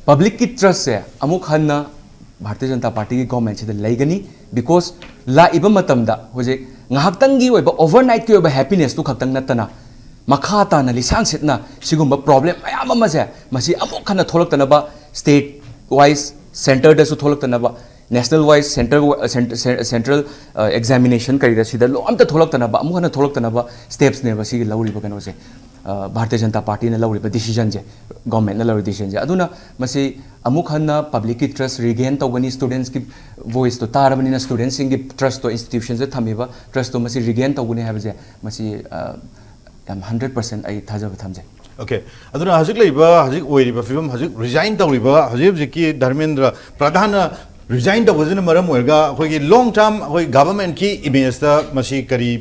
ꯄꯕ꯭ꯂꯤꯛꯀꯤ ꯇ꯭ꯔꯁꯁꯦ ꯑꯃꯨꯛ ꯍꯟꯅ ꯚꯥꯔꯇꯤꯌ ꯖꯅꯇꯥ ꯄꯥꯔꯇꯤꯒꯤ ꯒꯣꯔꯃꯦꯟꯁꯤꯗ ꯂꯩꯒꯅꯤ꯫ ꯕꯤꯀꯣꯁ ꯂꯥꯛꯏꯕ ꯃꯇꯝꯗ ꯍꯧꯖꯤꯛ ꯉꯥꯏꯍꯥꯛꯇꯪꯒꯤ ꯑꯣꯏꯕ, ꯑꯣꯚꯔꯅꯥꯏꯠꯀꯤ ꯑꯣꯏꯕ ꯍꯦꯄꯤꯅꯦꯁꯇꯨ ꯈꯛꯇꯪ ꯅꯠꯇꯅ ꯃꯈꯥ ꯇꯥꯅ ꯂꯤꯁꯥꯡ ꯁꯤꯠꯅ ꯁꯤꯒꯨꯝꯕ ꯄ꯭ꯔꯣꯕ꯭ꯂꯦꯝ ꯃꯌꯥꯝ ꯑꯃꯁꯦ ꯃꯁꯤ ꯑꯃꯨꯛ ꯍꯟꯅ ꯊꯣꯛꯂꯛꯇꯅꯕ, ꯁ꯭ꯇꯦꯠ ꯋꯥꯏꯁ, ꯁꯦꯟꯇꯔꯗꯁꯨ ꯊꯣꯛꯂꯛꯇꯅꯕ, national wise, centre, central examination ꯀꯔꯤꯗ ꯁꯤꯗ ꯂꯣ ꯑꯝꯇ ꯊꯣꯛꯂꯛꯇꯅꯕ, ꯑꯃꯨꯛ ꯍꯟꯅ ꯊꯣꯛꯂꯛꯇꯅꯕ ꯁ꯭ꯇꯦꯞꯁꯅꯦꯕ ꯁꯤꯒꯤ ꯂꯧꯔꯤꯕ ꯀꯩꯅꯣꯁꯦ, ꯑ, ꯚꯥꯔꯇꯤꯌ ꯖꯅꯇꯥ ꯄꯥꯔꯇꯤꯅ ꯂꯧꯔꯤꯕ ꯗꯤꯁꯤꯖꯟꯁꯦ, ꯒꯣꯔꯃꯦꯟꯠꯅ ꯂꯧꯔꯤꯕ ꯗꯤꯁꯤꯖꯟꯁꯦ꯫ ꯑꯗꯨꯅ ꯃꯁꯤ ꯑꯃꯨꯛ ꯍꯟꯅ ꯄꯕ꯭ꯂꯤꯛꯀꯤ ꯇ꯭ꯔꯁ ꯔꯤꯒꯦꯟ ꯇꯧꯒꯅꯤ, ꯁ꯭ꯇꯨꯗꯦꯟꯠꯁꯀꯤ ꯚꯣꯏꯁꯇꯣ ꯇꯥꯔꯕꯅꯤꯅ ꯁ꯭ꯇꯨꯗꯦꯟꯠꯁꯤꯡꯒꯤ ꯇ꯭ꯔꯁꯇꯣ ꯏꯟꯁꯇꯤꯇ꯭ꯌꯨꯁꯟꯁꯤꯗ ꯊꯝꯃꯤꯕ ꯇ꯭ꯔꯁꯇꯣ ꯃꯁꯤ ꯔꯤꯒꯦꯟ ꯇꯧꯒꯅꯤ ꯍꯥꯏꯕꯁꯦ ꯃꯁꯤ, ꯑ, ꯌꯥꯝ ꯍꯟꯗ꯭ꯔꯦꯠ ꯄꯥꯔꯁꯦꯟ ꯑꯩ ꯊꯥꯖꯕ ꯊꯝꯖꯩ꯫ ꯑꯣꯀꯦ꯫ ꯑꯗꯨꯅ ꯍꯧꯖꯤꯛ ꯂꯩꯔꯤꯕ, ꯍꯧꯖꯤꯛ ꯑꯣꯏꯔꯤꯕ ꯐꯤꯕꯝ, ꯍꯧꯖꯤꯛ ꯔꯤꯖꯥꯏꯟ ꯇꯧꯔꯤꯕ, ꯍꯧꯖꯤꯛ ꯍꯧꯖꯤꯛꯀꯤ ꯙꯔꯃꯦꯟꯗ꯭ꯔ ꯄ꯭ꯔꯙꯥꯟꯅ ꯔꯤꯖꯥꯏꯟ ꯇꯧꯕꯁꯤꯅ ꯃꯔꯝ ꯑꯣꯏꯔꯒ ꯑꯩꯈꯣꯏꯒꯤ ꯂꯣꯡ ꯇꯔꯝ ꯑꯩꯈꯣꯏ ꯒꯚꯔꯟꯃꯦꯟꯠꯀꯤ ꯏꯃꯦꯖꯇ ꯃꯁꯤ ꯀꯔꯤ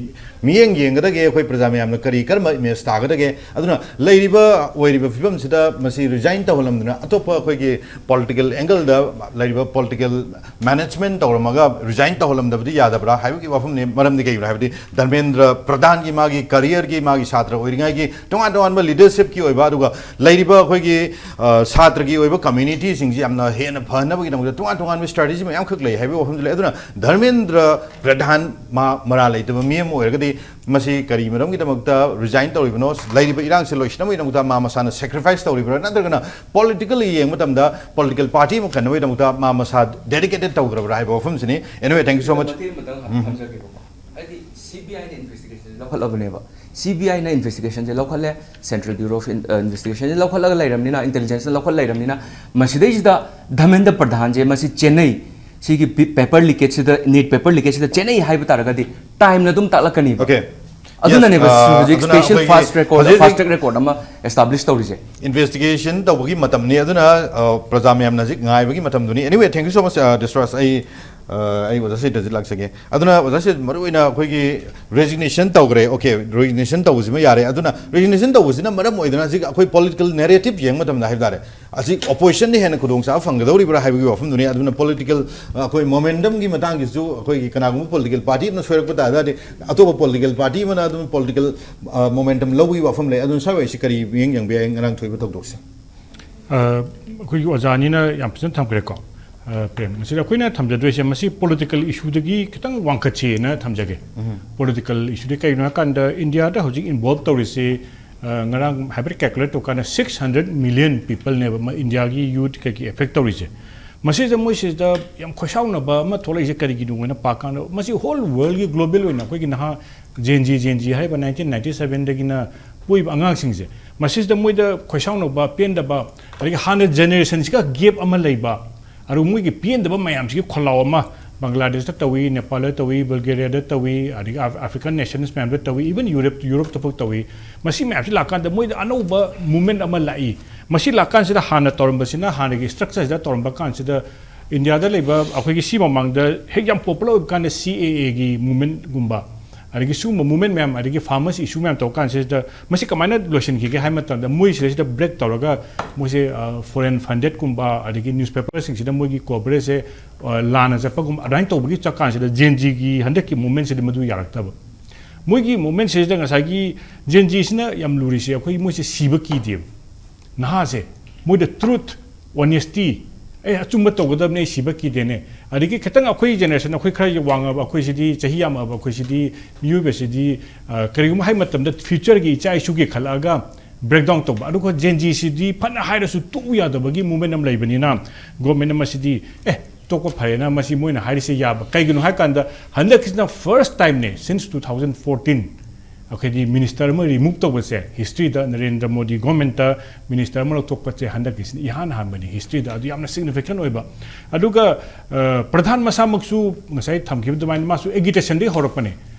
ꯃꯤꯠꯌꯦꯡ ꯌꯦꯡꯒꯗꯒꯦ? ꯑꯩꯈꯣꯏ ꯄ꯭ꯔꯖꯥ ꯃꯌꯥꯝꯅ ꯀꯔꯤ, ꯀꯔꯝꯕ ꯏꯃꯦꯖ ꯇꯥꯒꯗꯒꯦ? ꯑꯗꯨꯅ ꯂꯩꯔꯤꯕ, ꯑꯣꯏꯔꯤꯕ ꯐꯤꯕꯝꯁꯤꯗ ꯃꯁꯤ ꯔꯤꯖꯥꯏꯟ ꯇꯧꯍꯜꯂꯝꯗꯅ ꯑꯇꯣꯞꯄ ꯑꯩꯈꯣꯏꯒꯤ ꯄꯣꯂꯤꯇꯤꯀꯦꯜ ꯑꯦꯡꯒꯜꯗ ꯂꯩꯔꯤꯕ ꯄꯣꯂꯤꯇꯤꯀꯦꯜ ꯃꯦꯅꯦꯖꯃꯦꯟꯠ ꯇꯧꯔꯝꯃꯒ ꯔꯤꯖꯥꯏꯟ ꯇꯧꯍꯜꯂꯝꯗꯕꯗꯤ ꯌꯥꯗꯕ꯭ꯔꯥ ꯍꯥꯏꯕꯒꯤ ꯋꯥꯐꯝꯅꯤ꯫ ꯃꯔꯝꯗꯤ ꯀꯩꯒꯤꯅꯣ ꯍꯥꯏꯕꯗꯤ ꯙꯔꯃꯦꯟꯗ꯭ꯔ ꯄ꯭ꯔꯙꯥꯟꯒꯤ ꯃꯥꯒꯤ ꯀꯔꯤꯌꯔꯒꯤ, ꯃꯥꯒꯤ ꯁꯥꯇ꯭ꯔ ꯑꯣꯏꯔꯤꯉꯩꯒꯤ ꯇꯣꯉꯥꯟ ꯇꯣꯉꯥꯟꯕ ꯂꯤꯗꯔꯁꯤꯞꯀꯤ ꯑꯣꯏꯕ, ꯑꯗꯨꯒ ꯂꯩꯔꯤꯕ ꯑꯩꯈꯣꯏꯒꯤ, ꯑ, ꯁꯥꯇ꯭ꯔꯒꯤ ꯑꯣꯏꯕ ꯀꯝꯃ꯭ꯌꯨꯅꯤꯇꯤꯁꯤꯡꯁꯤ ꯌꯥꯝꯅ ꯍꯦꯟꯅ ꯐꯍꯟꯅꯕꯒꯤꯗꯃꯛꯇ ꯇꯣꯉꯥꯟ ꯇꯣꯉꯥꯟꯕ ꯁ꯭ꯇ꯭ꯔꯦꯇꯦꯖꯤ ꯃꯌꯥꯝꯈꯛ ꯂꯩ ꯍꯥꯏꯕꯒꯤ ꯋꯥꯐꯝꯁꯨ ꯂꯩ꯫ ꯑꯗꯨꯅ ꯙꯔꯃꯦꯟꯗ꯭ꯔ ꯄ꯭ꯔꯙꯥꯟ ꯃꯥ ꯃꯔꯥꯜ ꯂꯩꯇꯕ ꯃꯤ ꯑꯃ ꯑꯣꯏꯔꯒꯗꯤ ꯃꯁꯤ ꯀꯔꯤ ꯃꯔꯝꯒꯤꯗꯃꯛꯇ ꯔꯤꯖꯥꯏꯟ ꯇꯧꯔꯤꯕꯅꯣ? ꯂꯩꯔꯤꯕ ꯏꯔꯥꯡꯁꯦ ꯂꯣꯏꯁꯤꯟꯅꯕꯒꯤꯗꯃꯛꯇ ꯃꯥ ꯃꯁꯥꯅ ꯁꯦꯀ꯭ꯔꯤꯐꯥꯏꯁ ꯇꯧꯔꯤꯕ꯭ꯔꯥ? ꯅꯠꯇ꯭ꯔꯒꯅ ꯄꯣꯂꯤꯇꯤꯀꯦꯜꯂꯤ ꯌꯦꯡꯕ ꯃꯇꯝꯗ ꯄꯣꯂꯤꯇꯤꯀꯦꯜ ꯄꯥꯔꯇꯤ ꯑꯃ ꯀꯟꯅꯕꯒꯤꯗꯃꯛꯇ ꯃꯥ ꯃꯁꯥ ꯗꯦꯗꯤꯀꯦꯇꯦꯠ ꯇꯧꯈ꯭ꯔꯕ꯭ꯔꯥ ꯍꯥꯏꯕ ꯋꯥꯐꯝꯁꯤꯅꯤ꯫ Anyway, thank you so much. ꯃꯇꯦꯛ ꯑꯃꯇꯪ ꯎꯝ꯫ ꯊꯝꯖꯒꯦꯕꯀꯣ꯫ ꯍꯥꯏꯗꯤ ꯁꯤ ꯕꯤ ꯑꯥꯏꯅ ꯏꯟꯚꯦꯁꯇꯤꯒꯦꯁꯟꯁꯦ ꯂꯧꯈꯠꯂꯕꯅꯦꯕ꯫ ꯁꯤ ꯕꯤ ꯑꯥꯏꯅ ꯏꯟꯚꯦꯁꯇꯤꯒꯦꯁꯟꯁꯦ ꯂꯧꯈꯠꯂꯦ, ꯁꯦꯟꯇ꯭ꯔꯦꯜ ꯕ꯭ꯌꯨꯔꯣ ꯑꯣꯐ ꯏꯟꯚꯦꯁꯇꯤꯒꯦꯁꯟꯁꯦ ꯂꯧꯈꯠꯂꯒ ꯂꯩꯔꯕꯅꯤꯅ, ꯏꯟꯇꯦꯂꯤꯖꯦꯟꯁꯅ ꯂꯧꯈꯠ ꯂꯩꯔꯕꯅꯤꯅ, ꯃꯁꯤꯗꯩꯁꯤꯗ ꯙꯔꯃꯦꯟꯗ꯭ꯔ ꯄ꯭ꯔꯙꯥꯟꯁꯦ ꯃꯁꯤ ꯆꯦꯟꯅꯩ, ꯁꯤꯒꯤ ꯄꯦꯄꯔ ꯂꯤꯀꯦꯖꯁꯤꯗ, ꯅꯤꯠ ꯄꯦꯄꯔ ꯂꯤꯀꯦꯖꯁꯤꯗ ꯆꯦꯟꯅꯩ ꯍꯥꯏꯕ ꯇꯥꯔꯒꯗꯤ ꯇꯥꯏꯝꯅ ꯑꯗꯨꯝ ꯇꯥꯛꯂꯛꯀꯅꯤꯕ꯫ Okay. ꯑꯗꯨꯅꯅꯦꯕ Yes, ꯁꯤ ꯑ, ꯍꯧꯖꯤꯛ ꯑꯗꯨꯅ ꯁ꯭ꯄꯦꯁꯤꯌꯦꯜ ꯑꯩꯈꯣꯏꯒꯤ ꯐꯥꯁ ꯔꯦꯀꯣꯔꯗ, ꯍꯧꯖꯤꯛ ꯐꯥꯁ ꯍꯧꯖꯤꯛ ꯇ꯭ꯔꯦꯛ ꯔꯦꯀꯣꯔꯗ ꯑꯃ ꯑꯦꯁꯇꯥꯕ꯭ꯂꯤꯁ ꯇꯧꯔꯤꯁꯦ꯫ ꯏꯟꯚꯦꯁꯇꯤꯒꯦꯁꯟ ꯇꯧꯕꯒꯤ ꯃꯇꯝꯅꯤ꯫ ꯑꯗꯨꯅ, ꯑ, ꯄ꯭ꯔꯖꯥ ꯃꯌꯥꯝꯅ ꯍꯧꯖꯤꯛ ꯉꯥꯏꯕꯒꯤ ꯃꯇꯝꯗꯨꯅꯤ꯫ Anyway, thank you so much, ꯑ, ꯗꯤꯁꯇ꯭ꯔꯥꯁ꯫ ꯑꯩ, ꯑ, ꯑꯩ ꯑꯣꯖꯥ ꯁꯤꯗꯁꯨ ꯂꯥꯛꯆꯒꯦ꯫ ꯑꯗꯨꯅ ꯑꯣꯖꯥ ꯁꯤꯗ ꯃꯔꯨꯑꯣꯏꯅ ꯑꯩꯈꯣꯏꯒꯤ ꯔꯦꯖꯤꯒꯅꯦꯁꯟ ꯇꯧꯈ꯭ꯔꯦ꯫ Okay, ꯔꯦꯖꯤꯒꯅꯦꯁꯟ ꯇꯧꯕꯁꯤꯃ ꯌꯥꯔꯦ꯫ ꯑꯗꯨꯅ ꯔꯦꯖꯤꯒꯅꯦꯁꯟ ꯇꯧꯕꯁꯤꯅ ꯃꯔꯝ ꯑꯣꯏꯗꯅ ꯍꯧꯖꯤꯛ ꯑꯩꯈꯣꯏ ꯄꯣꯂꯤꯇꯤꯀꯦꯜ ꯅꯦꯔꯦꯇꯤꯞ ꯌꯦꯡꯕ ꯃꯇꯝꯗ ꯍꯥꯏꯕ ꯇꯥꯔꯦ, ꯍꯧꯖꯤꯛ ꯑꯣꯄꯣꯖꯤꯁꯟꯅ ꯍꯦꯟꯅ ꯈꯨꯗꯣꯡꯆꯥꯕ ꯐꯪꯒꯗꯧꯔꯤꯕ꯭ꯔꯥ ꯍꯥꯏꯕꯒꯤ ꯋꯥꯐꯝꯗꯨꯅꯤ꯫ ꯑꯗꯨꯅ ꯄꯣꯂꯤꯇꯤꯀꯦꯜ, ꯑꯩꯈꯣꯏ ꯃꯣꯃꯦꯟꯇꯝꯒꯤ ꯃꯇꯥꯡꯒꯤꯁꯨ ꯑꯩꯈꯣꯏꯒꯤ ꯀꯅꯥꯒꯨꯝꯕ ꯄꯣꯂꯤꯇꯤꯀꯦꯜ ꯄꯥꯔꯇꯤ ꯑꯃꯅ ꯁꯣꯏꯔꯛꯄ ꯇꯥꯔꯒꯗꯤ ꯑꯇꯣꯞꯄ ꯄꯣꯂꯤꯇꯤꯀꯦꯜ ꯄꯥꯔꯇꯤ ꯑꯃꯅ ꯑꯗꯨꯝ ꯄꯣꯂꯤꯇꯤꯀꯦꯜ, ꯑ, ꯃꯣꯃꯦꯟꯇꯝ ꯂꯧꯕꯒꯤ ꯋꯥꯐꯝ ꯂꯩ꯫ ꯑꯗꯨꯅ ꯁ꯭ꯋꯥꯏ ꯋꯥꯏꯁꯤ ꯀꯔꯤ ꯃꯤꯠꯌꯦꯡ ꯌꯦꯡꯕ ꯌꯥꯏ ꯉꯔꯥꯡ ꯊꯣꯛꯏꯕ ꯊꯧꯗꯣꯛꯁꯦ? ꯑ, ꯑꯩꯈꯣꯏꯒꯤ ꯑꯣꯖꯥꯅꯤꯅ ꯌꯥꯝ ꯐꯖꯅ ꯊꯝꯈ꯭ꯔꯦꯀꯣ꯫ ꯑ, ꯄ꯭ꯔꯦꯝ, ꯃꯁꯤꯗ ꯑꯩꯈꯣꯏꯅ ꯊꯝꯖꯗꯣꯏꯁꯦ, ꯃꯁꯤ ꯄꯣꯂꯤꯇꯤꯀꯦꯜ ꯏꯁꯨꯗꯒꯤ ꯈꯤꯇꯪ ꯋꯥꯡꯈꯠꯁꯦꯅ ꯊꯝꯖꯒꯦ꯫ ꯎꯝ꯫ ꯄꯣꯂꯤꯇꯤꯀꯦꯜ ꯏꯁꯨꯗꯤ ꯀꯩꯒꯤꯅꯣ ꯍꯥꯏꯀꯥꯟꯗ, ꯏꯟꯗꯤꯌꯥꯗ ꯍꯧꯖꯤꯛ ꯏꯟꯚꯣꯜꯕ ꯇꯧꯔꯤꯁꯦ, ꯑ, ꯉꯔꯥꯡ ꯍꯥꯏꯐꯦꯠ ꯀꯦꯜꯀꯨꯂꯦꯠ ꯇꯧꯀꯥꯟꯗ, ꯁꯤꯛꯁ ꯍꯟꯗ꯭ꯔꯦꯠ ꯃꯤꯂꯤꯌꯟ ꯄꯤꯄꯜꯅꯦꯕ ꯃ-, ꯏꯟꯗꯤꯌꯥꯒꯤ ꯌꯨꯠ ꯀꯩꯀꯩ ꯑꯦꯐꯦꯛ ꯇꯧꯔꯤꯁꯦ꯫ ꯃꯁꯤꯗ ꯃꯣꯏꯁꯤꯗ ꯌꯥꯝ ꯈꯣꯏꯁꯥꯎꯅꯕ ꯑꯃ ꯊꯣꯛꯂꯛꯏꯁꯦ ꯀꯔꯤꯒꯤꯅꯣ ꯍꯥꯏꯅ ꯄꯥꯀꯥꯟꯗ, ꯃꯁꯤ ꯍꯣꯜ ꯋꯥꯔꯜꯒꯤ ꯒ꯭ꯂꯣꯕꯦꯜ ꯑꯣꯏꯅ ꯑꯩꯈꯣꯏꯒꯤ ꯅꯍꯥ Gen Z, Gen Z ꯍꯥꯏꯔꯤꯕ ꯅꯥꯏꯟꯇꯤꯟ ꯅꯥꯏꯟꯇꯤ ꯁꯚꯦꯟꯗꯒꯤꯅ ꯄꯣꯛꯏꯕ ꯑꯉꯥꯡꯁꯤꯡꯁꯦ, ꯃꯁꯤꯁꯤꯗ ꯃꯣꯏꯗ ꯈꯣꯏꯁꯥꯎꯅꯕ, ꯄꯦꯟꯗꯕ, ꯑꯗꯒꯤ ꯍꯥꯟꯅ ꯖꯦꯅꯦꯔꯦꯁꯟꯁꯤꯒ ꯒꯦꯞ ꯑꯃ ꯂꯩꯕ, ꯑꯗꯨꯒ ꯃꯣꯏꯒꯤ ꯄꯦꯟꯗꯕ ꯃꯌꯥꯝꯁꯤꯒꯤ ꯈꯣꯜꯂꯥꯎ ꯑꯃ ꯕꯪꯒ꯭ꯂꯥꯗꯦꯁꯇ ꯇꯧꯏ, ꯅꯦꯄꯥꯜꯗ ꯇꯧꯏ, ꯕꯜꯒꯦꯔꯤꯌꯥꯗ ꯇꯧꯏ, ꯑꯗꯒꯤ ꯑꯐ-, ꯑꯐ꯭ꯔꯤꯀꯥꯟ ꯅꯦꯁꯟꯁ ꯃꯌꯥꯝꯗ ꯇꯧꯏ, ꯏꯚꯟ ꯌꯨꯔꯞ, ꯌꯨꯔꯞꯇ ꯐꯥꯎ ꯇꯧꯏ꯫ ꯃꯁꯤ ꯃꯌꯥꯝꯁꯤ ꯂꯥꯛꯀꯥꯟꯗ ꯃꯣꯏꯗ ꯑꯅꯧꯕ ꯃꯨꯞꯃꯦꯟꯠ ꯑꯃ ꯂꯥꯛꯏ꯫ ꯃꯁꯤ ꯂꯥꯛꯀꯥꯟꯁꯤꯗ ꯍꯥꯟꯅ ꯇꯧꯔꯝꯕꯁꯤꯅ, ꯍꯥꯟꯅꯒꯤ ꯁ꯭ꯇ꯭ꯔꯛꯆꯔꯁꯤꯗ ꯇꯧꯔꯝꯕ ꯀꯥꯟꯁꯤꯗ ꯏꯟꯗꯤꯌꯥꯗ ꯂꯩꯕ ꯑꯩꯈꯣꯏꯒꯤ ꯁꯤ ꯃꯃꯥꯡꯗ ꯍꯦꯛ ꯌꯥꯝ ꯄꯣꯄꯨꯂꯔ ꯑꯣꯏꯕ ꯀꯥꯟꯗ ꯁꯤ ꯑꯦ ꯑꯦꯒꯤ ꯃꯨꯞꯃꯦꯟꯠꯒꯨꯝꯕ, ꯑꯗꯒꯤ ꯁꯤꯒꯨꯝꯕ ꯃꯨꯞꯃꯦꯟꯠ ꯃꯌꯥꯝ, ꯑꯗꯒꯤ ꯐꯥꯔꯃꯥꯁꯤ ꯏꯁꯨ ꯃꯌꯥꯝ ꯇꯧꯔ ꯀꯥꯟꯁꯤꯗ ꯃꯁꯤ ꯀꯃꯥꯏꯅ ꯂꯣꯏꯁꯤꯟꯈꯤꯒꯦ ꯍꯥꯏꯕ ꯃꯇꯝꯗ, ꯃꯣꯏ ꯁꯤꯗꯩꯁꯤꯗ ꯕ꯭ꯔꯦꯛ ꯇꯧꯔꯒ ꯃꯣꯏꯁꯦ, ꯑ, ꯐꯣꯔꯦꯟ ꯐꯟꯗꯦꯗꯀꯨꯝꯕ, ꯑꯗꯒꯤ ꯅ꯭ꯌꯨꯁꯄꯦꯄꯔꯁꯤꯡꯁꯤꯗ ꯃꯣꯏꯒꯤ ꯀꯣꯚꯔꯦꯖꯁꯦ, ꯑ, ꯂꯥꯟꯅ ꯆꯠꯄꯒꯨꯝꯕ, ꯑꯗꯨꯃꯥꯏꯅ ꯇꯧꯕꯒꯤ ꯆꯠꯀꯥꯟꯁꯤꯗ ꯖꯦꯟ ꯖꯤꯒꯤ ꯍꯟꯗꯛꯀꯤ ꯃꯨꯞꯃꯦꯟꯠꯁꯤꯗꯤ ꯃꯗꯨ ꯌꯥꯔꯛꯇꯕ꯫ ꯃꯣꯏꯒꯤ ꯃꯨꯞꯃꯦꯟꯠꯁꯤꯗ ꯉꯁꯥꯏꯒꯤ ꯖꯦꯟ ꯖꯤꯁꯤꯅ ꯌꯥꯝ ꯂꯨꯔꯤꯁꯦ, ꯑꯩꯈꯣꯏ ꯃꯣꯏꯁꯦ ꯁꯤꯕ ꯀꯤꯗꯦꯕ꯫ ꯅꯍꯥꯁꯦ, ꯃꯣꯏꯗ ꯇ꯭ꯔꯨꯊ, ꯑꯣꯅꯦꯁꯇꯤ, ꯑꯦ, ꯑꯆꯨꯝꯕ ꯇꯧꯒꯗꯕꯅꯦ, ꯑꯩ ꯁꯤꯕ ꯀꯤꯗꯦꯅꯦ꯫ ꯑꯗꯒꯤ ꯈꯤꯇꯪ ꯑꯩꯈꯣꯏ ꯖꯦꯅꯦꯔꯦꯁꯟ, ꯑꯩꯈꯣꯏ ꯈꯔ ꯋꯥꯡꯉꯕ, ꯑꯩꯈꯣꯏꯁꯤꯗꯤ, ꯆꯍꯤ ꯌꯥꯝꯃꯛꯑꯕ ꯑꯩꯈꯣꯏꯁꯤꯗꯤ, ꯃꯤꯑꯣꯏꯕꯁꯤꯗꯤ, ꯑ, ꯀꯔꯤꯒꯨꯝꯕ ꯍꯥꯏ ꯃꯇꯝꯗ ꯐ꯭ꯌꯨꯆꯔꯒꯤ ꯏꯆꯥ ꯏꯁꯨꯒꯤ ꯈꯜꯂꯛꯑꯒ ꯕ꯭ꯔꯦꯛ ꯗꯥꯎꯟ ꯇꯧꯕ꯫ ꯑꯗꯨꯒ ꯖꯦꯟ ꯖꯤꯁꯤꯗꯤ ꯐꯅ ꯍꯥꯏꯔꯁꯨ ꯇꯣꯛꯎ ꯌꯥꯗꯕꯒꯤ ꯃꯨꯚꯃꯦꯟ ꯑꯃ ꯂꯩꯕꯅꯤꯅ, ꯒꯣꯔꯃꯦꯟ ꯑꯃꯁꯤꯗꯤ, "ꯑꯦ, ꯇꯣꯛꯄ ꯐꯔꯦꯅ ꯃꯁꯤ ꯃꯣꯏꯅ ꯍꯥꯏꯔꯤꯁꯦ ꯌꯥꯕ"꯫ ꯀꯩꯒꯤꯅꯣ ꯍꯥꯏ ꯀꯥꯟꯗ, ꯍꯟꯗꯛꯀꯤꯁꯤꯅ ꯐꯥꯔꯁ ꯇꯥꯏꯝꯅꯦ, ꯁꯤꯟꯁ ꯇꯨ ꯊꯥꯎꯖꯟ ꯐꯣꯔꯇꯤꯟ, ꯑꯩꯈꯣꯏꯗꯤ ꯃꯤꯅꯤꯁꯇꯔ ꯑꯃ ꯔꯤꯃꯨꯚ ꯇꯧꯕꯁꯦ, ꯍꯤꯁꯇ꯭ꯔꯤꯗ ꯅꯔꯦꯟꯗ꯭ꯔ ꯃꯣꯗꯤ ꯒꯣꯔꯃꯦꯟꯇ ꯃꯤꯅꯤꯁꯇꯔ ꯑꯃ ꯂꯧꯊꯣꯛꯄꯁꯦ ꯍꯟꯗꯛꯀꯤꯁꯤꯅ ꯏꯍꯥꯟ ꯍꯥꯟꯕꯅꯤ ꯍꯤꯁꯇ꯭ꯔꯤꯗ꯫ ꯑꯗꯨ ꯌꯥꯝꯅ ꯁꯤꯒꯅꯤꯐꯤꯀꯦꯟ ꯑꯣꯏꯕ꯫ ꯑꯗꯨꯒ, ꯑ, ꯄ꯭ꯔꯙꯥꯟ ꯃꯁꯥꯃꯛꯁꯨ ꯉꯁꯥꯏ ꯊꯝꯈꯤꯕ ꯑꯗꯨꯃꯥꯏꯅ ꯃꯥꯁꯨ ꯑꯦꯒꯤꯇꯦꯁꯟꯗꯒꯤ ꯍꯧꯔꯛꯄꯅꯦ꯫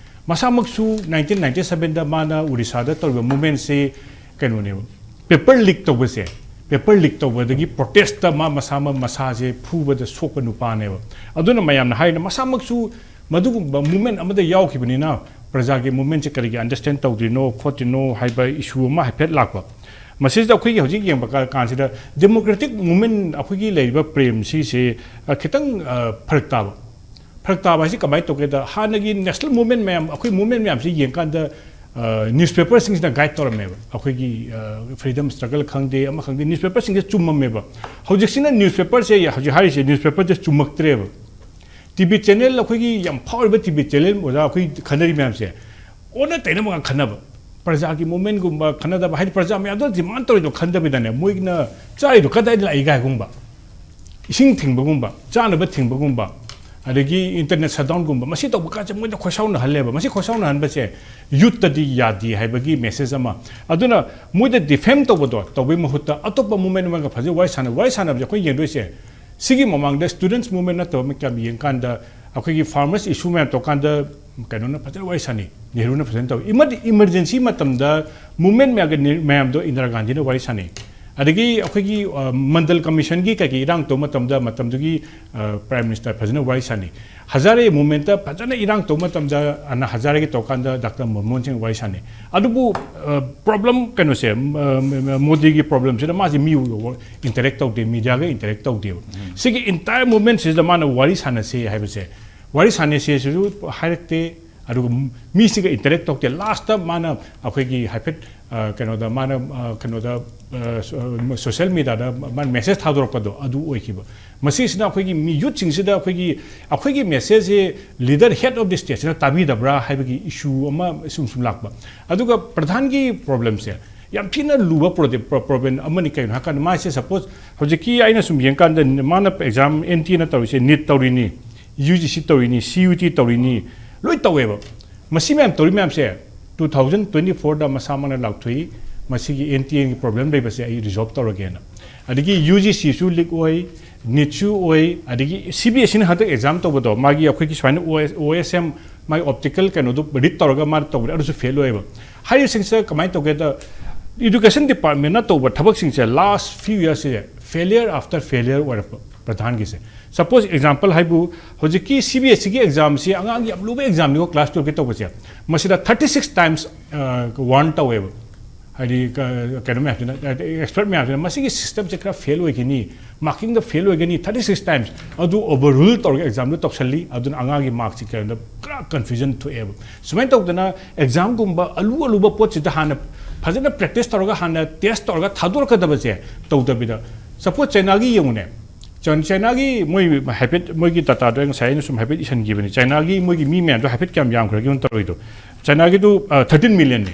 ꯃꯁꯥꯃꯛꯁꯨ ꯅꯥꯏꯟꯇꯤꯟ ꯅꯥꯏꯟꯇꯤ ꯁꯕꯦꯟꯗ ꯃꯥꯅ ꯎꯔꯤꯁꯥꯗ ꯇꯧꯔꯤꯕ ꯃꯨꯚꯃꯦꯟꯁꯤ ꯀꯩꯅꯣꯅꯦꯕ, ꯄꯦꯄꯔ ꯂꯤꯛ ꯇꯧꯕꯁꯦ, ꯄꯦꯄꯔ ꯂꯤꯛ ꯇꯧꯕꯗꯒꯤ ꯄ꯭ꯔꯣꯇꯦꯁꯇ ꯃꯥ ꯃꯁꯥꯃꯛ ꯃꯁꯥꯁꯦ ꯐꯨꯕꯗ ꯁꯣꯛꯄ ꯅꯨꯄꯥꯅꯦꯕ꯫ ꯑꯗꯨꯅ ꯃꯌꯥꯝꯅ ꯍꯥꯏꯅ ꯃꯁꯥꯃꯛꯁꯨ ꯃꯗꯨꯒꯨꯝꯕ ꯃꯨꯚꯃꯦꯟ ꯑꯃꯗ ꯌꯥꯎꯈꯤꯕꯅꯤꯅ ꯄ꯭ꯔꯖꯥꯒꯤ ꯃꯨꯚꯃꯦꯟꯁꯦ ꯀꯔꯤꯒꯤ ꯑꯟꯗꯔꯁ꯭ꯇꯦꯟ ꯇꯧꯗ꯭ꯔꯤꯅꯣ ꯈꯣꯠꯇ꯭ꯔꯤꯅꯣ ꯍꯥꯏꯕ ꯏꯁꯨ ꯑꯃ ꯍꯥꯏꯐꯦꯠ ꯂꯥꯛꯄ꯫ ꯃꯁꯤꯗ ꯑꯩꯈꯣꯏꯒꯤ ꯍꯧꯖꯤꯛ ꯌꯦꯡꯕ ꯀꯥ-, ꯀꯥꯟꯁꯤꯗ ꯗꯦꯃꯣꯀ꯭ꯔꯦꯇꯤꯛ ꯃꯨꯚꯃꯦꯟ ꯑꯩꯈꯣꯏꯒꯤ ꯂꯩꯔꯤꯕ ꯄ꯭ꯔꯦꯝ ꯁꯤꯁꯦ, ꯑ, ꯈꯤꯇꯪ, ꯑ, ꯐꯔꯛ ꯇꯥꯕ꯫ ꯐꯔꯛ ꯇꯥꯕ ꯍꯥꯏꯁꯤ ꯀꯃꯥꯏꯅ ꯇꯧꯒꯦꯗ, ꯍꯥꯟꯅꯒꯤ ꯅꯦꯁꯅꯦꯜ ꯃꯨꯚꯃꯦꯟ ꯃꯌꯥꯝ, ꯑꯩꯈꯣꯏ ꯃꯨꯚꯃꯦꯟ ꯃꯌꯥꯝꯁꯤ ꯌꯦꯡꯀꯥꯟꯗ, ꯑ, ꯅ꯭ꯌꯨꯁꯄꯦꯄꯔꯁꯤꯡꯁꯤꯅ ꯒꯥꯏꯗ ꯇꯧꯔꯝꯃꯦꯕ꯫ ꯑꯩꯈꯣꯏꯒꯤ, ꯑ, ꯐ꯭ꯔꯤꯗꯝ ꯁ꯭ꯇ꯭ꯔꯒꯜ ꯈꯪꯗꯦ, ꯑꯃ ꯈꯪꯗꯦ, ꯅ꯭ꯌꯨꯁꯄꯦꯄꯔꯁꯤꯡꯁꯦ ꯆꯨꯝꯃꯝꯃꯦꯕ꯫ ꯍꯧꯖꯤꯛꯁꯤꯅ ꯅ꯭ꯌꯨꯁꯄꯦꯄꯔꯁꯦ, ꯍꯧꯖꯤꯛ ꯍꯥꯏꯔꯤꯁꯦ, ꯅ꯭ꯌꯨꯁꯄꯦꯄꯔꯁꯦ ꯆꯨꯝꯃꯛꯇ꯭ꯔꯦꯕ꯫ ꯇꯤ ꯚꯤ ꯆꯦꯅꯦꯜ, ꯑꯩꯈꯣꯏꯒꯤ ꯌꯥꯝ ꯐꯥꯎꯔꯤꯕ ꯇꯤ ꯚꯤ ꯆꯦꯅꯦꯜ ꯑꯣꯖꯥ ꯑꯩꯈꯣꯏ ꯈꯟꯅꯔꯤ ꯃꯌꯥꯝꯁꯦ, ꯑꯣꯟꯅ ꯇꯩꯅꯕ ꯉꯥꯛ ꯈꯟꯅꯕ꯫ ꯄ꯭ꯔꯖꯥꯒꯤ ꯃꯨꯚꯃꯦꯟꯒꯨꯝꯕ ꯈꯟꯅꯗꯕ, ꯍꯥꯏꯗꯤ ꯄ꯭ꯔꯖꯥ ꯃꯌꯥꯝꯗꯨꯅ ꯗꯤꯃꯥꯟ ꯇꯧꯔꯤꯗꯣ ꯈꯟꯗꯕꯤꯗꯅꯦ, ꯃꯣꯏꯅ ꯆꯥꯔꯤꯗꯣ ꯀꯗꯥꯏꯗ ꯂꯥꯛꯏꯒ ꯍꯥꯏꯒꯨꯝꯕ, ꯏꯁꯤꯡ ꯊꯤꯡꯕꯒꯨꯝꯕ, ꯆꯥꯅꯕ ꯊꯤꯡꯕꯒꯨꯝꯕ, ꯑꯗꯒꯤ ꯏꯟꯇꯔꯅꯦꯠ ꯁꯠꯗꯥꯎꯟꯒꯨꯝꯕ, ꯃꯁꯤ ꯇꯧꯕ ꯀꯥꯟꯁꯦ ꯃꯣꯏꯗ ꯈꯣꯏꯁꯥꯎꯅꯍꯜꯂꯦꯕ꯫ ꯃꯁꯤ ꯈꯣꯏꯁꯥꯎꯅꯍꯟꯕꯁꯦ ꯌꯨꯠꯇꯗꯤ ꯌꯥꯗꯦ ꯍꯥꯏꯕꯒꯤ ꯃꯦꯁꯦꯖ ꯑꯃ꯫ ꯑꯗꯨꯅ ꯃꯣꯏꯗ ꯗꯤꯐꯦꯝ ꯇꯧꯕꯗꯣ ꯇꯧꯕꯩ ꯃꯍꯨꯠꯇ ꯑꯇꯣꯞꯄ ꯃꯨꯚꯃꯦꯟ ꯑꯃꯒ ꯐꯖꯅ ꯋꯥꯔꯤ ꯁꯥꯟꯅ-, ꯋꯥꯔꯤ ꯁꯥꯟꯅꯕꯁꯦ ꯑꯩꯈꯣꯏ ꯌꯦꯡꯗꯣꯏꯁꯦ, ꯁꯤꯒꯤ ꯃꯃꯥꯡꯗ ꯁ꯭ꯇꯨꯗꯦꯟꯠꯁ ꯃꯨꯚꯃꯦꯟ ꯅꯠꯇꯕ ꯃꯌꯥꯝ ꯌꯦꯡꯀꯥꯟꯗ, ꯑꯩꯈꯣꯏꯒꯤ ꯐꯥꯔꯃꯔꯁ ꯏꯁꯨ ꯃꯌꯥꯝ ꯇꯧꯀꯥꯟꯗ ꯀꯩꯅꯣꯅ ꯐꯖꯅ ꯋꯥꯔꯤ ꯁꯥꯟꯅꯩ, ꯅꯦꯍꯔꯨꯅ ꯐꯖꯅ ꯇꯧꯏ꯫ ꯏꯃꯔ-, ꯏꯃꯔꯖꯦꯟꯁꯤ ꯃꯇꯝꯗ ꯃꯨꯚꯃꯦꯟ ꯃꯌꯥꯝꯒꯤ ꯅꯦ-, ꯃꯌꯥꯝꯗꯣ ꯏꯟꯗꯤꯔꯥ ꯒꯥꯟꯙꯤꯅ ꯋꯥꯔꯤ ꯁꯥꯟꯅꯩ꯫ ꯑꯗꯒꯤ ꯑꯩꯈꯣꯏꯒꯤ, ꯑ, ꯃꯟꯗꯜ ꯀꯃꯤꯁꯟꯒꯤ ꯀꯩꯀꯩ ꯏꯔꯥꯡ ꯇꯧꯕ ꯃꯇꯝꯗ, ꯃꯇꯝꯗꯨꯒꯤ, ꯑ, ꯄ꯭ꯔꯥꯏꯝ ꯃꯤꯅꯤꯁꯇꯔ ꯐꯖꯅ ꯋꯥꯔꯤ ꯁꯥꯟꯅꯩ꯫ ꯍꯖꯥꯔꯦ ꯃꯨꯚꯃꯦꯟꯠꯇ ꯐꯖꯅ ꯏꯔꯥꯡ ꯇꯧꯕ ꯃꯇꯝꯗ ꯑꯟꯅꯥ ꯍꯖꯥꯔꯦꯒꯤ ꯇꯧꯀꯥꯟꯗ ꯗꯥꯛꯇꯔ ꯃꯟꯃꯣꯍꯟ ꯁꯤꯡ ꯋꯥꯔꯤ ꯁꯥꯟꯅꯩ꯫ ꯑꯗꯨꯕꯨ, ꯑ, ꯄ꯭ꯔꯣꯕ꯭ꯂꯦꯝ ꯀꯩꯅꯣꯁꯦ, ꯑ, ꯃꯣꯗꯤꯒꯤ ꯄ꯭ꯔꯣꯕ꯭ꯂꯦꯝꯁꯤꯗ ꯃꯥꯁꯦ ꯃꯤ ꯏꯟꯇꯔꯦꯛ ꯇꯧꯗꯦ, ꯃꯤꯗꯤꯌꯥꯒ ꯏꯟꯇꯔꯦꯛ ꯇꯧꯗꯦꯕ꯫ ꯁꯤꯒꯤ ꯏꯟꯇꯥꯌꯔ ꯃꯨꯚꯃꯦꯟꯠꯁꯤꯗ ꯃꯥꯅ ꯋꯥꯔꯤ ꯁꯥꯟꯅꯁꯦ ꯍꯥꯏꯕꯁꯦ, ꯋꯥꯔꯤ ꯁꯥꯟꯅꯁꯦ ꯁꯤꯁꯨ ꯍꯥꯏꯔꯛꯇꯦ, ꯑꯗꯨꯒ ꯃꯤꯁꯤꯒ ꯏꯟꯇꯔꯦꯛ ꯇꯧꯗꯦ꯫ ꯂꯥꯁꯇ ꯃꯥꯅ ꯑꯩꯈꯣꯏꯒꯤ ꯍꯥꯏꯐꯦꯠ ꯑ, ꯀꯩꯅꯣꯗ ꯃꯥꯅ, ꯑ, ꯀꯩꯅꯣꯗ, ꯑ, ꯁꯣ-, ꯑ, social media ꯗ ꯃꯥꯅ message ꯊꯥꯗꯣꯔꯛꯄꯗꯣ ꯑꯗꯨ ꯑꯣꯏꯈꯤꯕ꯫ ꯃꯁꯤꯁꯤꯅ ꯑꯩꯈꯣꯏꯒꯤ ꯃꯤ, youth ꯁꯤꯡꯁꯤꯗ ꯑꯩꯈꯣꯏꯒꯤ, ꯑꯩꯈꯣꯏꯒꯤ message say leader, head of the state ꯁꯤꯅ ꯇꯥꯕꯤꯗꯕ꯭ꯔꯥ ꯍꯥꯏꯕꯒꯤ issue ꯑꯃ ꯁꯨꯝ ꯁꯨꯝ ꯂꯥꯛꯄ꯫ ꯑꯗꯨꯒ ꯄ꯭ꯔꯙꯥꯟꯒꯤ problem ꯁꯦ ꯌꯥꯝ ꯊꯤꯅ ꯂꯨꯕ ꯄ꯭ꯔꯣ-, ꯄ꯭ꯔꯣ-, problem ꯑꯃꯅꯤ꯫ ꯀꯩꯅꯣ ꯍꯥꯏꯀꯥꯟꯗ ꯃꯥꯁꯦ, suppose ꯍꯧꯖꯤꯛꯀꯤ ꯑꯩꯅ ꯁꯨꯝ ꯌꯦꯡꯀꯥꯟꯗ ꯃꯥꯅ exam, N T A ꯅ ꯇꯧꯔꯤꯁꯦ, NEET ꯇꯧꯔꯤꯅꯤ, U G C ꯇꯧꯔꯤꯅꯤ, C U E T ꯇꯧꯔꯤꯅꯤ, ꯂꯣꯏ ꯇꯧꯋꯦꯕ꯫ ꯃꯁꯤ ꯃꯌꯥꯝ ꯇꯧꯔꯤ ꯃꯌꯥꯝꯁꯦ two thousand twenty four ꯗ ꯃꯁꯥꯃꯛꯅ ꯂꯥꯎꯊꯣꯛꯏ, "ꯃꯁꯤꯒꯤ N T A ꯒꯤ problem ꯂꯩꯕꯁꯦ ꯑꯩ resolve ꯇꯧꯔꯒꯦꯅ"꯫ ꯑꯗꯒꯤ U G C ꯁꯨ leak ꯑꯣꯏ, NEET ꯁꯨ ꯑꯣꯏ, ꯑꯗꯒꯤ C B S E ꯅ ꯍꯟꯗꯛ exam ꯇꯧꯕꯗꯣ, ꯃꯥꯒꯤ ꯑꯩꯈꯣꯏꯒꯤ ꯁꯨꯃꯥꯏꯅ O S, O S M, ꯃꯥꯒꯤ optical ꯀꯩꯅꯣꯗꯣ read ꯇꯧꯔꯒ ꯃꯥꯅ ꯇꯧꯕꯅꯦ, ꯑꯗꯨꯁꯨ fail ꯑꯣꯏꯌꯦꯕ꯫ ꯍꯥꯏꯔꯤꯕꯁꯤꯡꯁꯦ ꯀꯃꯥꯏꯅ ꯇꯧꯒꯦꯗ, education department ꯅ ꯇꯧꯕ ꯊꯕꯛꯁꯤꯡꯁꯦ last few years ꯁꯦ failure after failure ꯑꯣꯏꯔꯛꯄ ꯄ꯭ꯔꯙꯥꯟꯒꯤꯁꯦ꯫ Suppose example ꯍꯥꯏꯕꯨ, ꯍꯧꯖꯤꯛꯀꯤ C B S E ꯒꯤ exam ꯁꯤ ꯑꯉꯥꯡꯒꯤ ꯌꯥꯝ ꯂꯨꯕ exam ꯅꯤꯀꯣ, class twelve ꯀꯤ ꯇꯧꯕꯁꯦ, ꯃꯁꯤꯗ thirty six times, ꯑ, warn ꯇꯧꯋꯦꯕ꯫ ꯍꯥꯏꯗꯤ ꯀ-, ꯀꯩꯅꯣ ꯃꯌꯥꯝꯁꯤꯅ, expert ꯃꯌꯥꯝꯁꯤꯅ, "ꯃꯁꯤꯒꯤ system ꯁꯦ ꯈꯔ fail ꯑꯣꯏꯒꯅꯤ, marking ꯗ fail ꯑꯣꯏꯒꯅꯤ, thirty six times", ꯑꯗꯨ overrule ꯇꯧꯔꯒ exam ꯗꯨ ꯇꯧꯁꯜꯂꯤ, ꯑꯗꯨꯅ ꯑꯉꯥꯡꯒꯤ mark ꯁꯤ ꯀꯩꯅꯣꯗ ꯄꯨꯔꯥ confusion ꯊꯣꯛꯑꯦꯕ꯫ ꯁꯨꯃꯥꯏꯅ ꯇꯧꯗꯅ exam ꯒꯨꯝꯕ ꯑꯂꯨ ꯑꯂꯨꯕ ꯄꯣꯠꯁꯤꯗ ꯍꯥꯟꯅ ꯐꯖꯅ practice ꯇꯧꯔꯒ, ꯍꯥꯟꯅ test ꯇꯧꯔꯒ ꯊꯥꯗꯣꯔꯛꯀꯗꯕꯁꯦ ꯇꯧꯗꯕꯤꯗ, suppose ꯆꯥꯏꯅꯥꯒꯤ ꯌꯦꯡꯉꯨꯅꯦ, ꯆꯥꯏ-, ꯆꯥꯏꯅꯥꯒꯤ ꯃꯣꯏ ꯍꯥꯏꯐꯦꯠ, ꯃꯣꯏꯒꯤ data ꯗꯣ ꯑꯩ ꯉꯁꯥꯏ ꯑꯩꯅ ꯁꯨꯝ ꯍꯥꯏꯐꯦꯠ ꯏꯁꯟꯈꯤꯕꯅꯤ꯫ ꯆꯥꯏꯅꯥꯒꯤ ꯃꯣꯏꯒꯤ ꯃꯤ ꯃꯌꯥꯝꯗꯣ ꯍꯥꯏꯐꯦꯠ ꯀꯌꯥꯝ ꯌꯥꯝꯈ꯭ꯔꯒꯦ ꯇꯧꯔꯤꯗꯣ꯫ ꯆꯥꯏꯅꯥꯒꯤꯗꯨ, ꯑ, thirteen million ꯅꯤ꯫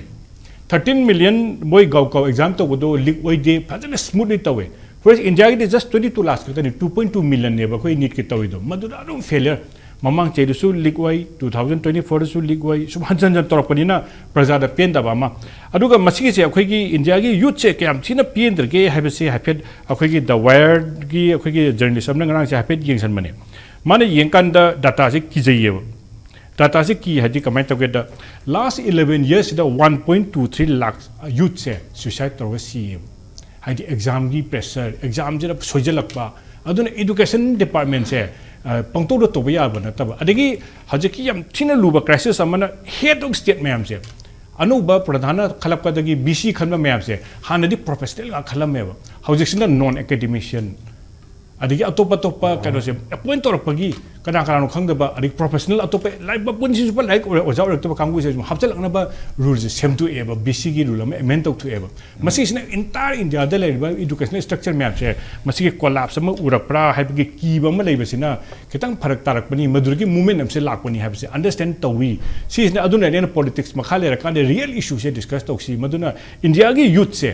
Thirteen million ꯃꯣꯏ ꯒꯥꯎ ꯒꯥꯎ exam ꯇꯧꯕꯗꯣ leak ꯑꯣꯏꯗꯦ, ꯐꯖꯅ smoothly ꯇꯧꯋꯦ꯫ Whereas India ꯒꯤꯗꯤ just twenty two lakhs ꯈꯛꯇꯅꯤ, two point two million ꯅꯦꯕ ꯑꯩꯈꯣꯏ NEET ꯀꯤ ꯇꯧꯔꯤꯗꯣ꯫ ꯃꯗꯨꯗ ꯑꯗꯨꯝ failure꯫ ꯃꯃꯥꯡ ꯆꯍꯤꯗꯁꯨ leak ꯑꯣꯏ, two thousand twenty four ꯗꯁꯨ leak ꯑꯣꯏ, ꯁꯨꯝ ꯍꯟꯖꯟ ꯍꯟꯖꯟ ꯇꯧꯔꯛꯄꯅꯤꯅ ꯄ꯭ꯔꯖꯥꯗ ꯄꯦꯟꯗꯕ ꯑꯃ꯫ ꯑꯗꯨꯒ ꯃꯁꯤꯒꯤꯁꯦ ꯑꯩꯈꯣꯏꯒꯤ India ꯒꯤ youth ꯁꯦ ꯀꯌꯥꯝ ꯊꯤꯅ ꯄꯦꯟꯗ꯭ꯔꯒꯦ ꯍꯥꯏꯕꯁꯤ ꯍꯥꯏꯐꯦꯠ ꯑꯩꯈꯣꯏꯒꯤ The Wire ꯒꯤ ꯑꯩꯈꯣꯏꯒꯤ journalist ꯑꯃꯅ ꯉꯔꯥꯡꯁꯦ ꯍꯥꯏꯐꯦꯠ ꯌꯦꯡꯁꯟꯕꯅꯦ꯫ ꯃꯥꯅ ꯌꯦꯡꯀꯥꯟꯗ data ꯁꯦ ꯀꯤꯖꯩꯌꯦꯕ꯫ Data ꯁꯦ ꯀꯤ ꯍꯥꯏꯗꯤ ꯀꯃꯥꯏꯅ ꯇꯧꯒꯦꯗ, last eleven years ꯁꯤꯗ one point two three lakhs youth ꯁꯦ suicide ꯇꯧꯔꯒ ꯁꯤꯌꯦꯕ꯫ ꯍꯥꯏꯗꯤ exam ꯒꯤ pressure, exam ꯁꯤꯗ ꯁꯣꯏꯖꯜꯂꯛꯄ, ꯑꯗꯨꯅ education department ꯁꯦ, ꯑ, ꯄꯪꯇꯧꯗ ꯇꯧꯕ ꯌꯥꯕ ꯅꯠꯇꯕ꯫ ꯑꯗꯒꯤ ꯍꯧꯖꯤꯛꯀꯤ ꯌꯥꯝ ꯊꯤꯅ ꯂꯨꯕ crisis ꯑꯃꯅ head of state ꯃꯌꯥꯝꯁꯦ, ꯑꯅꯧꯕ ꯄ꯭ꯔꯙꯥꯟꯅ ꯈꯜꯂꯛꯄꯗꯒꯤ B C ꯈꯟꯕ ꯃꯌꯥꯝꯁꯦ ꯍꯥꯟꯅꯗꯤ professional ꯉꯥꯛ ꯈꯜꯂꯝꯃꯦꯕ, ꯍꯧꯖꯤꯛꯁꯤꯅ non academician, ꯑꯗꯒꯤ ꯑꯇꯣꯞ ꯑꯇꯣꯞꯄ ꯀꯩꯅꯣꯁꯦ ꯑꯦꯄꯣꯏꯟ ꯇꯧꯔꯛꯄꯒꯤ ꯀꯅꯥ ꯀꯅꯥꯅꯣ ꯈꯪꯗꯕ, ꯑꯗꯒꯤ ꯄ꯭ꯔꯣꯐꯦꯁꯅꯦꯜ ꯑꯇꯣꯞꯄ ꯂꯥꯏꯔꯤꯛ, ꯃꯄꯨꯟꯁꯤꯁꯨ ꯂꯥꯏꯔꯤꯛ ꯑꯣꯏꯔ-, ꯑꯣꯖꯥ ꯑꯣꯏꯔꯛꯇꯕ ꯀꯥꯡꯕꯨꯁꯦ ꯁꯨꯝ ꯍꯥꯞꯆꯤꯜꯂꯛꯅꯕ ꯔꯨꯜꯁꯦ ꯁꯦꯝꯗꯣꯛꯑꯦꯕ, ꯕꯤ ꯁꯤꯒꯤ ꯔꯨꯜ ꯑꯃ ꯑꯦꯃꯦꯟ ꯇꯧꯊꯣꯛꯑꯦꯕ꯫ ꯃꯁꯤꯁꯤꯅ ꯏꯟꯇꯥꯌꯔ ꯏꯟꯗꯤꯌꯥꯗ ꯂꯩꯔꯤꯕ ꯏꯗꯨꯀꯦꯁꯅꯦꯜ ꯁ꯭ꯇ꯭ꯔꯛꯆꯔ ꯃꯌꯥꯝꯁꯦ ꯃꯁꯤꯒꯤ ꯀꯣꯂꯥꯞꯁ ꯑꯃ ꯎꯔꯛꯄ꯭ꯔꯥ ꯍꯥꯏꯕꯒꯤ ꯀꯤꯕ ꯑꯃ ꯂꯩꯕꯁꯤꯅ ꯈꯤꯇꯪ ꯐꯔꯛ ꯇꯥꯔꯛꯄꯅꯤ, ꯃꯗꯨꯗꯒꯤ ꯃꯨꯚꯃꯦꯟ ꯑꯃꯁꯦ ꯂꯥꯛꯄꯅꯤ ꯍꯥꯏꯕꯁꯦ ꯑꯟꯗꯔꯁ꯭ꯇꯦꯟ ꯇꯧꯏ꯫ ꯁꯤꯁꯤꯅ ꯑꯗꯨꯅꯅꯦ ꯑꯩꯅ ꯄꯣꯂꯤꯇꯤꯛꯁ ꯃꯈꯥ ꯂꯩꯔꯀꯥꯟꯗ ꯔꯤꯌꯦꯜ ꯏꯁꯨꯁꯦ ꯗꯤꯁꯀꯁ ꯇꯧꯁꯤ꯫ ꯃꯗꯨꯅ ꯏꯟꯗꯤꯌꯥꯒꯤ ꯌꯨꯠꯁꯦ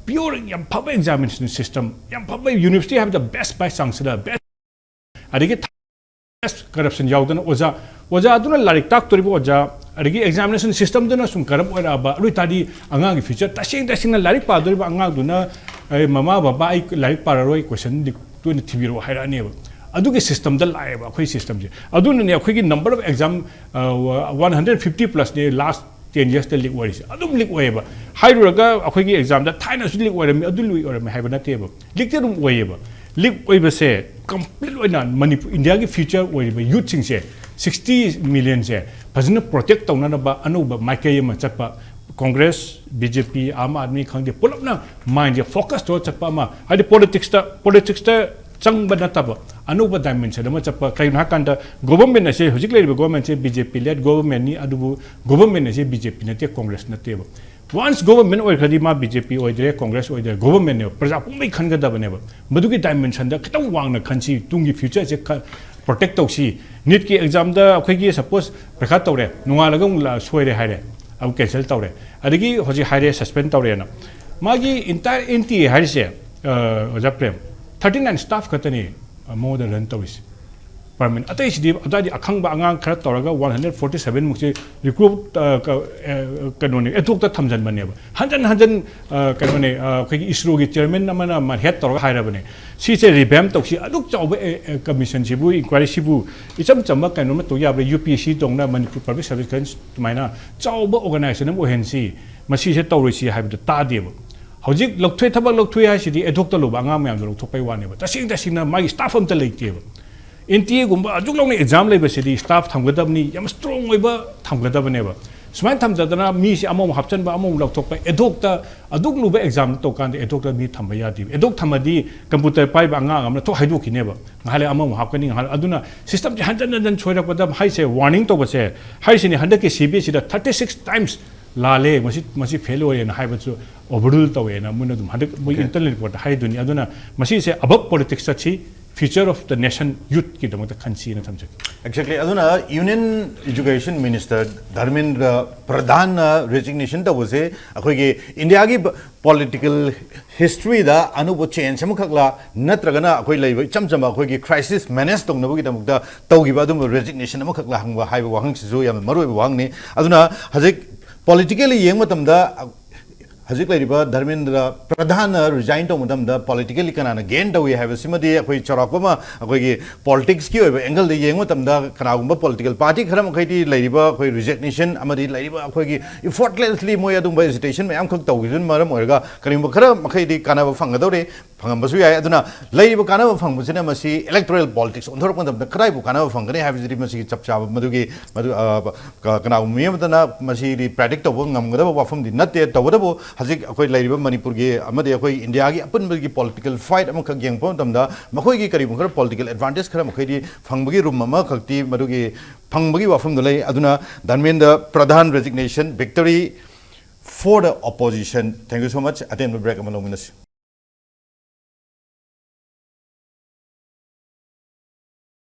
ꯄꯤꯌꯣꯔ ꯌꯥꯝ ꯐꯕ ꯑꯦꯛꯖꯥꯃꯤꯅꯦꯁꯟ ꯁꯤꯁꯇꯝ, ꯌꯥꯝ ꯐꯕ ꯌꯨꯅꯤꯚꯔꯁꯤꯇꯤ ꯍꯥꯏꯕꯗ ꯕꯦꯁ ꯚꯥꯏꯁ ꯆꯥꯟꯁꯦꯂꯔ, ꯕꯦꯁ, ꯑꯗꯒꯤ ꯀꯔꯞꯁꯟ ꯌꯥꯎꯗꯅ ꯑꯣꯖꯥ, ꯑꯣꯖꯥ ꯑꯗꯨꯅ ꯂꯥꯏꯔꯤꯛ ꯇꯥꯛꯇꯣꯔꯤꯕ ꯑꯣꯖꯥ, ꯑꯗꯒꯤ ꯑꯦꯛꯖꯥꯃꯤꯅꯦꯁꯟ ꯁꯤꯁꯇꯝꯗꯨꯅ ꯁꯨꯝ ꯀꯔꯞ ꯑꯣꯏꯔꯛꯑꯕ, ꯑꯗꯨ ꯑꯣꯏꯇꯥꯔꯗꯤ ꯑꯉꯥꯡꯒꯤ ꯐ꯭ꯌꯨꯆꯔ, ꯇꯁꯦꯡ ꯇꯁꯦꯡꯅ ꯂꯥꯏꯔꯤꯛ ꯄꯥꯗꯣꯔꯤꯕ ꯑꯉꯥꯡꯗꯨꯅ, "ꯑꯩ, ꯃꯃꯥ ꯕꯕꯥ, ꯑꯩ ꯂꯥꯏꯔꯤꯛ ꯄꯥꯔꯔꯣꯏ, ꯀꯣꯏꯁꯟ ꯂꯤꯛꯇ ꯑꯣꯏꯅ ꯊꯤꯕꯤꯔꯛꯑꯣ" ꯍꯥꯏꯔꯛꯑꯅꯦꯕ꯫ ꯑꯗꯨꯒꯤ ꯁꯤꯁꯇꯝꯗ ꯂꯥꯛꯑꯦꯕ ꯑꯩꯈꯣꯏ ꯁꯤꯁꯇꯝꯁꯦ꯫ ꯑꯗꯨꯅꯅꯦ ꯑꯩꯈꯣꯏꯒꯤ number of exam one hundred fifty ꯄ꯭ꯂꯁꯅꯦ ꯂꯥꯁ ꯇꯦꯟ ꯌꯔꯁꯇ ꯂꯤꯛ ꯑꯣꯏꯔꯤꯁꯦ꯫ ꯑꯗꯨꯝ ꯂꯤꯛ ꯑꯣꯏꯌꯦꯕ꯫ ꯍꯥꯏꯔꯨꯔꯒ ꯑꯩꯈꯣꯏꯒꯤ ꯑꯦꯛꯖꯥꯝꯗ ꯊꯥꯏꯅꯁꯨ ꯂꯤꯛ ꯑꯣꯏꯔꯝꯃꯤ, ꯑꯗꯨ ꯂꯤꯛ ꯑꯣꯏꯔꯝꯃꯤ ꯍꯥꯏꯕ ꯅꯠꯇꯦꯕ꯫ ꯂꯤꯛꯇꯤ ꯑꯗꯨꯝ ꯑꯣꯏꯌꯦꯕ꯫ ꯂꯤꯛ ꯑꯣꯏꯕꯁꯦ ꯀꯝꯄ꯭ꯂꯤꯠ ꯑꯣꯏꯅ ꯃꯅꯤꯄꯨꯔ, ꯏꯟꯗꯤꯌꯥꯒꯤ ꯐ꯭ꯌꯨꯆꯔ ꯑꯣꯏꯔꯤꯕ ꯌꯨꯠꯁꯤꯡꯁꯦ, ꯁꯤꯛꯁꯇꯤ ꯃꯤꯂꯤꯌꯟꯁꯦ ꯐꯖꯅ ꯄ꯭ꯔꯣꯇꯦꯛ ꯇꯧꯅꯅꯕ ꯑꯅꯧꯕ ꯃꯥꯏꯀꯩ ꯑꯃ ꯆꯠꯄ, ꯀꯣꯡꯒ꯭ꯔꯦꯁ, ꯕꯤ ꯖꯦ ꯄꯤ, ꯑꯥꯝ ꯑꯥꯗꯃꯤ ꯈꯪꯗꯦ, ꯄꯨꯂꯞꯅ ꯃꯥꯏꯟꯁꯦ ꯐꯣꯀꯁ ꯇꯧꯔ ꯆꯠꯄ ꯑꯃ, ꯍꯥꯏꯗꯤ ꯄꯣꯂꯤꯇꯤꯛꯁꯇ, ꯄꯣꯂꯤꯇꯤꯛꯁꯇ ꯆꯪꯕ ꯅꯠꯇꯕ ꯑꯅꯧꯕ ꯗꯥꯏꯃꯦꯟꯁꯟ ꯑꯃ ꯆꯠꯄ꯫ ꯀꯩꯒꯤꯅꯣ ꯍꯥꯏꯀꯥꯟꯗ ꯒꯣꯕꯔꯃꯦꯟ ꯑꯁꯦ, ꯍꯧꯖꯤꯛ ꯂꯩꯔꯤꯕ ꯒꯣꯕꯔꯃꯦꯟꯁꯦ ꯕꯤ ꯖꯦ ꯄꯤ ꯂꯦꯗ ꯒꯣꯕꯔꯃꯦꯟꯅꯤ, ꯑꯗꯨꯕꯨ ꯒꯣꯕꯔꯃꯦꯟ ꯑꯁꯦ ꯕꯤ ꯖꯦ ꯄꯤ ꯅꯠꯇꯦ, ꯀꯣꯡꯒ꯭ꯔꯦꯁ ꯅꯠꯇꯦꯕ꯫ ꯋꯥꯟꯁ ꯒꯣꯕꯔꯃꯦꯟ ꯑꯣꯏꯈ꯭ꯔꯗꯤ ꯃꯥ ꯕꯤ ꯖꯦ ꯄꯤ ꯑꯣꯏꯗ꯭ꯔꯦ, ꯀꯣꯡꯒ꯭ꯔꯦꯁ ꯑꯣꯏꯗ꯭ꯔꯦ, ꯒꯣꯕꯔꯃꯦꯟꯅꯦꯕ꯫ ꯄ꯭ꯔꯖꯥ ꯄꯨꯝꯕꯩ ꯈꯟꯒꯗꯕꯅꯦꯕ꯫ ꯃꯗꯨꯒꯤ ꯗꯥꯏꯃꯦꯟꯁꯟꯗ ꯈꯤꯇꯪ ꯋꯥꯡꯅ ꯈꯟꯁꯤ, ꯇꯨꯡꯒꯤ ꯐ꯭ꯌꯨꯆꯔꯁꯦ ꯈ-, ꯄ꯭ꯔꯣꯇꯦꯛ ꯇꯧꯁꯤ꯫ ꯅꯤꯠꯀꯤ ꯑꯦꯛꯖꯥꯝꯗ ꯑꯩꯈꯣꯏꯒꯤ ꯁꯄꯣꯁ ꯄꯩꯈꯥ ꯇꯧꯔꯦ, ꯅꯣꯡꯉꯥꯜꯂꯒ ꯑꯃꯨꯛ ꯂꯥ-, ꯁꯣꯏꯔꯦ ꯍꯥꯏꯔꯦ, ꯑꯃꯨꯛ ꯀꯦꯟꯁꯦꯜ ꯇꯧꯔꯦ, ꯑꯗꯒꯤ ꯍꯧꯖꯤꯛ ꯍꯥꯏꯔꯦ ꯁꯁꯄꯦꯟ ꯇꯧꯔꯦꯅ꯫ ꯃꯥꯒꯤ ꯏꯟꯇꯥꯌꯔ ꯑꯦꯟ ꯇꯤ ꯑꯦ ꯍꯥꯏꯔꯤꯁꯦ, ꯑ, ꯑꯣꯖꯥ ꯄ꯭ꯔꯦꯝ, ꯊꯥꯔꯇꯤ ꯅꯥꯏꯟ ꯁ꯭ꯇꯥꯐ ꯈꯛꯇꯅꯤ, ꯑ, ꯃꯉꯣꯟꯗ ꯔꯟ ꯇꯧꯔꯤꯁꯦ꯫ ꯄꯔꯃꯅꯦꯟ꯫ ꯑꯇꯩꯁꯤꯗꯤ ꯑꯗꯨꯋꯥꯏꯗꯤ ꯑꯈꯪꯕ ꯑꯉꯥꯡ ꯈꯔ ꯇꯧꯔꯒ ꯋꯥꯟ ꯍꯟꯗ꯭ꯔꯦꯠ ꯐꯣꯔꯇꯤ ꯁꯚꯦꯟ ꯃꯨꯛꯁꯦ ꯔꯤꯀ꯭ꯔꯨꯠ, ꯑ, ꯀ-, ꯑ, ꯀꯩꯅꯣꯅꯦ, ꯑꯦꯗꯍꯣꯛꯇ ꯊꯝꯖꯟꯕꯅꯦꯕ꯫ ꯍꯟꯖꯟ ꯍꯟꯖꯟ, ꯑ, ꯀꯩꯅꯣꯅꯦ, ꯑ, ꯑꯩꯈꯣꯏꯒꯤ ꯏꯁꯔꯣꯒꯤ ꯆꯤꯌꯔꯃꯦꯟ ꯑꯃꯅ ꯃꯥ ꯍꯦꯗ ꯇꯧꯔꯒ ꯍꯥꯏꯔꯕꯅꯦ, "ꯁꯤꯁꯦ ꯔꯤꯚꯦꯝ ꯇꯧꯁꯤ, ꯑꯗꯨꯛ ꯆꯥꯎꯕ, ꯑꯦ, ꯑꯦ, ꯀꯃꯤꯁꯟꯁꯤꯕꯨ, ꯏꯟꯀ꯭ꯋꯥꯏꯔꯤꯁꯤꯕꯨ ꯏꯆꯝ ꯆꯝꯕ ꯀꯩꯅꯣ ꯑꯃ ꯇꯧ ꯌꯥꯕ꯭ꯔꯥ? ꯌꯨ ꯄꯤ ꯑꯦꯁ ꯁꯤ ꯇꯧꯅ ꯃꯅꯤꯄꯨꯔ ꯄꯕ꯭ꯂꯤꯛ ꯁꯥꯔꯚꯤꯁ ꯀꯃꯤꯁꯟ ꯑꯗꯨꯃꯥꯏꯅ ꯆꯥꯎꯕ ꯑꯣꯔꯒꯅꯥꯏꯖꯦꯁꯟ ꯑꯃ ꯑꯣꯏꯍꯟꯁꯤ, ꯃꯁꯤꯁꯦ ꯇꯧꯔꯣꯏꯁꯤ" ꯍꯥꯏꯕꯗꯨ ꯇꯥꯗꯦꯕ꯫ ꯍꯧꯖꯤꯛ ꯂꯧꯊꯣꯛꯑꯦ, ꯊꯕꯛ ꯂꯧꯊꯣꯛꯑꯦ ꯍꯥꯏꯁꯤꯗꯤ ꯑꯦꯗꯍꯣꯛꯇ ꯂꯧꯕ ꯑꯉꯥꯡ ꯃꯌꯥꯝꯗꯣ ꯂꯧꯊꯣꯛꯄꯩ ꯋꯥꯅꯦꯕ꯫ ꯇꯁꯦꯡ ꯇꯁꯦꯡꯅ ꯃꯥꯒꯤ ꯁ꯭ꯇꯥꯐ ꯑꯝꯇ ꯂꯩꯇꯦꯕ꯫ ꯑꯦꯟ ꯇꯤ ꯑꯦꯒꯨꯝꯕ ꯑꯗꯨꯛ ꯂꯥꯎꯅ ꯑꯦꯛꯖꯥꯝ ꯂꯩꯕꯁꯤꯗꯤ ꯁ꯭ꯇꯥꯐ ꯊꯝꯒꯗꯕꯅꯤ, ꯌꯥꯝ ꯁ꯭ꯇꯔꯣꯡ ꯑꯣꯏꯕ ꯊꯝꯒꯗꯕꯅꯦꯕ꯫ ꯁꯨꯃꯥꯏꯅ ꯊꯝꯖꯗꯅ ꯃꯤꯁꯦ ꯑꯃꯃꯨꯛ ꯍꯥꯞꯆꯤꯟꯕ, ꯑꯃꯃꯨꯛ ꯂꯧꯊꯣꯛꯄ, ꯑꯦꯗꯣꯛꯇ ꯑꯗꯨꯛ ꯂꯨꯕ ꯑꯦꯛꯖꯥꯝ ꯇꯧꯀꯥꯟꯗ ꯑꯦꯗꯣꯛꯇ ꯃꯤ ꯊꯝꯕ ꯌꯥꯗꯦꯕ꯫ ꯑꯦꯗꯣꯛ ꯊꯝꯃꯗꯤ ꯀꯝꯄ꯭ꯌꯨꯇꯔ ꯄꯥꯏꯕ ꯑꯉꯥꯡ ꯑꯃꯅ ꯊꯣꯛ ꯍꯥꯏꯗꯣꯛꯈꯤꯅꯦꯕ꯫ ꯉꯥꯏꯍꯥꯛ ꯂꯩ ꯑꯃꯃꯨꯛ ꯍꯥꯞꯀꯅꯤ, ꯉꯥꯏꯍꯥꯛ, ꯑꯗꯨꯅ ꯁꯤꯁꯇꯝꯁꯦ ꯍꯟꯖꯟ ꯍꯟꯖꯟ ꯁꯣꯏꯔꯛꯄꯗ ꯍꯥꯏꯁꯦ, ꯋꯥꯔꯅꯤꯡ ꯇꯧꯕꯁꯦ ꯍꯥꯏꯁꯤꯅꯤ꯫ ꯍꯟꯗꯛꯀꯤ ꯁꯤ ꯕꯤ ꯑꯦꯁ ꯏꯗ ꯊꯥꯔꯇꯤ ꯁꯤꯛꯁ ꯇꯥꯏꯝꯁ ꯂꯥꯜꯂꯦ, ꯃꯁꯤ, ꯃꯁꯤ ꯐꯦꯜ ꯑꯣꯏꯔꯦꯅ ꯍꯥꯏꯕꯁꯨ ꯑꯣꯚꯔꯔꯨꯜ ꯇꯧꯋꯦꯅ ꯃꯣꯏꯅ ꯑꯗꯨꯝ ꯍꯟꯗꯛ ꯃꯣꯏ Okay. ꯏꯟꯇꯔꯅꯦꯜ ꯔꯤꯄꯣꯔꯠꯇ ꯍꯥꯏꯗꯨꯅꯤ꯫ ꯑꯗꯨꯅ ꯃꯁꯤꯁꯦ ꯑꯕꯞ ꯄꯣꯂꯤꯇꯤꯛꯁ ꯆꯠꯁꯤ, future of the nation youth ꯀꯤꯗꯃꯛꯇ ꯈꯟꯁꯤꯅ ꯊꯝꯖꯒꯦ꯫ Exactly. ꯑꯗꯨꯅ Union Education Minister ꯙꯔꯃꯦꯟꯗ꯭ꯔ ꯄ꯭ꯔꯙꯥꯟꯅ ꯔꯤꯖꯤꯒꯅꯦꯁꯟ ꯇꯧꯕꯁꯦ ꯑꯩꯈꯣꯏꯒꯤ ꯏꯟꯗꯤꯌꯥꯒꯤ ꯄꯣꯂꯤꯇꯤꯀꯦꯜ ꯍꯤꯁꯇ꯭ꯔꯤꯗ ꯑꯅꯧꯕ ꯆꯦꯟꯖ ꯑꯃꯈꯛꯂ, ꯅꯠꯇ꯭ꯔꯒꯅ ꯑꯩꯈꯣꯏ ꯂꯩꯔꯤꯕ ꯏꯆꯝ ꯆꯝꯕ ꯑꯩꯈꯣꯏꯒꯤ ꯀ꯭ꯔꯥꯏꯁꯤꯁ ꯃꯦꯅꯦꯖ ꯇꯧꯅꯕꯒꯤꯗꯃꯛꯇ ꯇꯧꯈꯤꯕ ꯑꯗꯨꯝꯕ ꯔꯤꯖꯤꯒꯅꯦꯁꯟ ꯑꯃꯈꯛꯂ ꯍꯪꯕ ꯍꯥꯏꯕ ꯋꯥꯍꯪꯁꯤꯁꯨ ꯌꯥꯝꯅ ꯃꯔꯨꯑꯣꯏꯕ ꯋꯥꯍꯪꯅꯤ꯫ ꯑꯗꯨꯅ ꯍꯧꯖꯤꯛ ꯄꯣꯂꯤꯇꯤꯀꯦꯜꯂꯤ ꯌꯦꯡꯕ ꯃꯇꯝꯗ ꯍꯧꯖꯤꯛ ꯂꯩꯔꯤꯕ ꯙꯔꯃꯦꯟꯗ꯭ꯔ ꯄ꯭ꯔꯙꯥꯟꯅ ꯔꯤꯖꯥꯏꯟ ꯇꯧꯕ ꯃꯇꯝꯗ ꯄꯣꯂꯤꯇꯤꯀꯦꯜꯂꯤ ꯀꯅꯥꯅ ꯒꯦꯟ ꯇꯧꯏ ꯍꯥꯏꯕꯁꯤꯃꯗꯤ ꯑꯩꯈꯣꯏ ꯆꯥꯎꯔꯥꯛꯄ ꯑꯃ ꯑꯩꯈꯣꯏꯒꯤ ꯄꯣꯂꯤꯇꯤꯛꯁꯀꯤ ꯑꯣꯏꯕ ꯑꯦꯡꯒꯜꯗ ꯌꯦꯡꯕ ꯃꯇꯝꯗ ꯀꯅꯥꯒꯨꯝꯕ ꯄꯣꯂꯤꯇꯤꯀꯦꯜ ꯄꯥꯔꯇꯤ ꯈꯔ ꯃꯈꯩꯗꯤ ꯂꯩꯔꯤꯕ ꯑꯩꯈꯣꯏ ꯔꯤꯖꯤꯒꯅꯦꯁꯟ ꯑꯃꯗꯤ ꯂꯩꯔꯤꯕ ꯑꯩꯈꯣꯏꯒꯤ ꯏꯐꯣꯔꯠꯂꯦꯁꯂꯤ ꯃꯣꯏ ꯑꯗꯨꯝꯕ ꯑꯦꯖꯤꯇꯦꯁꯟ ꯃꯌꯥꯝꯈꯛ ꯇꯧꯈꯤꯕꯅ ꯃꯔꯝ ꯑꯣꯏꯔꯒ ꯀꯔꯤꯒꯨꯝꯕ ꯈꯔ ꯃꯈꯩꯗꯤ ꯀꯥꯟꯅꯕ ꯐꯪꯒꯗꯧꯔꯤ, ꯐꯪꯉꯝꯕꯁꯨ ꯌꯥꯏ꯫ ꯑꯗꯨꯅ ꯂꯩꯔꯤꯕ ꯀꯥꯟꯅꯕ ꯐꯪꯕꯁꯤꯅ ꯃꯁꯤ ꯏꯂꯦꯛꯇꯣꯔꯦꯜ ꯄꯣꯂꯤꯇꯤꯛꯁ ꯑꯣꯟꯊꯣꯔꯛꯄ ꯃꯇꯝꯗ ꯀꯗꯥꯏꯕꯨ ꯀꯥꯟꯅꯕ ꯐꯪꯒꯅꯤ ꯍꯥꯏꯕꯁꯤꯗꯤ ꯃꯁꯤꯒꯤ ꯆꯞ ꯆꯥꯕ ꯃꯗꯨꯒꯤ ꯃꯗꯨ, ꯑ, ꯀ-, ꯀꯅꯥꯒꯨꯝꯕ ꯃꯤ ꯑꯃꯠꯇꯅ ꯃꯁꯤꯗꯤ ꯄ꯭ꯔꯦꯗꯤꯛ ꯇꯧꯕ ꯉꯝꯒꯗꯕ ꯋꯥꯐꯝꯗꯤ ꯅꯠꯇꯦ꯫ ꯇꯧꯕꯇꯕꯨ ꯍꯧꯖꯤꯛ ꯑꯩꯈꯣꯏ ꯂꯩꯔꯤꯕ ꯃꯅꯤꯄꯨꯔꯒꯤ ꯑꯃꯗꯤ ꯑꯩꯈꯣꯏ ꯏꯟꯗꯤꯌꯥꯒꯤ ꯑꯄꯨꯟꯕꯒꯤ ꯄꯣꯂꯤꯇꯤꯀꯦꯜ ꯐꯥꯏꯠ ꯑꯃꯈꯛ ꯌꯦꯡꯉꯛꯄ ꯃꯇꯝꯗ ꯃꯈꯣꯏꯒꯤ ꯀꯔꯤꯒꯨꯝꯕ ꯈꯔ ꯄꯣꯂꯤꯇꯤꯀꯦꯜ ꯑꯦꯗꯚꯥꯟꯇꯦꯖ ꯈꯔ ꯃꯈꯩꯗꯤ ꯐꯪꯕꯒꯤ ꯔꯨꯝ ꯑꯃꯈꯛꯇꯤ ꯃꯗꯨꯒꯤ ꯐꯪꯕꯒꯤ ꯋꯥꯐꯝꯗꯨ ꯂꯩ꯫ ꯑꯗꯨꯅ ꯙꯔꯃꯦꯟꯗ꯭ꯔ ꯄ꯭ꯔꯙꯥꯟ resignation victory for the opposition꯫ Thank you so much꯫ ꯑꯇꯦꯟꯕ ꯕ꯭ꯔꯦꯛ ꯑꯃ ꯂꯧꯃꯤꯟꯅꯁꯤ꯫